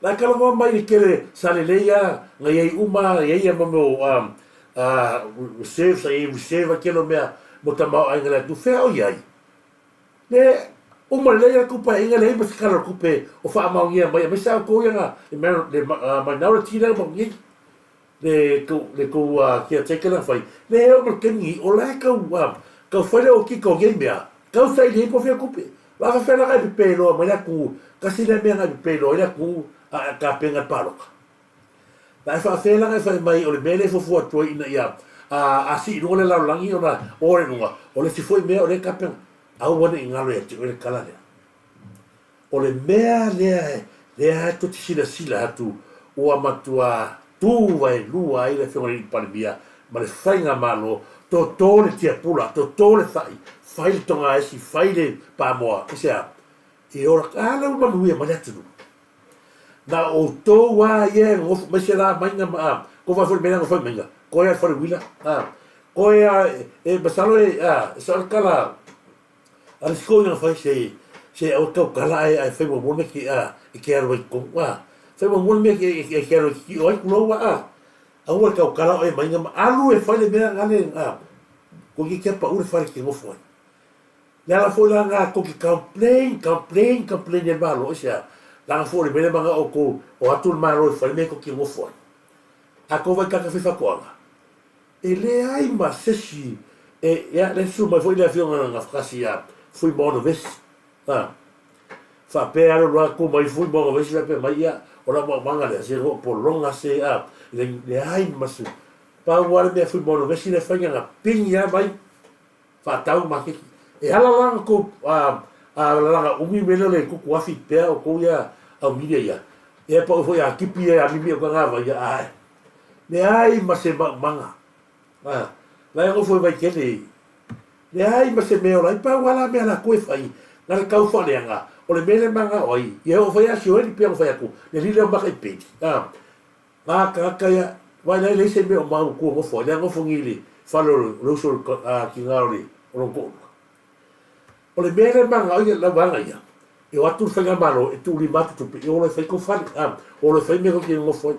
La e talanoa mai le tele sa lelei a na iai uma iai ia mo mea o um, uh, reserve sa iai reserve a tele o mea mo tamaoaiga le atu fea o iai. Le uma lelei a le tupe leai ma se tala o le tupe o faamaonia mai aemaise a outou ia na le, le uh, minority lea ma nei. Le tou le tou caretaker na fai, le e oo mai le taimi nei, o la e tau tau fai le okika o nei mea, tau saili ai po o fea tupe. O le a faapefea la ona e pepe loa mai le atunuu, tasi lea mea na e pepe loa ai le atunuu a e tapena le palota. La e faapefea la ona e fai mai o le mea lea e fuafua atu ai ina ia a sii i luga le lalolagi ona o le luga, o le isi foi mea o lea e tapena. Aua ne i galo ia te oe le tala lea. O le mea lea lea tou te silasila atu ua matua tu vaelua ai le Afioga i le Alii Palemia ma le Faigamalo, toto le tiapula, toto le fai, fai le togaesi, fai le pamoa, aisea? E ola, a lea ua manuia mai le atunuu. Na o outou lava ia e nonofo mai se la maiga ma, a, kou vaai foi i le mea lea na nofo ai maiga, koe a i le fale uila, a, koe a, e, masalo e, a, e sao le tala, A le siko ina fai se se aua tautala ae ae fai muamua le mea ke a e ke alu ai i totonu a. Fai muamua le mea ke e ke alu ai ki o ai kulou a a. Aua le tautala oe mai ma alu e fai le mea ngale a. Ko ki kia pau le fale ke nofo ai. Le ala foi la nga ko ki complain complain complain e malo e sea. Langa foi le mea le manga o ko o atu le malo e fai le mea ko ki nofo ai. A ko vai kaka fai whakoanga. E leai ma sesi e, ia, le susu mai foi le afioga na Gafakasi ia Fuimaono Vesi. A, faapea alu loa ku mai Fuimaono Vesi faapea mai, ia, o lau maumaga lea, se loo pologa se, a, le, leai ma se, pau lava le mea Fuimaono Vesi le faiga na pigi lava mai, faatau maketi. E ala la na kou, a, a lalaga umi me lea o le kuku afi pea o kou ia au media ia. Ia pau foi a kipi ia a mimi o ka ngā ia, ae. Leai ma se maumaga. A, la e nofo i Vaitele i. Leai ma se mea ola ai, pau a la mea lakou e fai, na le tau faaleaga, o le mea le maga o ai, ia oo fai a sioeli pea ona fai atu, le lile o maka i peli. A, nga tagata ia, vai la e leai se mea o mau tua nofo ai, lea nofo ni le fale o le uso o le tina o le o lona toalua. O le mea lea e manao ia lau vaega ia, e o atu le faigamalo e tuulima atu tupe e ola e fai kou fale, a, ola e fai mea kou te nonofo ai.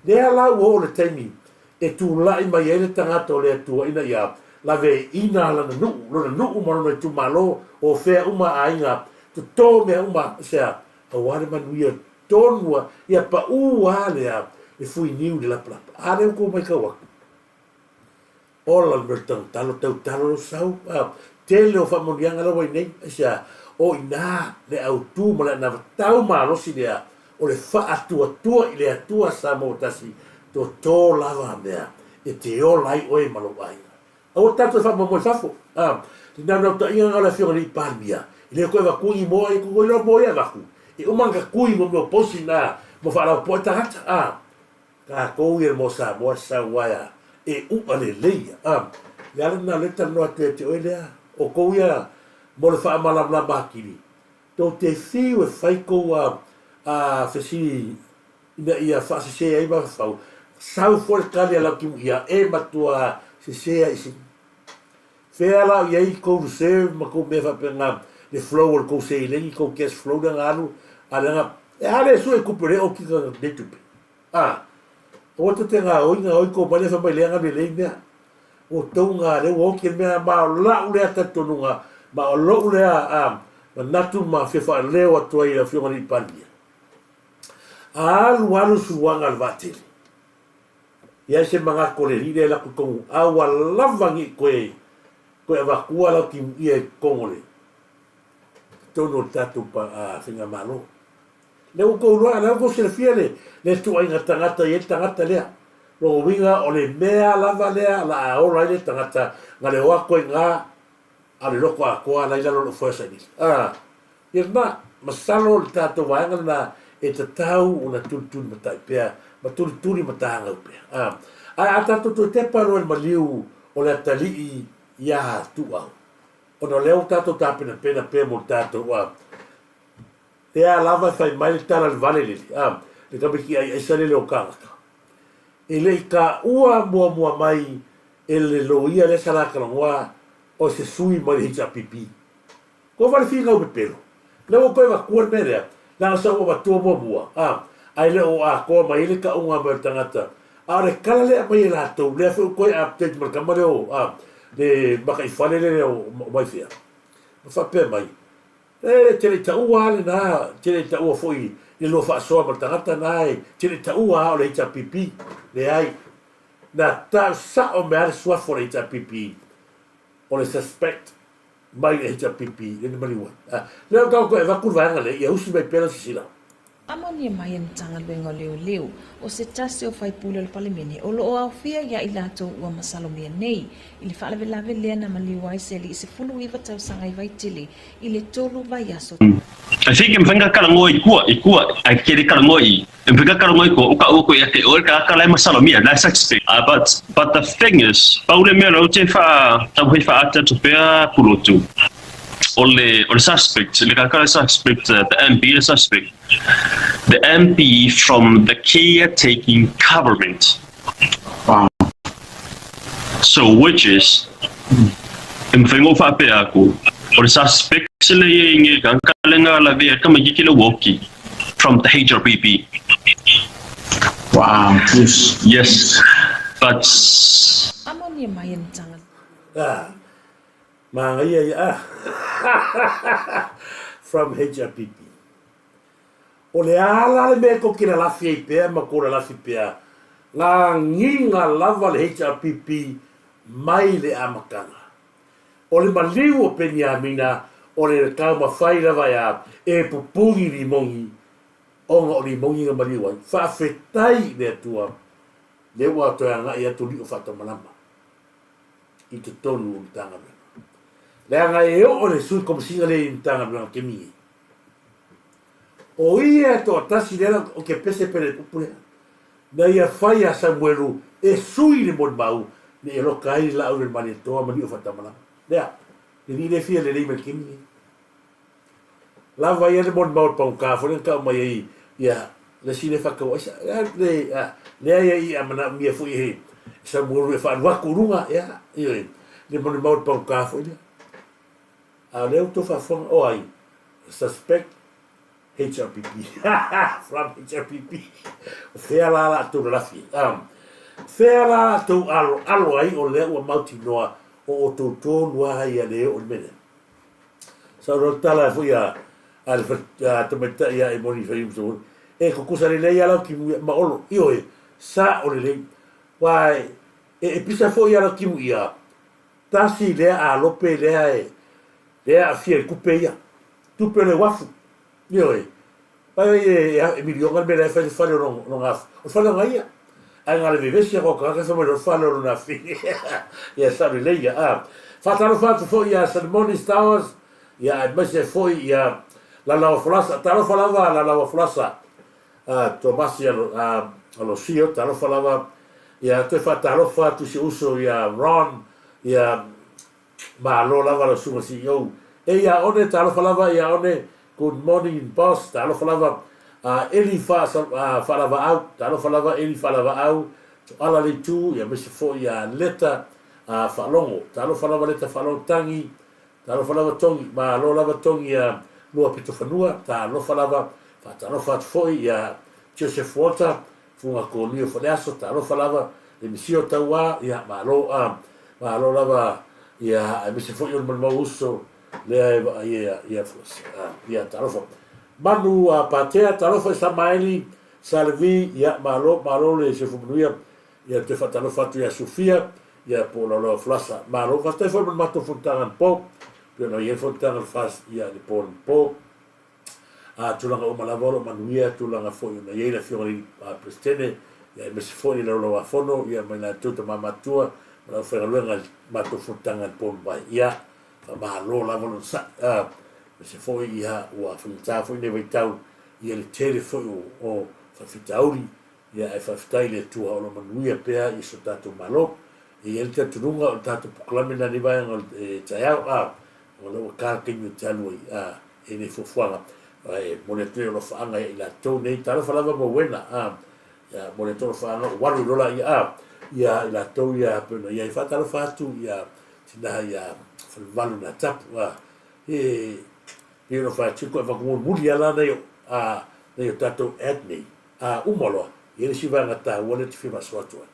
Lea la ua oo le taimi e tulai mai ai le tagata o le Atua ina ia laveaiina lana nuu, lona nuu ma lona itumalo, o fea uma aiga, toto mea uma, sea, aua le manuia tonu a, ia paʻū a lea le fuiniu i le lapalapa. A lea ua tou matau atu. Ola le mea o le tautalo, tautalo lou sau, a, tele o faamanuiaga la ua i nei, aisea, o i ina le autu ma le anavatau malosi lea o le faatuatua i le Atua Samoa Tasi, toto lava mea e te ola ai oe ma lou aiga. Aua tatou e faamoemoe i fafo, a, le nautautaiga lena o le Afioga i le Alii Palemia, e le toe avatua ni moa, e toe iloa moa ia e avatu, e uma ona tatui mo mea o posi na mo faalapopoa ai tagata, a. Tatou ia mo Samoa sau ae e u'a lelei a. Le ala lena o lea e talanoa atu ia te oe lea, o tou ia mo le faamalamalama atili, tou te fiu e fai tou a fesili ina ia faasese ai mafaufau, sau foi le tali a Lautimuia e matua sese ai sini. Fea la o i ai tou reserve ma tou mea faapena, le flow o le tou seleni, tou cash flow lea na alu, a lea na, e a le sue tupe o lea e okika nei tupe. A, aua tou te gaoi, gaoi tou mai lea fai mai lea na lelei mea. Ua tou ga lea ua oti le mea ma o la'u lea talitonuga ma o lo'u lea a, manatu ma fia faaleo atu ai i le Afioga i le Alii Palemia. Alu alu suaga a le vaatele. Iai se manatu o le alii lea e alu atu i totonu a ua lava ni toe toe avatua lau timuia i totonu o le totonu o le tatou faigamalo. Lea ua tou iloa, lea ua tou silafia le le ituaiga tagata e i ai le tagata lea. Lona uiga o le mea lava lea o le a ola ai le tagata na le o atu ai i ina a o le loto atoa la i lalo o lou foe sailiili. A, ia lena, masalo le tatou vaega lena e tatau ona tulituli matai pea ma tulituli matagau pea. A, ae a tatou toe tepa loa i le maliu o le atalii iā Tuuau, ona o lea ua tatou tapenapena pea mo le tatou, a, Lea lava e fai mai le tala i le vale lele, a. le tamaiti aiaisa lele o Kanaka. E le i taua muamua mai e le loia lea sa la talanoa o se sui mai le HRPP. Kua vale finau pepelo. Lea ua toe avatua le mea lea, leaga sa ou avatua muamua, a, ae le o atoa mai ai le tauga mai o le tagata. A o le tala lea e aumai e latou, lea foi ua toe update ma le tama lea o, a, le mataifale lea o Vaifea, ma faapea mai, E te le i taua lava lena, te le i taua foi i le lua faasoa ma le tagata lena, e te le i taua lava o le HRPP. Leai. Na tau sao mai lava le suafa o le HRPP, o le suspect mai le HRPP lea na maliu ai. Lea o le tatou toe avatu le vaega lea, ia usi mai pea lau sisila. Amonia mai e Matagaluega o Leoleo, o se tasi o faipule o le Palemene o lo o aofia ia i latou ua masalomia nei i le faalavelave lea na maliu ai se alii 19 tausaga i Vaitele i le tolu vaiaso. I think e mafai ona talanoa i tua, i tua, ae te le talanoa i i. E mafai ona talanoa i tua, o taua koe ia te oe le tagata la e masalomia, la e suspect. But, but the thing is, pau le mea lea ou te wha, taumafai whaata atu pea Pulotu, o le, o le suspect, le tagata la e suspect, the MP le suspect, the MP from the caretaking government. Wow. So which is, e mafai ona ou faapea atu, o le suspect le ia i nge tagata le na lavea tamaititi le ua oti from the HRPP. Wow, yes. Yes, but. Amonia mai e Matagaluega. Ah, manaia ia ah. From HRPP. O le a la le mea e tou te lalafi ai pea ma tou lalafi pea, gagiga lava le HRPP mai le amataga. O le maliu o Peniamina, o le taumafai lava ea e pupuni limogi, ona o limogi na maliu ai. Faafetai i le Atua, lea ua toe agai atu lio faatamalama i totonu o Matagaluega. Leaga e oo le Sui Komesina lea i Matagaluega taimi nei. O ia e toatasi lea o ke pese pele upu lea. Na ia fai a Samuelu e sui le molimau ne i aloka ai le laau i le Malietoa ma Niufaatamalama. Lea, le alii lea e fia lelei mai le taimi lenei. Lava ia le molimau o le pagota foi lea na tau mai ai ia le isi lea faatau aisa. Le, a, lea ia i a manaomia foi e Samuelu e faalu atu i luga, ia, ioe, le molimau o le pagota foi lea. A o lea ua outou faafofoga, o ai? Suspect HRPP. From HRPP. O fea la latou lalafi ai? Um, fea la latou alo, alo ai o lea ua mautinoa o outou tonu lava ia le oo i le mea lea. Sa o le tala foi a, a le a tamaitai a e moni whai umso. E kukusa lelei ala ki mu ma olo. Ioe, sa o lelei. Wai, e, e pisa foi ala ki mu ia. Tasi lea alope lea e lea aafia i tupe ia. Tupe o le uafu. Ioe. Pai ai e, e, e miliona le mea la e fai le fale o lona afi. O le fale ona ia. Ae na le vevesi a kau tagata fai mai o le fale o lona afi. Ia sao lelei ia. A. Faatalofa atu foi ia Salimoni Stowers, ia aemaise foi ia Lalaoa Folasa. Talofa lava Lalaoa Folasa. A, Tomasi a, Alosio, talofa lava. Ia toe faatalofa atu i si uso ia Ron, ia Malo lava lau susuga CEO. E ia one, talofa lava ia one, good morning boss, talofa lava a Eli fa, a, Faalavaau, talofa lava Eli Faalavaau, Toala Leitu, ia aemaise foi ia Leta a Faalogo, talofa lava Leta Faalogo Tangi, talofa lava Togi, malo lava Togi ia Lua Pitofanua, talofa lava, faatalofa atu foi ia Joseph Walter, Fuga Koni o Faleaso, talofa lava le misia o Tauā, ia malo a, malo lava ia aemaise foi o le malimau uso lea e vaaia ia ia talofa. Manu a Patea, talofa i Samaeli, Salevi, ia malo, malo le soifua manuia, ia toe faatalofa atu ia Sufia, ia po o Laolao Falasa. Malo, faafetai foi mo le matou fonotaga anapo, pei ona i ai le fonotaga le FAST ia le po anapo. A, tulaga uma lava o lo o manuia, tulaga foi ona i ai le Afioga i le Peresetene, ia aemaise foi le Laulau-a-Fono, ia ma i latou tama matua ma le aufaigaluega i le matou fonotaga i le po mavae. Ia, faamalo lava le onosai. A, aemaise foi ia ua faigata foi lenei vaitau ia le tele foi o, o faafitauli, ia ae faafetai i le Atua o lo o manuia pea i so tatou Malo. E i ai le talitonuga o le tatou polokalame lena i lenei vaega o le taeao, a, o lea ua ta le taimi ou te alu ai, a, e nei fuafuaga. E momoli atu ai alofaaga ia i latou nei, talofa lava Mauena, a, ia momoli atu alofaaga o alu lola ia, a, ia i latou ia pei ona i ai. Faatalofa atu ia tina ia Falevalu na tapu, a, e pei ona fai atu, e avatu mulimuli lava la nai o, a, nai o tatou ad nei, a uma loa, e i ai le isi vaega taua lea ou te fia faasoa atu ai.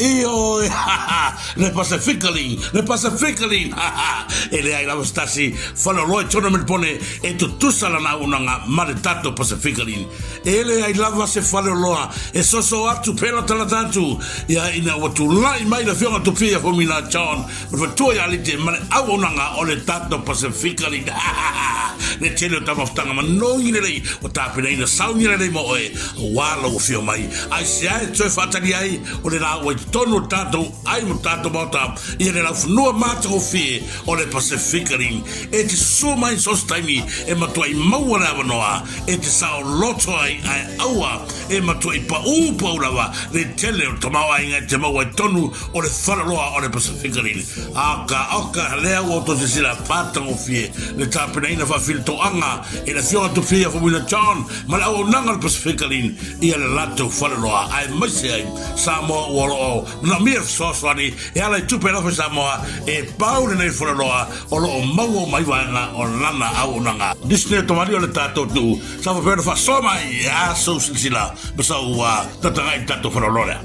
Ioe, ha ha, le Pacifically, le Pacifically, ha ha, e leai lava se tasi faleoloa i tona Melbourne e tutusa lana auaunaga ma le tatou Pacifically. E leai lava se faleoloa e soso atu pela talata atu ia ina ua tulai mai le Afioga Tupia Fomina John ma le faletua ia Alite ma le auaunaga o le tatou Pacifically, ha ha ha, le tele o taumafataga manogi lelei ua tapenaina sauni lelei mo oe aua lou afio mai. Aisea e toe faatali ai? O le la ua i totonu o le tatou ai ma tatou maota ia le laufanua matagofie o le Pacific Rim. E te susū mai i so o se taimi e matuai maua le avanoa e te saoloto ai ae aua e matuai paū pau lava le tele o le tamaoaiga e te maua i totonu o le faleoloa o le Pacific Rim. Oka, oka, lea ua outou silasila matagofie le tapenaina faafilitoaga e le Afioga Tupia Faumuina John ma le auaunaga o le Pacific Rim ia le latou faleoloa aemaise ai Samoa ua o lo o manaomia le fesoasoani e ala i tupe alofa i Samoa e pau lenei faleoloa o lo o maua uma ai vaega o lana auaunaga. Nisi nei o tamalii o le tatou nuu sa faapea ona faasoa mai e a sou silasila ma sau tataga'i i le tatou faleoloa lea.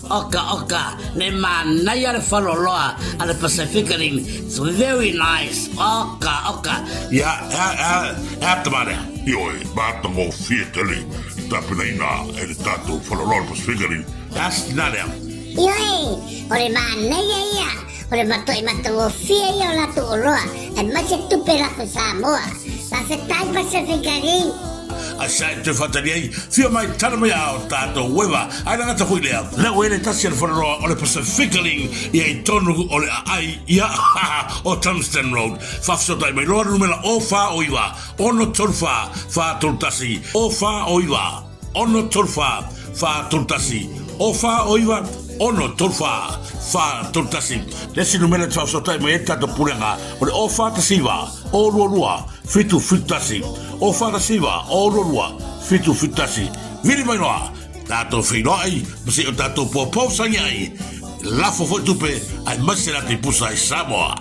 Oka oka, le manaia le faleoloa a le Pacific Rim, it's very nice, oka oka. Ia, e a, e a, e a tama lea? Ioe, matagofie tele i tapenaina e le tatou faleoloa o le Pacific Rim. E a se tina lea? Ioe, o le manaia ia, o le matuai matagofie ia o latou oloa, aemaise tupe lafo Samoa. Faafetai Pacific Rim. A sa e toe faatali ai, fia mai tala mai a o tatou ueva, ae lagata foi lea. Lea ua i le tasi a le faleoloa o le Pacific Rim ia i tonu o le aai ia o Tungsten Road. Faafesootai mai loa le numera o 4 o 9 6 3 4 4 3 1 o 4 o 9 6 3 4 4 3 1 o 4 o 9 6 3 4 4 3 1. Le isi numera e te faafesootai mai ai le tatou pulega o le o 4 1 9 o 2 2 7 7 1 o 4 1 9 o 2 2 7 7 1. Vili mai loa tatou feiloai ma se i o tatou poupou sangi ai lafo foi tupe aemaise latou pusa i Samoa.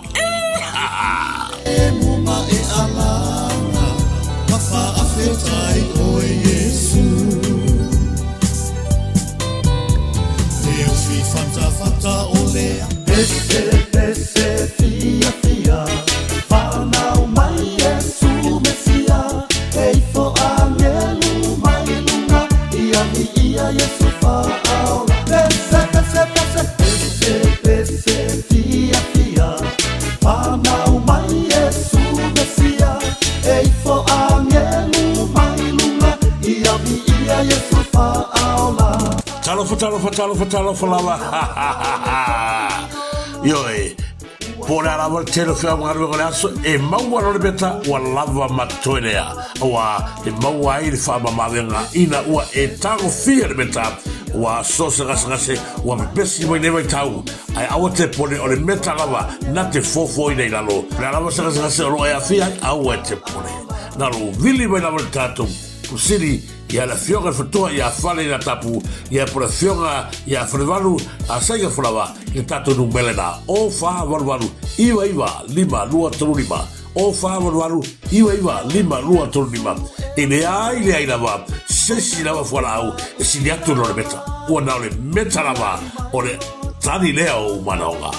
Talofa, talofa, talofa, talofa lava. Ha, ha, ha, ha. Ioe, po o le a lava le tele o feaogaluega o le aso, e maua loa le meta ua lava ma totoe lea. Aua e maua ai le faamamaavega ina ua e tagofia le meta, ua so se gasegase ua pepesi mai nei vaitau, ae aua te pone o le meta lava na te fofoina i lalo. O le a lava se gasegase o lo o e aafia ai, aua e te pone. Na lou vili mai lava le tatou Pusili ia le Afioga i le Fatoa ia Fale ina Tapu ia po le Afioga ia Falevalu a Saiga Folawa i le tatou numele na o 488 99 5 2 3 5 o 488 99 5 2 3 5. E leai leai lava se isi lava fualaau e sili atu ona o le meta. Ua na o le meta lava o le tali lea o ou manaoga.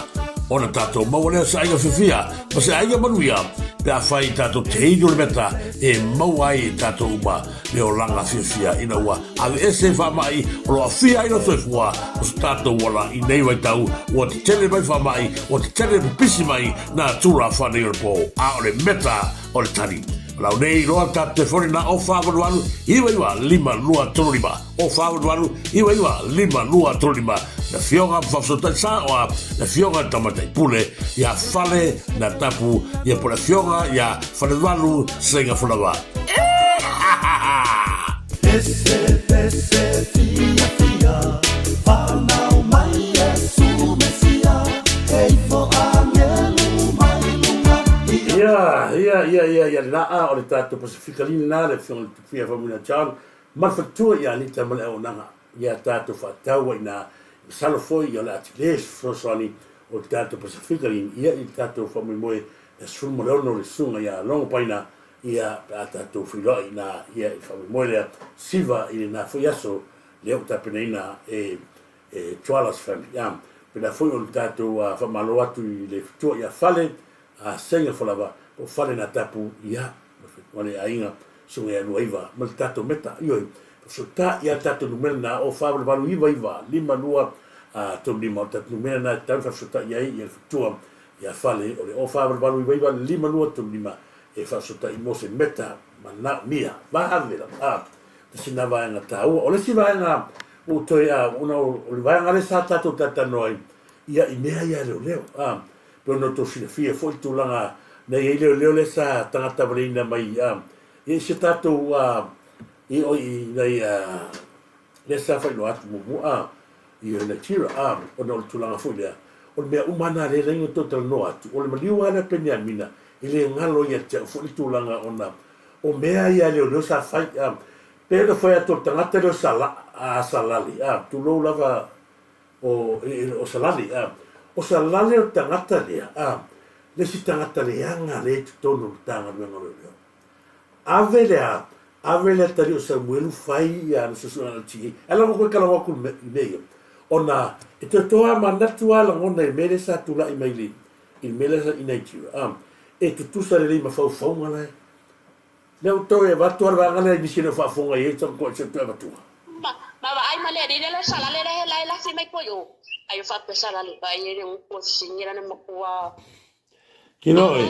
Ona tatou maua lea o se aiga fiafia ma se aiga manuia pe afai tatou te inu le meta e maua ai e tatou uma le olaga fiafia ina ua aveese faamai o lo o aafia ai lou soifua o so tatou ola i nei vaitau ua tetele mai faamai ua tetele pipisi mai nā tulafono o le po a o le meta o le tali. O lau nei iloa tatou telefoni na o 488 99 5 2 3 5 o 488 99 5 2 3 5. Le Afioga Fafsotai Saoa, le Afioga i le Tamaitai Pule ia Fale na Tapu, ia po le Afioga ia Falevalu Seiga Folawa. Pese pese fia fia Whanau mai Iesu Mesia E ifo angelu mai lunga Ia, ia, ia, ia, ia, lena a o le tatou Pasifika lina na le Afioga i le Tupia Faumuina John, ma le faletua ia Anita ma le auaunaga ia tatou faataua ina masalo foi ia o le a tele se fesoasoani o le tatou Pasifika lina ia i le tatou faamoemoe le 16 o le susuga ia Logo Paina ia pe a tatou feiloai ina ia i le faamoemoe lea siva i lena foi aso lea ua tapenaina e e Tuala's family. Ia pena foi o le tatou faamalo atu i le fetua ia Fale a Seiga Folava po o Fale na tapu ia ma le aiga susuga ia Luaiva ma le tatou meta. Ioe, faafesootai ia tatou numera na o 4899 52 35 o le tatou numera na e tatau ona faafesootai ai ia le fetua ia Fale o le o 4899 52 35 e faafesootai mo se meta manaomia vave lava. Tasi na vaega taua. O le isi vaega ua ou toe, ona o le vaega lea sa tatou talatalanoa ai, ia i mea ia a leoleo. Pei ona outou silafia foi le tulaga na i ai leoleo lea sa tagata valeina mai i si o tatou i oi i nai lea sa faailoa atu muamua i Nigeria ona o le tulaga foi lea o le mea uma lava na lea na toe talanoa atu o le maliu lava lea o Peniamina e le galo ia te au foi le tulaga ona o mea ia a leoleo sa fai pei ona fai atu o le tagata lea o Sala a Salale tulou lava O, o Salale, a. O Salale o le tagata lea, a, le isi tagata leaga lea i totonu o le Matagaluega o Leoleo. Ave le a, ave le atalii o Samuelu fai ia ana suesuega LTA. Ae lava koe kalawa atu i mea ia. Ona e toe toa manatu lava lagona i le mea lea sa tulai mai i le, i le mea lea sa i Nigeria, a, e tutusa lelei ma faufauga la e. Lea ua toe avatu lava le vaega lea i nisi e le o faafofoga i ai si ou toe avatua. Ma, ma vaai ma le alii lea sa lale le la e lafi mai koe o. Ai o faapea sa lale vaai e le upu o sisigia lana makua. Kilo e.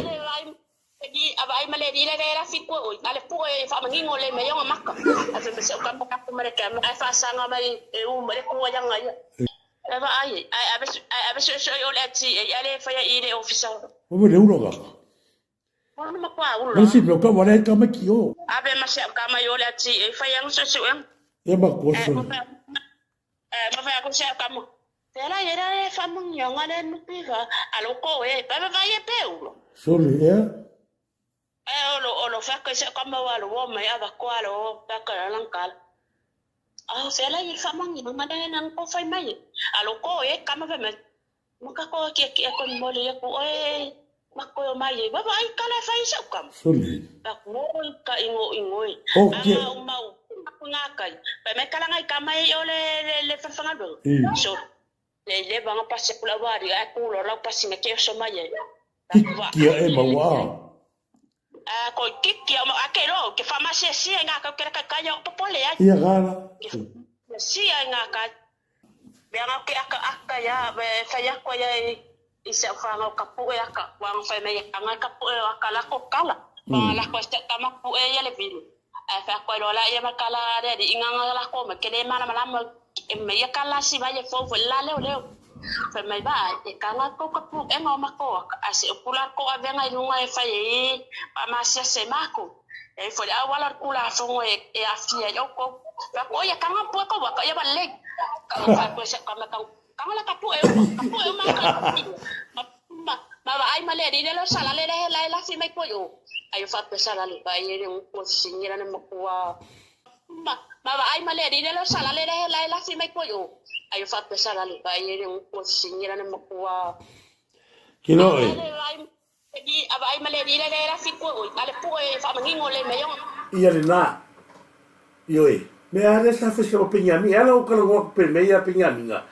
A vaai ma le alii lea e lafi koe oi. A le pua e faamanino le mai ona maka. A fai mai se o kama kapu ma le kama ae faasaga mai e u ma le kua ianga ia. E vaai e, ae ave ae ave suesue o le ati e ia le faia i le ofisa. Ua le ulo kaka. Nisi mea o ka wale ai ka mai ki o. Ave ma se ka mai o le ati e fai ang su su ang. E ma ko so. E ma fa ko se ka mo. Te la era e fa mo nyonga le no piva a lo ko e pa va ye pe ulo. Soli e. E o lo o lo fa ko se ka mo wa lo wo mai ava ko alo pa ka lang kala. Ah, se la ye fa mo nyonga le nang ko fai mai. A lo ko e ka ma fa mai. Maka ko kia kia ko mole ya ku oe mako yo mai e baba ai kala fai sa kam. Soli. Ba ku oi ka ingo ingo e. O kia. Anga mau aku ngakai. Pa me kala ngai ka mai o le le le fafanga do. So le le banga pasi kula wari ai ku lo lau pasi me ke so mai e. Kia e maua. A ko kiki o ake ro ke fa ma se si nga ka ke ka ka yo popole ai. Ia gara. Si ai nga ka Mea ngau ke aka aka ia, me whai ako ia i, i se whangau ka pu'e aka, wa nga whai mei anga ka pu'e o aka lako kala, wa nga lako e se tama pu'e ia le vili. Ae whai ako e loa la ia ma kala rea di inga nga lako ma kele mana malama e me ia kala si vai e fou foi la leo leo. Whai mai ba, e ka nga kou ka pu'e nga o mako aka, a se upula ko a venga i lunga e whai e i, pa ma sia se mako. E foi le auala o le Tulafono e e aafia ai oukou. Fai atu, Oia, kanga pue kou aka ia walelei. Ka fai atu e se ka mea kau, kanga la ka pue uma, ka pue uma ka ma ma ma vaai ma le alii lea sa lale le la e lafi mai koe i o. Ai o faapea sa lale vaai e le upu o sisigia lana makua. Ma ma vaai ma le alii lea sa lale le la e lafi mai koe i o. Ai o faapea sa lale vaai e le upu o sisigia lana makua. Kilo e. Ia lena. Ioe. Mea a lea sa fai ma Peniamina. E ala ou talanoa atu pe mea ia Peniamina,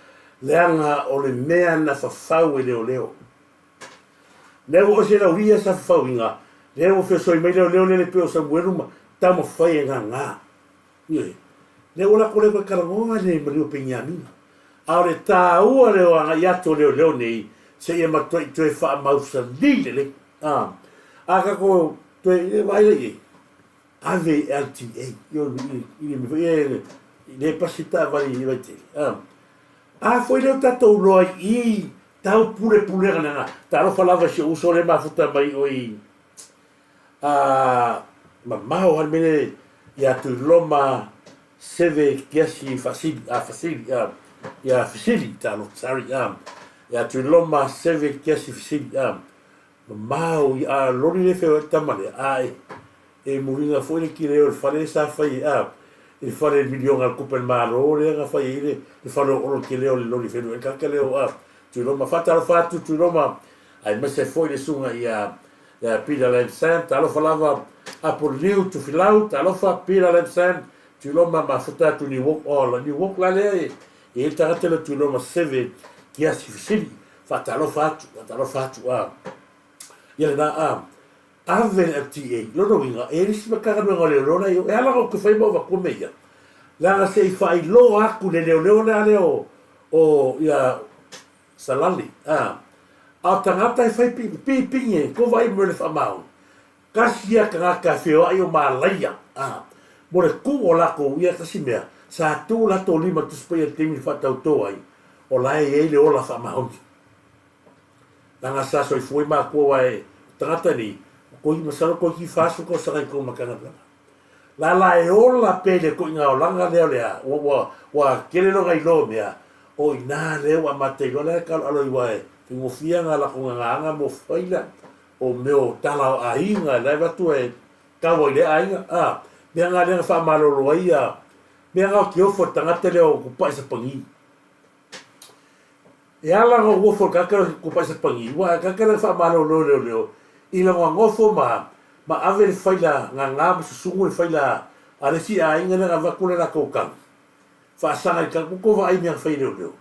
leaga o le mea na fafau e leoleo. Lea ua ese lau ia sa fafauina, lea ua fesoasoani mai leoleo lele pei o Samuelu ma taumafai e gagā. Ioe. Lea ua lako lea koe talanoa nei ma lua Peniamina. A o le tāua lea o agai atu o leoleo nei, seia matuai toe faamausali lelei. A, a kako toe, e vaai lea i ai, ave i LTA, i, i, i le mea foi e, le pasi taavale i Vaitele. A. A foi lea o tatou loa i i tau pulepulega lena. Talofa lava i si ou uso lea e mafuta mai oi a mamao a le mea lea ia Tuiloma Seve Kiasi Fasili a Fasili a ia Fisili talofa sorry a ia Tuiloma Seve Kiasi Fisili a mamao i a loli le feoai le tama lea a e e muliga foi le kileo i le fale lea sa fai ai a i le fale miliona a le tupe a le Malo lea na fai ai le le fale o Olo Kileo le loli felu ai le tagata lea o a Tuiloma faatalofa atu Tuiloma aemaise foi le susuga ia ia Peter Lam Sam talofa lava Apo Liu Tufilau talofa Peter Lam Sam Tuiloma mafuta atu New Walk o New Walk la lea e e i ai le tagata lea o Tuiloma Seve Kiasi Fisili faatalofa atu faatalofa atu a ia lena a Ave le LTA, lona uiga, e i ai le isi Matagaluega o Leoleo la e i o, e ala ona ou toe fai ma ou avatua mea ia, leaga se i faailoa atu le leoleo lea lea o, o ia Salali, a, a o tagata e fai pi, pipigi e tou vaai mo le faamaoni, tasi ia tagata e feoai o malaia, a, mo le tuu o latou, ia tasi mea, sa tuu latou lima i le Tusi Paia i le taimi na faatauto ai, o la e i ai le ola faamaoni. Leaga sa soifua ai matua aua e tagata nei, koi masalo toeitiiti 40 tausaga i totonu o Matagaluega. La la e ola pea i le toiga olaga lea o le a, ua, ua, ua tele lona iloa o mea, o i ina lea ua amata iloa la e kaloalo ai aua e faigofie ana lako gagaaga mo faila o mea o tala o aiga la e avatu e tau ai lea aiga, a, mea na lea na faamalolo ai ia, mea na o te ofo i le tagata lea o Tupai Sapagi. E ala ona ou ofo i le tagata lea o Tupai Sapagi, aua o le tagata lea na faamalolo e leoleo i lona nofo ma ma ave le faila gaga ma susugu le faila a le isi aiga lea na avatu le latou tagi faasaga i le tagata. Ua tou vaai i mea na fai e leoleo?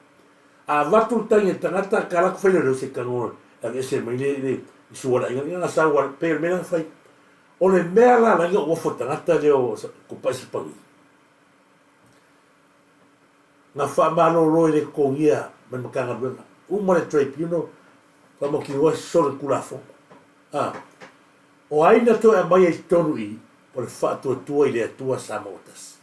A avatu le tagi a le tagata tala atu fai leoleo se tago e aveese mai le le sua o le aiga lea na sau a pei o le mea lea na fai. O le mea la ala ai ona ou ofo i le tagata lea o Tupai Sapagi, Na faamalolo e le totogia ma le Matagaluega uma le Tribunal faamautinoa solo le Tulafono. A O ai na toe aumaia i totonu i o le Faatuatua i le Atua Samoa Tasi?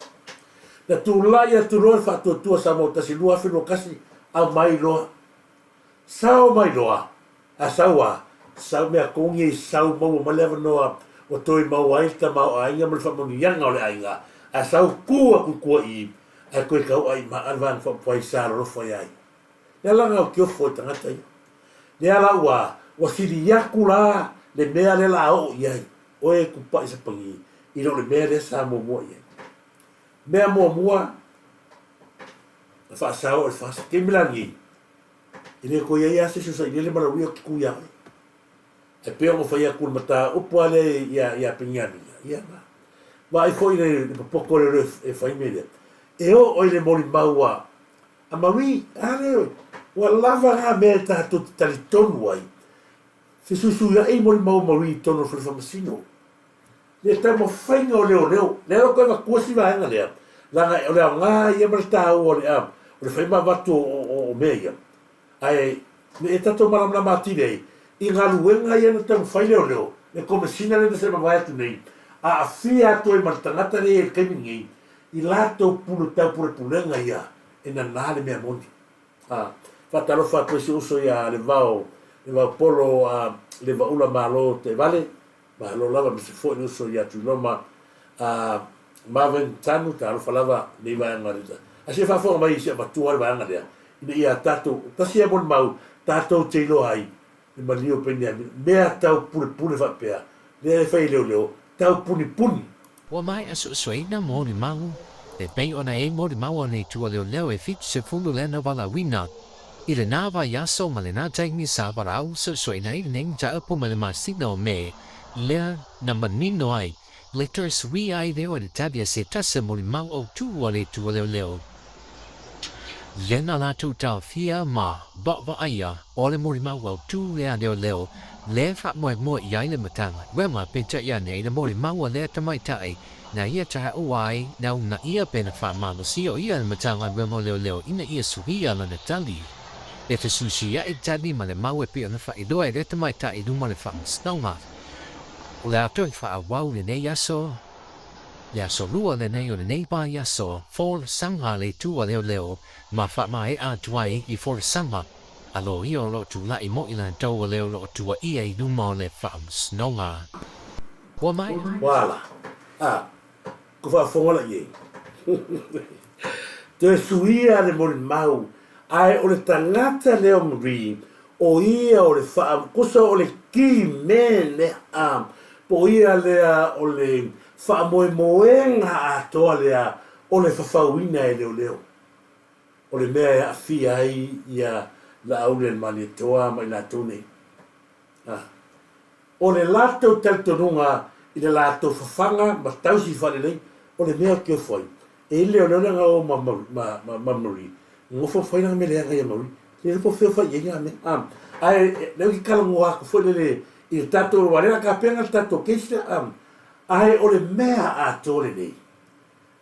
Na tulai atu loa le Faatuatua Samoa Tasi 2021 aumai loa Sao mai loa, a sau a, sau mea togi ai sau maua mai le avanoa ua toe maua ai le tamaoaiga ma le faamanuiaga o le aiga, a sau tu atu i tua i, ae toe tauai maa le vaega faaupufai sa lolofa ia ia. Lea la na otiofo ai tagata ia. Lea la ua, ua sili atu la le mea lea la a oo i ai, oe tupai sapagi, i lo le mea lea sa muamua i ai. Mea muamua, na faasao e le FAST. Taimi la lenei, E le toe i ai lava se isi o sailele ma lauia o te tū iā oe. Ae pei ona fai atu le mataupu lava lea ia, ia Peniamina, ia na. Vaai foi le, le popoto lea e, e fai mea lea. E oo i le molimau a, a Marie, a lea, ua lava na mea e tatou te talitonu ai, fesuisuiai molimau a Marie i totonu o le fale faamasino. Le taumafaiga o leoleo, lea la toe avatua si vaega lea, leaga o le aoga ia ma le taua o le, o le fai ma avatu o mea ia. Ae ne i tatou malamalama atili ai i galuega ia na taumafai leoleo, le Komesina lea na se mavae atu nei, aafia atu ai ma le tagata lea e i ai i le taimi lenei, i latou pule taupulepulega ia e nana le mea moni. A, faatalofa atu ai si uso ia Levao, Levao Polo, a, Levaula Malo Taivale, Malo lava mese foi le uso ia Tuiloma a Marvin Tanu talofa lava nei vaega le a se faafofoga mai se avatua le vaega lea ina ia tatou tasi ia molimau tatou te iloa ai le maliu o Peniamina mea tau pulepule faapea lea e fai e leoleo tau punipuni. Ua maea suesueina molimau e pei ona e molimau o nei tualeoleo e 70 lena valaauina i lena vaiaso ma lena taimi sa valaau suesueina ai lenei mataupu ma le masina o Me lea na manino ai le toe suia ai lea o le tali a se tasi molimau autu a le tualeoleo. Lea na latou taofia ma vaavaaia o le molimau autu lea leoleo lea e faamoemoe i ai le Matagaluega peitai ane i le molimau a lea tamaitai na ia taua ai na uunaia pe na faamalosia o ia le Matagaluega o Leoleo ina ia suia lana tali. E fesuisuiaʻi tali ma le mau e pei ona faailoa e lea tamaitai i luma o le Faamasinoga. O le a toe faaauau lenei aso. Le aso lua lenei o lenei vaiaso, folasaga a le Itu a Leoleo ma faamaea atu ai i folasaga a loia o lo o tulai moi latou o lea o lo o tuuaia i luma o le Faamasinoga. Ua maea. Ua ala. A, ko faafofoga la i ai. Toe suia le molimau, ae o le tagata lea o Marie, o ia o le faa, kusa o le key man lea, a, po o ia lea o le faamoemoega atoa lea o le fafauina e leoleo. O le mea e aafia ai ia Laauli-a-le-Malietoa ma i latou nei. A. O le latou talitonuga i le latou fafaga ma tausi faalelei, o le mea ou te ofo ai, e le o lea na o ma, ma, ma, ma Marie, nofo fai lana mea leaga ia Marie, le iloa po o fea o fai i ai na mea. A, ae lea ou te talanoa atu foi lele i le tatou, aua o lea o le a tapena le tatou case lea, a, ae o le mea atoa lenei,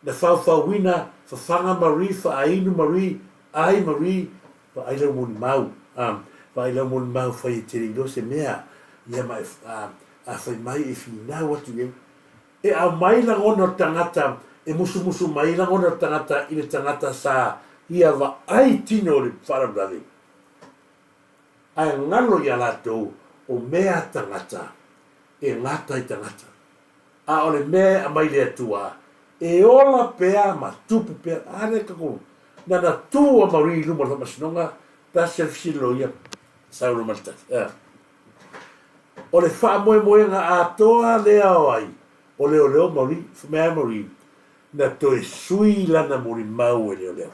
Na faufauina fafaga Marie faainu Marie ai Marie vaai lau molimau a vaai lau molimau fai e te le iloa se mea ia ma e a a fai mai e finau atu i ai e aumai lagona o le tagata e musumusu mai lagona o le tagata i le tagata sa ia vaai tino o le faalavelave ae galo ia latou o mea tagata e gata i tagata. A o le mea e aumai le Atua, e ola pea ma tupu pea. A lea tatou, na na tu a Marie i luma o le faamasinoga, tasi a le fesili loia, sau ma le tali. Ea. O le faamoemoega atoa lea o ai, o leoleo Marie, mea a Marie, na toe sui lana molimau e leoleo.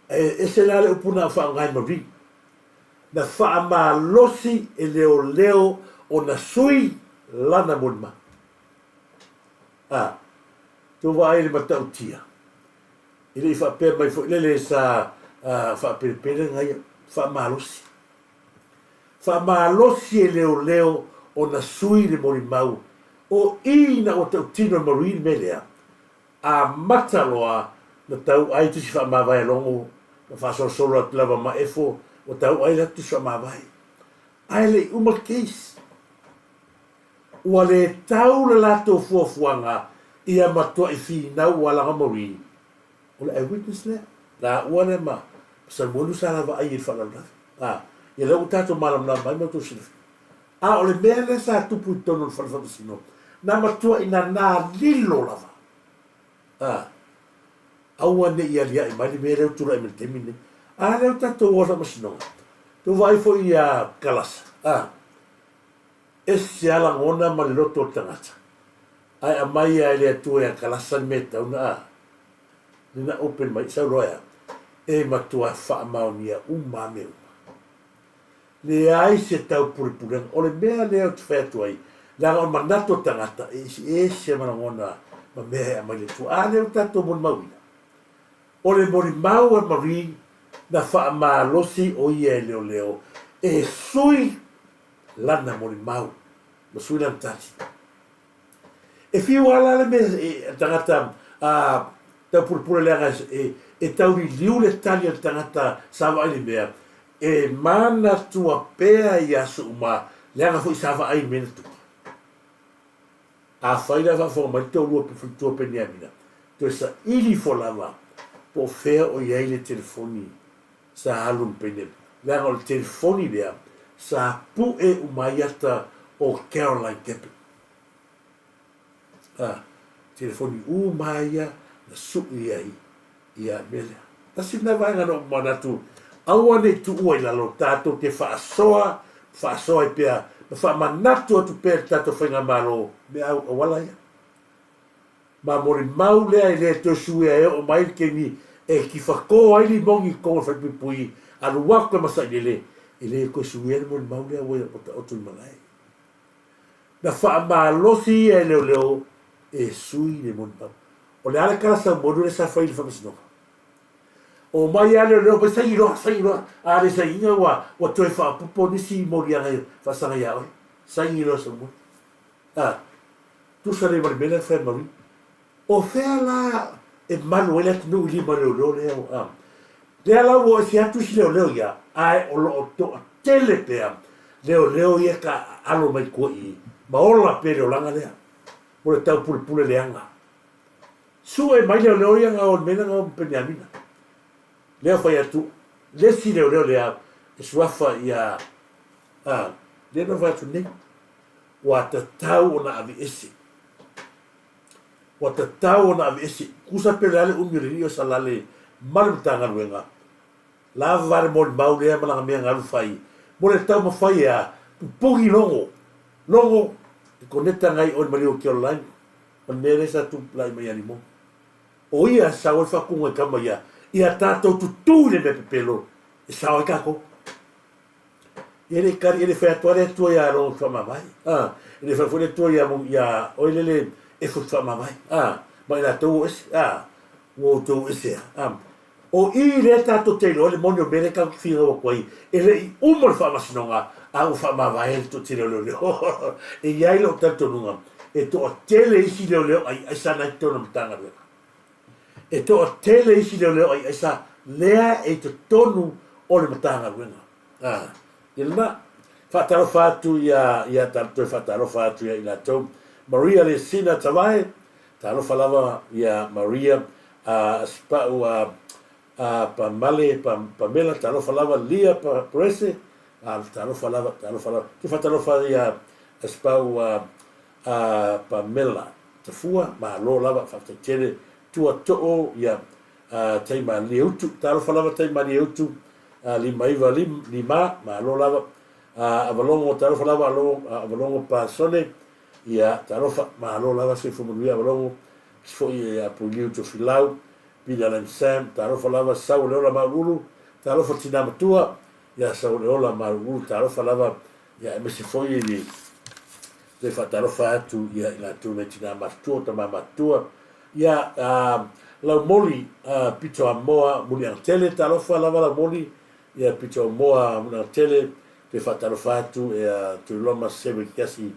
E ese la le upu na faaaoga e Marie. Na faamalosi e leoleo ona sui lana molimau. A, tou vaai i le matautia, e le i faapea mai foi lele sa faapelepele na ia, faamalosi. Faamalosi e leoleo ona sui le molimau, o i ina ua tautino e Marie le mea lea, Amata loa na tau ai tusi faamavae a Logo ma faasolosolo atu lava ma Efo ua tau ai latou tusi faamavae. Ae le i uma le case. Ua le tau le latou fuafuaga ia matuai finau ua laga Marie o le eyewitness lea. Laua lea ma Samuelu sa lava ai i le faalavelave. A, ia lea ua tatou malamalama ai ma outou silafia. A o le mea lea sa tupu i totonu o le fale faamasino, na matuai nanā lilo lava. A, aua ne i aliae mai le mea lea ua tulai mai i le taimi lenei. A lea ua tatou o i le faamasinoga, tou vaai foi iā Kalasa, a, ese lava lagona ma le loto o le tagata, ae aumai lava e le Atua ia Kalasa le mea e tatau ona, a, lena open mai, sau loa e a? E matua faamaonia uma lava mea uma. Leai se taupulepulega. O le mea lea ou te fai atu ai, leaga o le manatu o tagata e eseese ma lagona ma mea e aumai le Atua. A lea ua tatou molimauina, o le molimau a Marie na faamalosi o ia e leoleo e sui lana molimau ma sui lana tali. E fiu lava la le mea e tagata a taupulepule leaga e tauliliu le tali a le tagata sa vaai le mea, e manatua pea i aso uma leaga foi sa vaai le mea na tupu. Afai la e faafofoga mai le toalua faletua Peniamina, toe saili ifo lava po o fea o i ai le telefoni sa alu ma Peniamina, leaga o le telefoni lea sa pue uma ai ata o Caroline Keppel. A, telefoni uma ia na sui ai ia mea lea. Tasi lena vaega na ou manatu, aua ne i tuua i lalo, tatou te faasoa, faasoa ai pea, ma faamanatu atu pea i le tatou faigamalo mea auala ia. Ma molimau lea e le toe suia e oo mai le taimi e tifako ai limogi i totonu o le falepuipui, alu atu e masailele, e le toe suia le molimau lea ua taoto i malae. Na faamalosi ia e leoleo e sui le molimau. O le a le tala saumonu lea sa fai i le faamasinoga? Omai lava leoleo mai saini loa, saini loa. A le sainiga ua, ua toe faaopoopo nisi moliaga e faasaga ia oe. Saini loa Saumonu. A, tusa lea ma le mea lea na fai e Marie. O fea la e malu ai le atunuu i lima o leoleo lea ua, lea la ua ese atu isi leoleo ia, ae o lo o toatele pea leoleo ia ka alo mai tua i i, ma ola pea le olaga lea. mo le taupulepule leaga. Sue mai leoleo ia gao le mea lea gao ma Peniamina. Lea fai atu le isi leoleo lea e suafa ia a lea na fai atu nei ua tatau ona aveese. Ua tatau ona aveese. Kusa pe le a le umi o le alii o Salale ma le Matagaluega lava va le molimau lea ma lana mea galu fai mo le taumafai ea pupugi logo logo e koneta ngai oi maliu o ke online ma le mea lea sa tupula'i mai ia Limoni. O ia e sau ai le faatuga i kama ia, ia tatou tutū i le mea pepelo e sao ai tatou. Ia le kali, e le fai atu lava le Atua iā Logo te faamavae, a, e le fai foi le Atua iā, iā oe lele Efo te faamavae, a, ma i latou o ese, a, ua outou ese a. A, o i lea tatou te iloa ai le moni o mea lea tatou te finau atu ai, e le i uma le faamasinoga, a ua faamavae le toatele o leoleo. E i ai lou talitonuga, e toatele isi leoleo aiaisa na i totonu o le Matagaluega. E toatele isi leoleo aiaisa lea e i totonu o le Matagaluega. A, ia lena. Faatalofa atu ia, ia toe faatalofa atu ia i latou. Maria Lesina Tavae, talofa lava ia Maria, a, Asipa'u a, a Pamale, Pamela, talofa lava Lia Perese, a, talofa lava, talofa lava. Toe faatalofa ia Asipa'u a, a Pamela Tafua, malo lava, faafetai tele. Tua Too ia a Taimalieutu, talofa lava Taimalieutu, a 595, malo lava. A Avalogo, talofa lava Avalogo Pasone, ia talofa, malo lava soifua manuia Avalogo, isi foi ia Puiliu Tofilau, Pila Lam Sam, talofa lava Saualeola Mauluulu, talofa Tina Matua, ia Saualeola Mauluulu, talofa lava ia aemaise foi le toe faatalofa atu ia i latou nai tina matutua, tama matutua, ia Laumoli Pito Amoa Muliagatele, talofa lava Laumoli, ia Pito Amoa Muliagatele, toe faatalofa atu ia Tuiloma Sewe Kiasi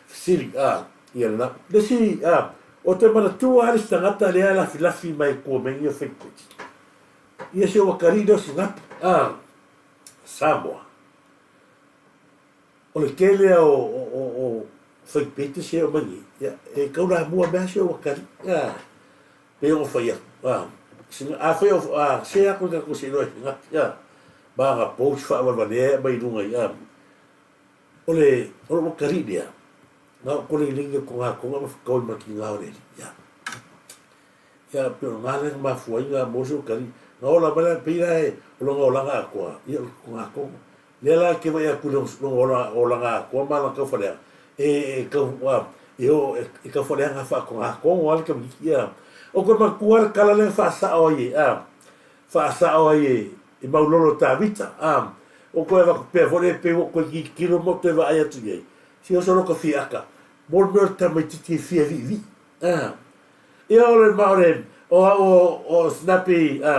Fesili, a, ia lena. Le isi, a, o te manatua lava le isi tagata lea e lafilafi mai kua mai ia fake page. Ia si o wakari lea o Sinapu, a, Samoa. O le tele a o, o, o, o fake pages e o mai nei, ia, e kau la mua mea si o wakari, a, pe o fai atu, a, sina, a fai o, a, se aku ka kusi loe, a, ma nga post whaawalewalea e mai lunga i, a, O le, o lou makali'i lea, na o kolegilegia o kongakonga ma whakaoi ma ki ngā oreri. Ia. Ia, pe o ngā lea mafua ai ngā mōsi o kari. Ngā ola mai la, pei la e, o longa olanga akoa, ia o le kongakonga. Lea la ke vai aku le longa ola, olanga akoa ma la kau wharea. E, e kau, a, e o, e, e kau wharea ngā wha kongakonga ale kamiki, ia. O koe makua le kala lea whaasao ai e, a, whaasao ai e, I mau lolo Tāvita, ā, o koe waka pea fore e pei o koe ki kilo mo toe vaai atu i ai. Si oso roka fia aka, mo le mea o le tamaititi e fia viivii, ā. Ia o le ma o le, o au o, o Snappy, ā,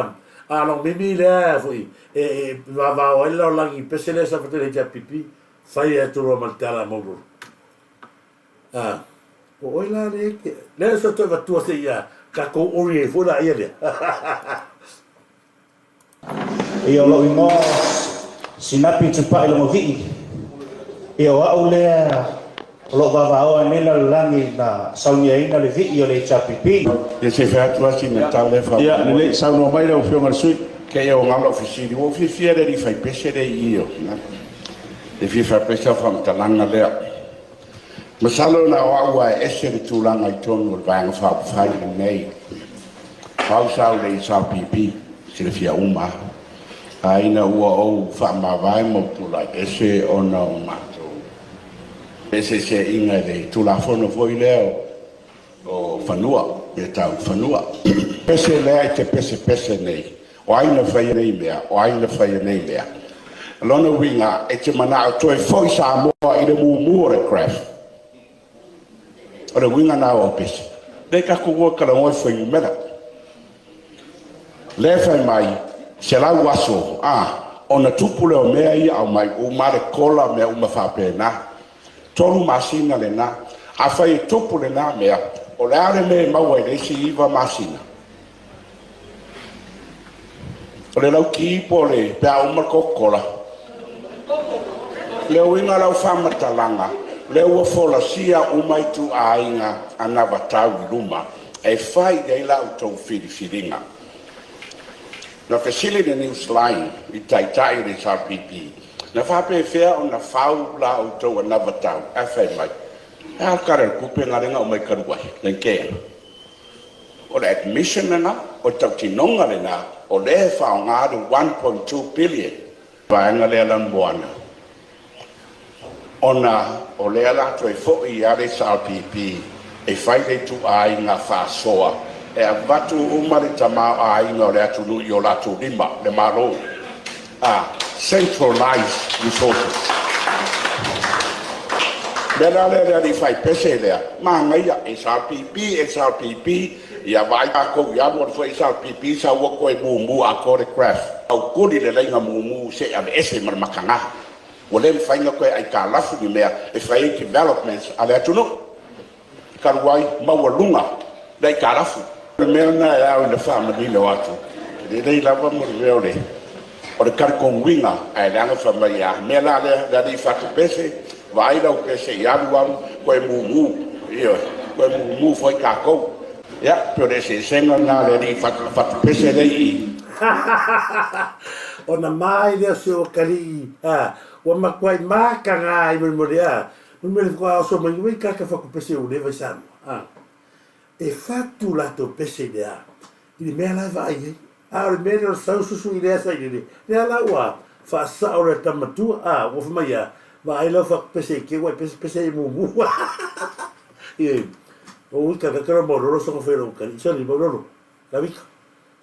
a long mimi lea foi, e, e vavao ai le lalolagi pese lea sa fatele HRPP, fai atu loa ma le tala mau lolo. Ā, o oe la le ke, lea sa toe vatua se ia, tatou ori ai foi la ia lea. Ia o lou igoa Sinapi Tupai Logovii. Ia o au lea o loo vaavaoa nei lalolagi na sauniaina le vii o le HRPP. Ia se i fai atu lava sina tala lea faamolemole. Ia lelei, saunoa mai lau Afioga i le sui. Kei au ngalo fesili, ua ou fiafia le alii faipese lea i i o le fia faipese au faamatalaga lea. Masalo na o au a e ese le tulaga i totonu o le Vaega Faaupufai lenei. O au sa ou le HRPP, silafia uma lava. A ina ua ou faamavae ma ou tulai ese ona o matou eseeseaiga i le Tulafono foi lea o fanua, mea tau fanua. Pese lea e te pesepese nei, o ai na faia nei mea, o ai na faia nei mea. O lona uiga, e te manao toe foi Samoa i le mumu o le craft. O le uiga na o au pese. Lea tatou o e talanoa i fuainumera. Lea e fai mai, 100 aso, a, ona tupu lea o mea ia aumai uma le kola mea uma faapena. 3 masina lena. Afai e tupu lena mea, o le a le mea e maua i le isi 9 masina? O le lauki po o le pe a uma le Coca-Cola? Le uiga o lau faamatalaga, Lea ua folasia uma ituaiga anavatau i luma e fai i ai la outou filifiliga. Na fesili le Newsline i Taitai o le HRPP, na faapefea ona fau la outou anavatau? Ae fai mai, e a le Tala o le Tupe lena lea na aumai talu ai, le KM? O le admission lena, o le tautinoga lena, o lea e faaaoga le 1.2 billion. Vaega lea lanumoana, ona o lea la toe foi lava le SRPP e fai le ituaiga faasoa e avatu uma le tamaoaiga o le atunuu i o latou lima, le Malo, a centralize resources. O le mea la lea le alii faipese lea, manaia, SRPP, SRPP, Ia vaai tatou i alu alu foi SRPP sau ua toe mumu atoa le graph. Autuli le laina mumu se i aveese ma le mataga. Ua le mafai ona toe aitalafu ni mea e fai ai developments a le atunuu. Talu ai maualuga le aitalafu. O le mea lena e ao ina faamanino atu, e lelei lava mo le mea o le O le talitonuina, ae leaga fai mai a mea la lea, le alii fatu pese, vaai lau pese i alu alu, toe mumu, ioe, toe mumu foi tatou. Ia, pei o le eseesega lena a le alii fatu pese lea i i. Ona mai lea o si ou atalii, a, ua matuai mataga ai molimoli, a, molimoli faatoa oso mai nei tagata fatu pese ua leva i Samoa, a. E fatu latou pese i le a? I le mea la e vaai ai. A o le mea lea o le sau susu i lea sailele, lea la ua faasao le tama matua, a, ua fai mai a, vaai lau fatupese i keu ai pese pese ai mumu. Ie, o ui kaka kala maulolo songa fai lou kali. Sorry, maulolo, kavika.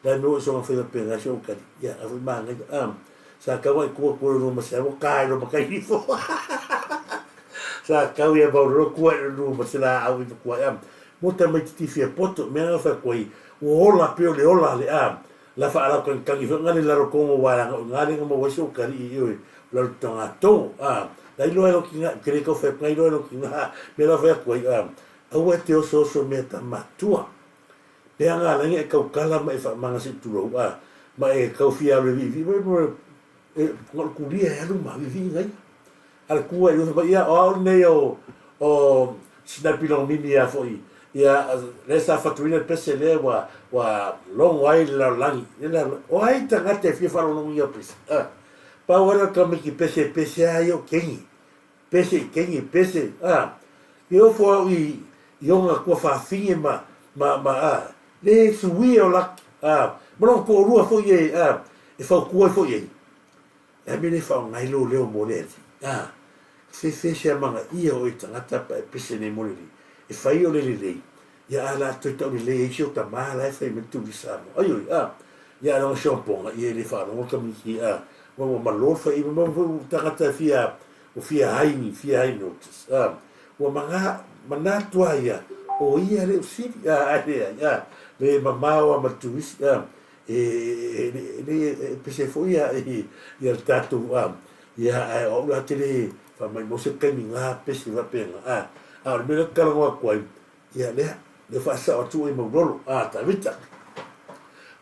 Lai me oi songa fai wapenga si ou kali. Ia, a fui maangai. A, sa kau ai kua kua lulu ma se amo kai lo makai ifo. Sa kau ia maulolo kua lulu ma se la au i kua. Ia, mo tamaititi fia poto, mea nga fai kua i, Ua ola pei o le ola a le a la faalaukagikangi foi nga le lalo kongo wa langa o nga le nga maua ai se ukali i oi lalo tanga tongo a la iloa e loki nga ke le kau fai nga iloa e loki nga me la fai atu ai a aua e te oso oso mea ta matua pea nga langi e kau kala ma e faamanga se tulou a ma e kau fia alu e viivii mai mo e nga o le kulia e alu ma viivii ngai A le kua i usa mai, ia, o au lenei o, o Sinapi Long Mimi ia foi, ia, lea sa fatuina le pese lea ua, ua logo ai le lalolagi. Le lalolagi. O ai tagata e fia faalogologo i au pese? A. Pau ai le tamaiti pese e pese a ia o kengi. Pese i kengi, pese, a. I ofo au i, i ona kua faafinge ma, ma, ma, a, le suia o laki, a, ma lona toalua foi e, a, e fautua ai foi ai. E mea le faaaoga ai lou leo mo le Alii? A, fefe se amanaia o oe tagata pa e pese nei mo le Alii, e fai o le lelei, ia a la toe tau lelei ai si o tama la e fai mai le tuli Samoa. Aioi, a, ia a laga si ogapoga, ia e le faalogo le tamaiti, a, ua ua malo le fai, ma foi ua tagata e fia, ua fia hai, fia hai notice, a, ua maga, manatu a ia, o ia le usili, a, ae leai, a, le mamao a ma le turisi, a, e le pese foi ia ia le tatou a ia ae o au la te le faamaumau se taimi nga pese faapena a a o le mea lea ou te talanoa atu ai ia lea lea faasao atu oe Maulolo a Tavita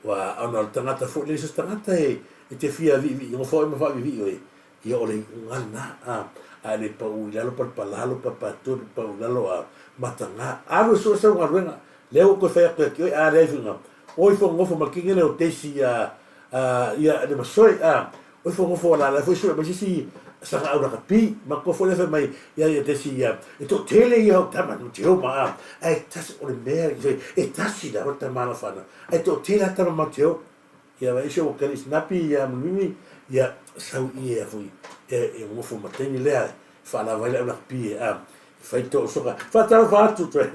ua ona o le tagata foi lea so se tagata e e te fia viivii ofa oe ma faaviivii oe ia o le iuga lena a a le pau i lalo palapalalo papatua pe pau i lalo a mataga alu e sue sau galuega lea ua toe fai atu ia te oe a leai foi nga Oi fo ngofo ma kinge leo teisi a a ia le masoe a oi fo ngofo la la foi sue mai sisi sanga au laka pi ma ko fo le fe mai ia ia teisi ia e to tele ia o tama no te ma a ai tasi o le mea i e tasi la o tama la fana ai to tele tama ma te o ia wa iso o kali snapi ia mimi ia sau ia foi e e ngofo ma teni lea whaalava ai le au laka pi e a Whai tō soka. Whaatalofa atu toe.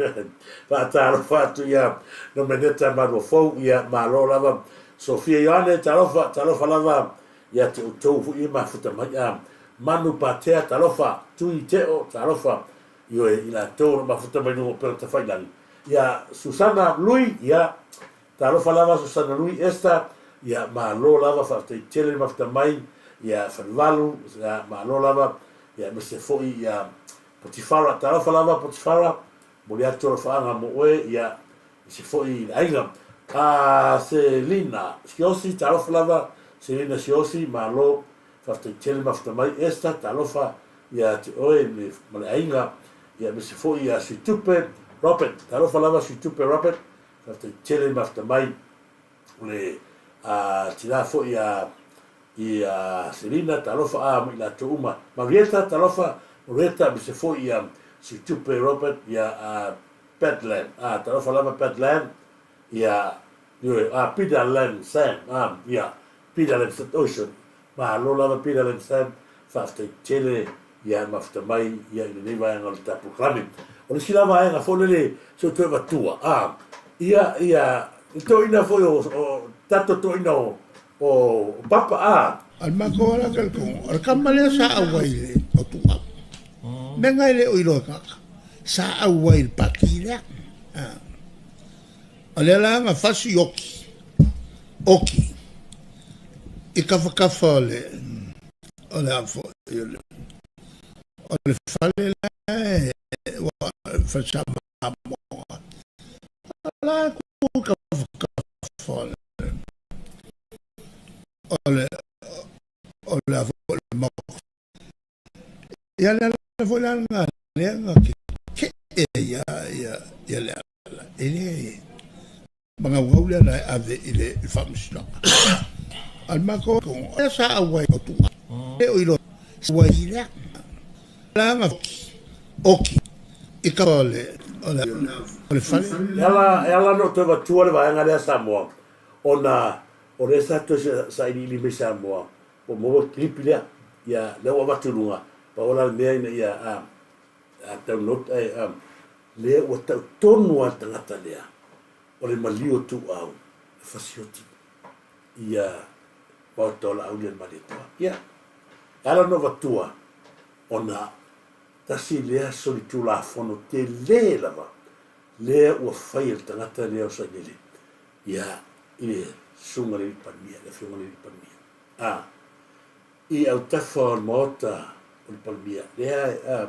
Whaatalofa atu ia Nomeneta Maluafou, ia malo lava. Sofia Ioane, talofa, talofa lava ia te outou foi e mafuta mai. A Manu Patea, talofa. Tui Teo, talofa. Ioe, i latou o lo mafuta mai luga o Pela Tafailangi. Ia Susana Lui, ia, talofa lava Susana Lui Esther, ia malo lava, faafetai tele le mafuta mai, ia Falevalu, ia malo lava. Ia aemaise foi ia Potifara, talofa lava Potifara, momoli atu alofaaga mo oe, ia aemaise foi i le aiga. A Selina Siosi, talofa lava Selina Siosi, malo, faafetai tele mafuta mai. Esther, talofa, ia te oe ma le aiga, ia aemaise foi ia Suitupe Robert. Talofa lava Suitupe Robert, faafetai tele mafuta mai o le tina foi a ia Selina, talofa a ma i latou uma. Marieta, talofa Marieta, aemaise foi ia Suitupe Robert, ia Pat Lam, a talofa lava Pat Lam, ia ioe, a Peter Lam Sam, a ia Peter Lam Sam, oi sorry, Malo lava Peter Lam Sam, faafetai tele ia mafuta mai ia i lenei vaega o le ta polokalame. O le isi la vaega foi lele se ou toe avatua, a, ia, ia, le toeaina foi o, o tatou toeaina o, o Papa, a. O le matou ala talitonu, o le tama lea sa auai i le o Tuau. Mea na e le o iloa e tagata, sa auai i le pati lea. O lea la na fasi oki, oki i kafakafa o le, o le a foi, o le, o le fale la e, ua, fale sa mamoa. O la e ku i kafakafa o le, o le, o le a foi, le maota. Ia le ala foi la lena lea na keke'e ai ia ia le ala e le magaugau le ala e ave i le faamasinoga. A o le matou lea sa auai o Tuua le o iloa auai i lea la na oki i ka o le o le o le fale. E ala e ala ona ou toe avatua le vaega lea Samoa ona o lea sa toe sailiili mai Samoa Ua maua le kilipi lea, ia, lea ua avatu i luga, pau la le mea ina ia a, a download ae a, lea ua tau tonu lava le tagata lea, o le maliu o Tuuau e fasioti ia Maota o Laauli a le Malietoa. Ia, e ala ona avatua, ona tasi lea solitulafono tele lava lea ua fai e le tagata lea o Sailele, ia, i le Susuga i le Alii Palemia, le Afioga i le Alii Palemia. A, i autafa o le Maota o le Palemia, lea e, a,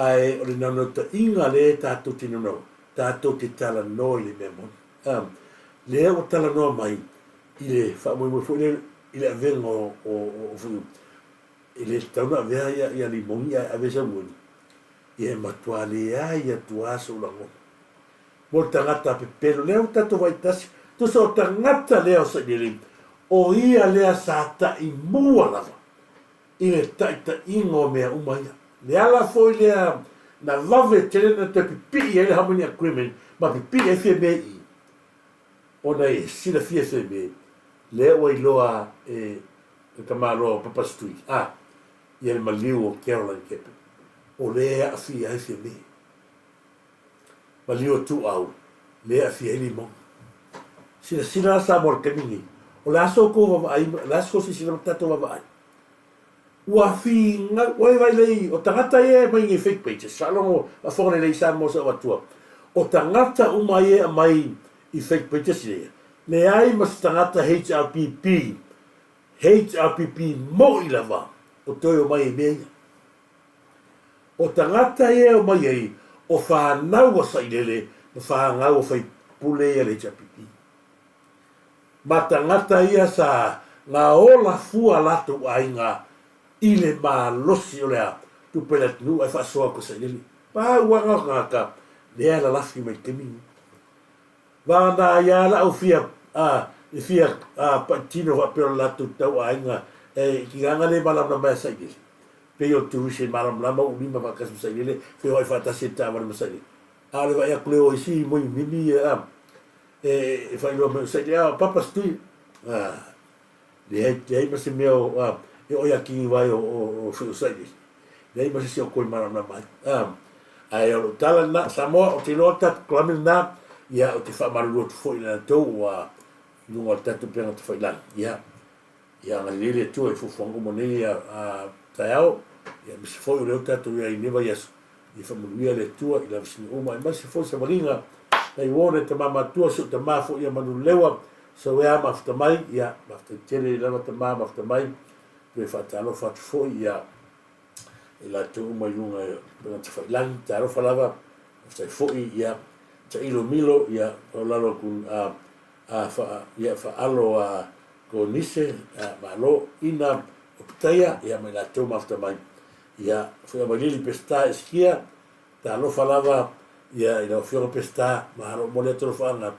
ae o le naunautaiga lea tatou te naunau, tatou te talanoa i le mea moni. A, lea ua talanoa mai i le faamoemoe foi lea i le avega o, o, o, o, e le tatau ona avea ia, ia limogi ae ave samueni. Ia e matua leai atu lava sou lagona. Mo le tagata pepelo, lea ua tatou vaai tasi, tusa o tagata lea o Sailele, o ia lea sa taimua lava i le taitaiga o mea uma ia. Le ala foi lea na vave tele ona toe pipii ai le Harmony Agreement ma pipii ai Fiamē i, ona e silafia e Fiamē, lea ua iloa e le tamaloa o Papa Street, a, ia le maliu o Caroline Kepe, o lea e aafia ai Fiamē. Maliu o Tuuau, lea e aafia ai Limoni. Silasila la Samoa i le taimi lenei, o le a so outou vaavaai, o le a se tou silasila ma tatou vaavaai? Ua finau, ua vaai lelei, o tagata ia e aumai nei fake pages, faalogo, faafofoga lelei Samoa sa ou atua, o tagata uma ia e aumai i fake pages ia, leai ma se tagata HRPP, HRPP moi lava o toe omai i mea ia. O tagata ia e omai ai, o fanau a Sailele ma fanau a faipule ia le HRPP. Ma tagata ia sa gaola fua latou aiga i le malosi o le a tupe le atunuu ae faasoa atu e Sailele. Pau lava na o tagata lea e lalafi mai i le taimi lenei. Vagana ai a la'u fia a i fia a paitino faapea o le latou tau aiga e i gaga le malamalama ia Sailele. Pei o Turise e malamalama ou lima faatasi ma Sailele, feoai faatasi e le taavale ma Sailele. A o le vaai atu lea o isi moimimi ia a e faailoa mai o Sailele a o Papa Stui a leai leai ma se mea o a e oi a kingi vai o o o Sailele. Leai ma se isi o koe malamalama ai. A ae o lou tala lena Samoa ou te iloa le tatou kalame lena ia ou te faamalulu atu foi i latou ua i luga o le tatou upega tafailagi. Ia Ia agalelei le Atua i fuafuaga uma nei a taeao, ia aemaise foi o lea ua tatou i ai i lenei vaiaso, ia faamanuia le Atua i lavasiga uma, aemaise foi savaliga nai uo nai tama matua, si ou tama foi ia Manulewa, Sawea mafuta mai, ia faafetai tele lava tama mafuta mai, toe faatalofa atu foi ia i latou uma i luga i upega tafailagi, talofa lava, faafetai foi ia Tailo Milo, ia lalo atu a a fa ia faalo a Konise, a Malo, Ina, o Pitaia, ia ma i latou mafuta mai. Ia, Fuiavailili Peseta Esikia, talofa lava ia i lau Afioga Peseta, malo mo lea tolofaaga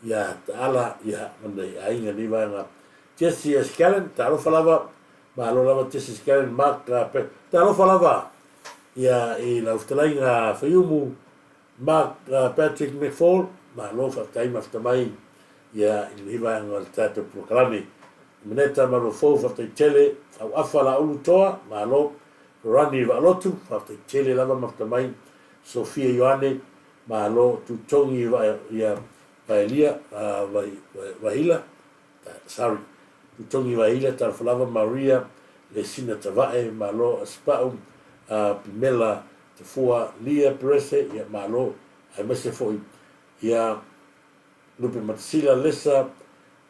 ia Taala ia ma nei aiga nei vaega. Jesse Escallen, talofa lava, malo lava Jesse Escallen, Mark Pe, talofa lava ia i lau fetalaiga Faiumu Mark Patrick McFall, malo faafetai mafata mai ia i lenei vaega o le tatou polokalame. Maneta Malofou, faafetai tele. Auafa Laulu Toa, malo. Rani Vaalotu, faafetai tele lava mafata mai. Sofia Ioane, malo. Tutogi ia Vaelia, Vahila, sorry, Tutogi Vahila, talofa lava. Maria Lesina Tavae, malo. Asipau Pimela Tafua, Lia Perese, ia malo. Aemaise foi ia Lupe Matasila Lesa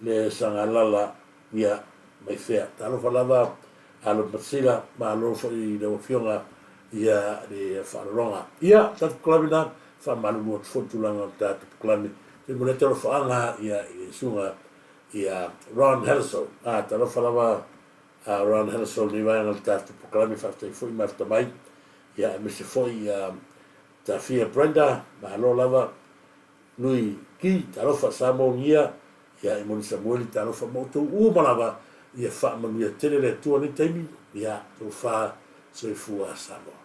le Sagalala ia mai fea. Talofa lava a Lupe Matasila, malo foi i lau afioga ia le faalologa. Ia, tatou polokalame na, faamalulu atu foi tulaga o le tatou polokalame. Te mo le talofaaga ia i le susuga ia Ron Hellesoe. Ah, talofa lava a Ron Hellesoe nei vaega o le tatou polokalame, faafetai foi mafta mai. Ia, aemaise foi ia Tafia Brenda, malo lava. Nui ki, talofa Samoa ngia, ia i moni Samueli talofa ma outou uma lava, ia faamanuia tele le Atua nei taimi, ia tofa soifua Samoa.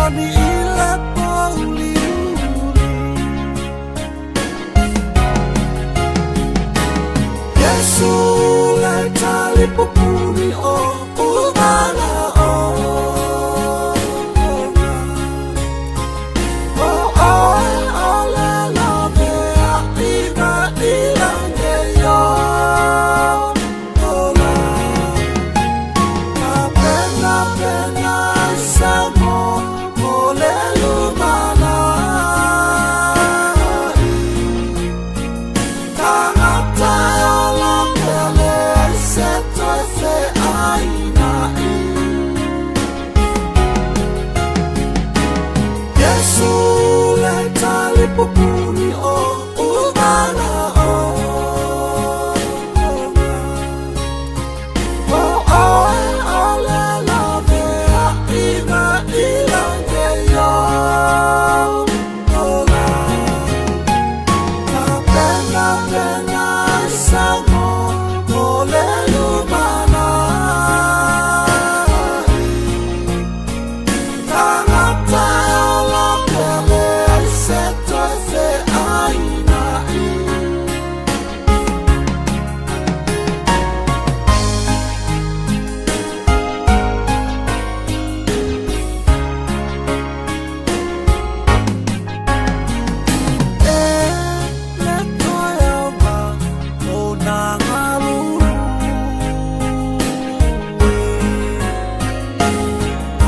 lani i le pouliuli. Iesu le talipupuni o umana ona. O oe o le laveaiga i lagi ola. Tapenapena ai se mo mo le lumanai. Tagata e ola pea leai se toe feaina'i. Iesu le talipupuni o umana ona. O oe o le laveaiga i lagi ola. Tapenapena ai se mo mo le lumanai. Tagata e ola pea leai se toe feaina'i. E le toe auga o nā galulue.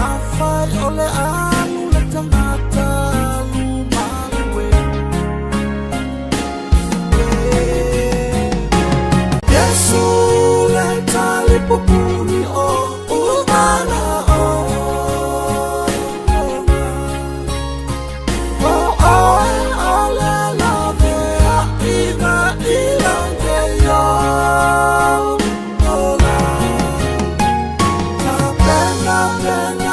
Afai o le alu le tagata alu malue. Iesu le talipupuni o umana ona. O oe o le laveaiga i lagi ola. Tapenapena.